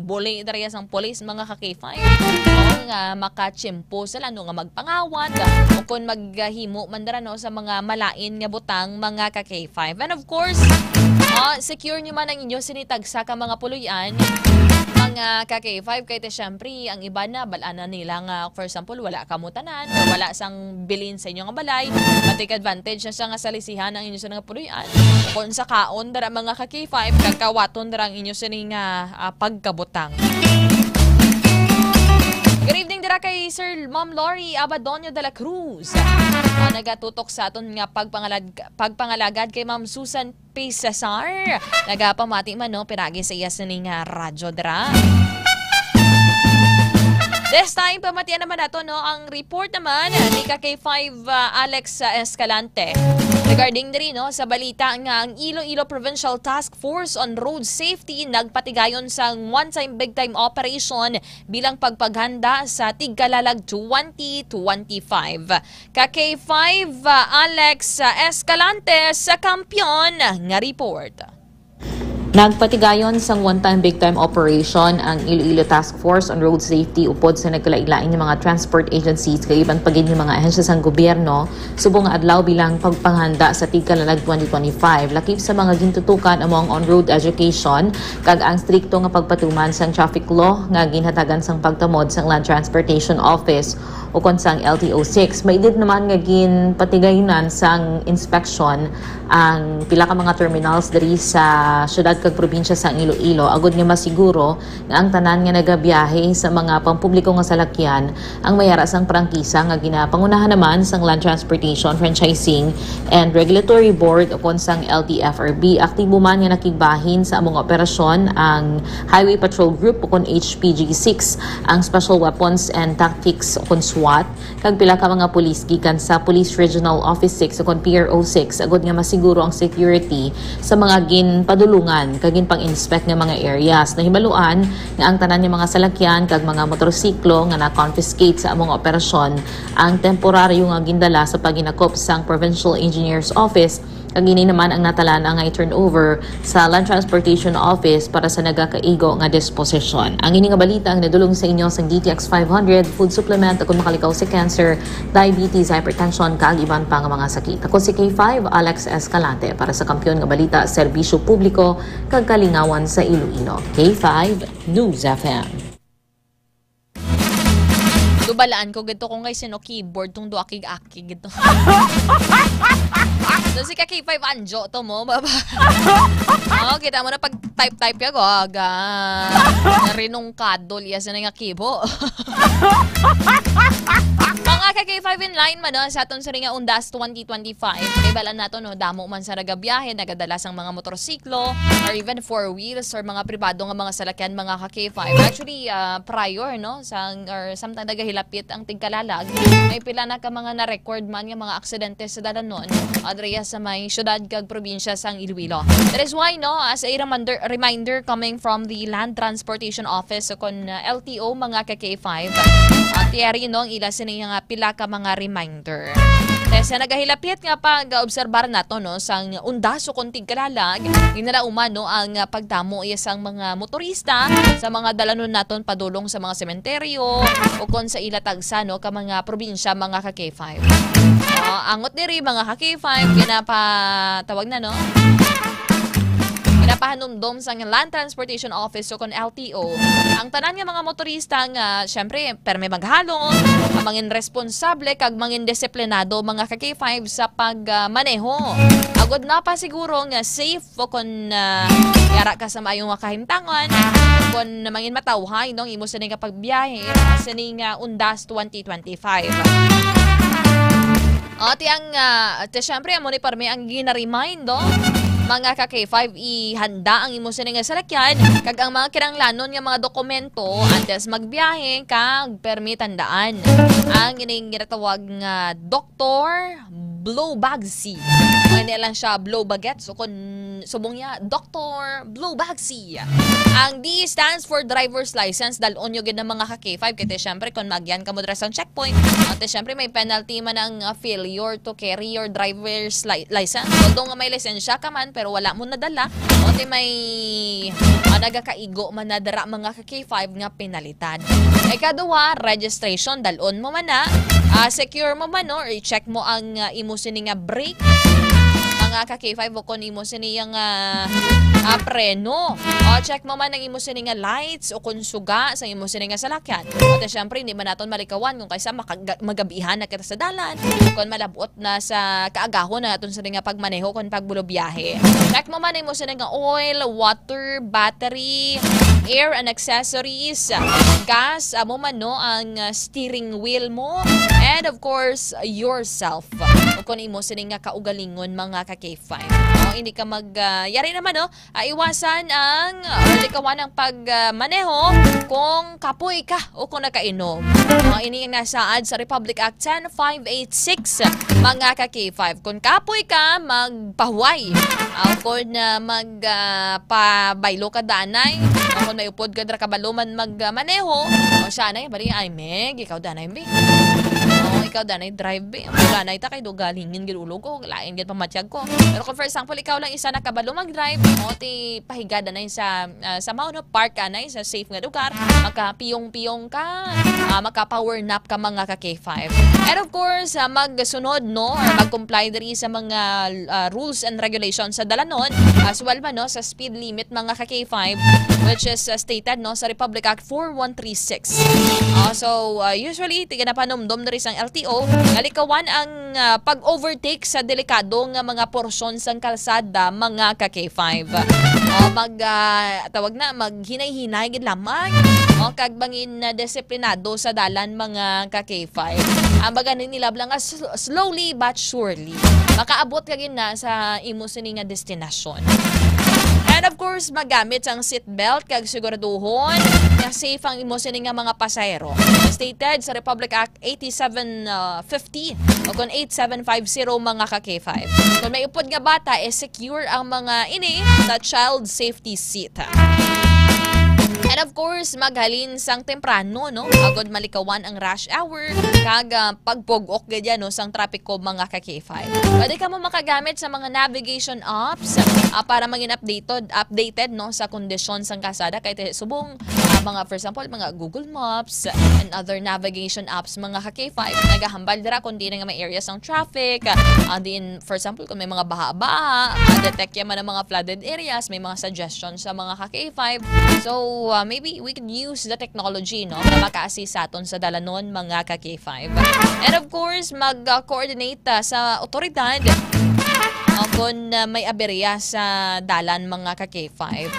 buli diri sang pulis, mga ka K five. O, nga makachimpo sila, no, nga magpangawat, o kung maghimo man dira, no, sa mga malain nga butang, mga ka K five. And of course, ah, secure nyo man ang inyo sinitagsa ka mga puloy-an, mga ka K five, kay te, syempre, ang iba na, bal-an na nila nga, for example, wala kamo tanan, o wala sang bilin sa inyo nga balay, ma-take advantage na siya nga salisihan ang inyo sa nga puloy-an. Kung sa kaon, dara, mga ka K five, kakawaton dara ang inyo sini nga, ah, pagkabutang. Good evening dira kay Sir Ma'am Lori Abadonio de la Cruz. Ah, nagatutok sa aton nga pagpangalad-, pagpangalagad kay Ma'am Susan P. Cesar. Nagapamati man, no, pinagi sa iya sini nga radyo dira. This time, pamatian naman nato, no, ang report naman ni ka K five, ah, Alex, ah, Escalante. Regarding diri, no, sa balita nga ang Iloilo Provincial Task Force on Road Safety nagpatigayon sa one-time big-time operation bilang pagpaghanda sa Tigkalalag twenty twenty-five. Ka K five, ah, Alex, ah, Escalante sa Kampiyon nga report. Nagpatigayon sang one-time big-time operation ang Iloilo Task Force on Road Safety upod sa nagkalain-lain nga mga transport agencies, kag iban pa gid nga mga ahensya sang gobyerno, subong nga adlaw bilang pagpanghanda sa Tigkalalag twenty twenty-five. Lakip sa mga gintutukan amo ang on-road education kag ang strikto nga pagpatuman sang traffic law nga ginhatagan sang pagtamod sang Land Transportation Office ukon sang L T O six. Maidid naman nga ginpatigayunan sang inspeksyon ang pila ka mga terminals diri sa siyudad kag probinsya sang Iloilo, agud nga masiguro nga ang tanan nga nagabiyahe sa mga pampubliko nga salakyan ang may ara sang prangkisa nga ginapangunahan naman sang Land Transportation Franchising and Regulatory Board ukon sang L T F R B. Aktibo man nga nakigbahin sa among operasyon ang Highway Patrol Group ukon H P G six, ang Special Weapons and Tactics ukon SWAT, kag pila ka mga pulis gikan sa Police Regional Office six ukon P R O six, agud nga masiguro ang security sa mga ginpadulungan kag ginpang-inspect nga mga areas. Nahibaluan nga ang tanan nga mga salakyan kag mga motorsiklo nga na-confiscate sa among operasyon ang temporaryo nga gindala sa paghinakop sang Provincial Engineer's Office, kag ini naman ang natalaan nga i-turnover sa Land Transportation Office para sa nagakaigo nga disposisyon. Ang ini nga balita ang nadulong sa inyo sang D T X five hundred, food supplement, kung makalikaw sa cancer, diabetes, hypertension, kag iban pa nga mga sakit. Ako si K five, Alex Escalante, para sa Kampiyon nga Balita, Serbisyo Publiko, kag Kalingawan sa Iloilo. K five News F M. Dubalaan ko gito kung kay sino keyboard tong duakig-akig gito. So, si ka K five Anjo to mo, baba. Oh, kita mo na pag type-type ya, gaga. Narinungkado liya sa nga kibo. Mga ka K five, in line man, no, sa aton sini nga Undas twenty twenty-five. Kay bala nato, no, damo man sa nagabiyahe, nagadala sang mga motorsiklo or even four wheels or mga pribado nga mga salakyan, mga ka K five. Actually, ah, prior, no, sang, or samtang nagahilapit ang tigkalalag, may pila na ka mga na-record man nga mga aksidente sa dalanon, adria sa may syudad kag probinsya sang Iloilo. That is why, no, as a reminder, reminder coming from the Land Transportation Office, o kon, uh, L T O, mga ka K five, uh, tiyari, no, ang ila sini nga pila ka mga reminder. Kaya sa nagahilapit nga pag-obserbar nato, no, sang undas o kon tigkalalag, ginalauman, no, ang, uh, pagdamo iya sang mga motorista sa mga dalanon naton padulong sa mga sementeryo o kon sa ila tagsa, no, ka mga probinsya, mga ka K five. Ah, angot diri, mga ka K five, ginapatawag na, no? Ginapahanumdom sang Land Transportation Office o kon L T O ang tanan nga mga motorista nga, syempre, permi maghalong, nga mangin responsable kag mangin disiplinado, mga ka K five, sa pag, ah, maneho. Agod mapasiguro nga safe o kon, ah, yara ka sa maayong mga kahimtangan, kon mangin matawhay, no, ang imo sini nga pagbiyahe, sini nga Undas twenty twenty-five. O, ti ang, ah, ti, syempre, amo ni parmi ang gina-remind, no? Mga ka K five, ihanda ang imo sini nga salakyan kag ang mga kinahanglanon nga mga dokumento antes magbiyahe kag permi tandaan ang ining ginatawag nga Doktor Blue Bagsi. Mga niya lang siya, Blue Bagets, o kon subong niya, Doktor Blue Bagsi. Ang D stands for driver's license. Dal-on nyo gid ang mga ka K five. Kaya, syempre, kung magyan ka mo dira sa checkpoint, at, syempre, may penalty man ang, uh, failure to carry your driver's li-, license. Although nga may lisensya ka man, pero wala mo nadala, o di may, uh, nagakaigo man na dira, mga ka K five, nga penalidad. Ikaduha, registration. Dal-on mo man na, uh, secure mo man, no? Or i-check mo ang, uh, imo sini nga brake, mga ka K five, o kung imo sini nga, ah, ah, preno. O, check mo man ang imo sini nga lights o kung suga sa imo sini nga salakyan. At, eh, syempre, hindi man naton malikawan kung kaysa makaga-, magabihan na kita sa dalan, kung malabot na sa kaagahon na aton sini nga pagmaneho kung pagbulubiyahe. Check mo man ang imo sini nga oil, water, battery, air and accessories, gas, amo man, no, ang, ah, steering wheel mo, and of course, yourself. O kung imo sini nga kaugalingon, mga ka K five. No? Hindi ka mag, ah, yari naman, no? Ah, iwasan ang, ah, or likawan ang pag, ah, maneho kung kapoy ka o kung nakainom. No? Ini ang nasaad sa Republic Act ten five eight six, mga ka K five. Kung kapoy ka, magpahuway. Ah, kung, ah, mag, ah, pabaylo ka danay, o kung may upod ka dira kabalo man mag, ah, maneho, o siya na, bali, ay, Meg, ikaw danay, Meg. O, ikaw danay, drive, be. Ang danay ta kay dugalingin gid ulo ko, lain gid pamatyag ko. Pero kung, for example, ikaw lang isa nakabalo mag-drive, o, ti pahiga danay sa, ah, sa mao, no, park anay sa safe nga lugar, makapiyong-piyong ka, ah, maka-power nap ka, mga ka K five. And of course, ah, magsunod, no, or mag-comply diri sa mga, ah, rules and regulations sa dalanon, as well man, no, sa speed limit, mga ka K five, which is, uh, stated, no, sa Republic Act four one three six. Uh, so, uh, usually, ti ginapanumdom na rin sang L T O, nga likawan ang, uh, pag-overtake sa delikado nga mga porsyon sang kalsada, mga ka K five. Uh, mag, uh, tawag na, maghinay-hinay gid lamang, o kag mangin, uh, disiplinado sa dalan, mga ka K five. Ang baga ni nila lang nga sl-, slowly but surely, makaabot ka gid na sa imo sini nga destinasyon. And of course, magamit sang seatbelt kag siguraduhon nga safe ang imo sini nga mga pasahero. Stated sa Republic Act eighty-seven fifty o kon eight seven five zero, mga ka K five. Kung may upod nga bata, eh, secure ang mga ini sa child safety seat. And of course, maghalin sang temprano, no? Agod malikawan ang rush hour kag, ah, pagpugok gid yan, no, sang trapiko, mga ka K five. Pwede ka mo makagamit sa mga navigation apps, ah, para maging updated, updated, no, sa kondisyon sang kalsada. Kay ti-, subong, ah, mga, for example, mga Google Maps and other navigation apps, mga ka K five, nagahambal dira kung di na nga may areas ng traffic, ah, diin, for example, kung may mga baha-baha, ma-detect yan man ang mga flooded areas, may mga suggestions sa mga ka K five. So, ah, maybe we can use the technology, no, na maka-assist sa aton sa dalanon, mga ka K five. And of course, mag-coordinate, ah, sa otoridad O kung, ah, may aberya sa dalan, mga ka K five.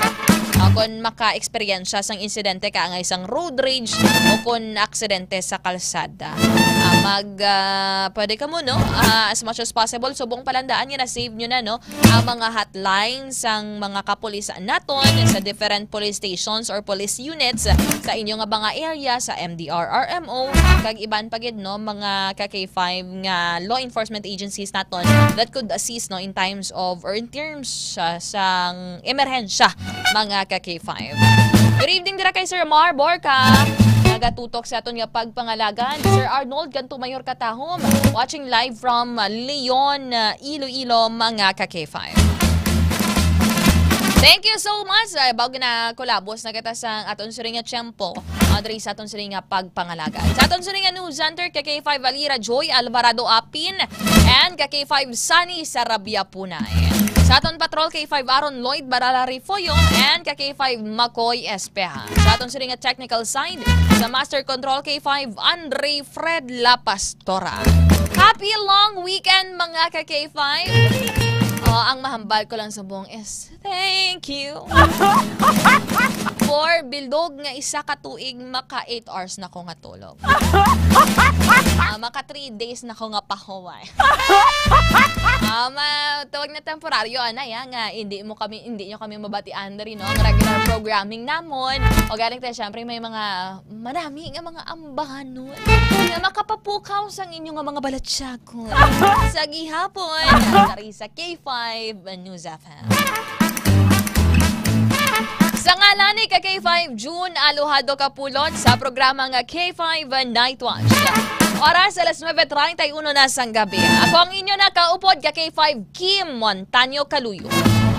O kung maka-eksperyensya sang insidente kaangay sang road rage o kung aksidente sa kalsada. Ah, mag, ah, pwede kamo, no? Ah, as much as possible, subong palandaan nga na-save nyo na, no? Ang mga hotline sang mga kapulisan naton sa different police stations or police units sa inyo nga mga area, sa M D R R M O, kag iban pa gid, no, mga ka K five nga law enforcement agencies naton that could assist, no, in times of, or in terms, ah, sang emerhensya, mga ka K five. Good evening dira kay Sir Mar Borca. Nagatutok sa aton nga pagpangalagan. Sir Arnold Cantumayor Katahom, watching live from Leon, uh, Iloilo, mga ka K five. Thank you so much. Uh, bago na kulabos na kita sa aton siring nga tiyempo, uh, diri sa aton siring nga pagpangalagan. Sa aton siring nga news center, ka K five Alira Joy Alvarado Apin and ka K five Sunny Sarabia Punay. Sa aton patrol, K five Aaron Lloyd Barala Refollo and ka K five Makoy Espeha. Sa aton siring nga technical side, sa Master Control, K five Andre Fred La Pastora. Happy long weekend, mga ka K five! Oh, ang mahambal ko lang subong is, thank you for bilog nga isa ka tuig, maka eight hours na ko nga tulog. Ah, maka three days na ko nga pahuway. Ah, ma-, tawag na temporaryo, anay, ah, nga hindi mo kami, hindi nyo kami mabatian diri, no? Ang regular programming namon. O galing tayo, syempre, may mga manami nga mga ambahanon nga makapapukaw sang inyo nga mga balatyagon sa gihapon. Dari sa K five News F M. Sa ngalan ni ka K five June Aluhado Kapulon sa programa nga K five Night Watch. Oras alas nuebe treinta y uno na sang gabi. Ako ang inyo nakaupod ka K five Kim Montaño Kaluyo.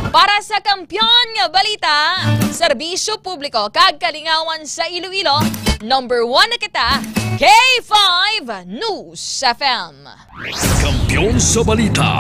Para sa Kampiyon nga Balita, Serbisyo Publiko kag Kalingawan sa Iloilo, number one na kita, K five News F M. Kampiyon sa balita.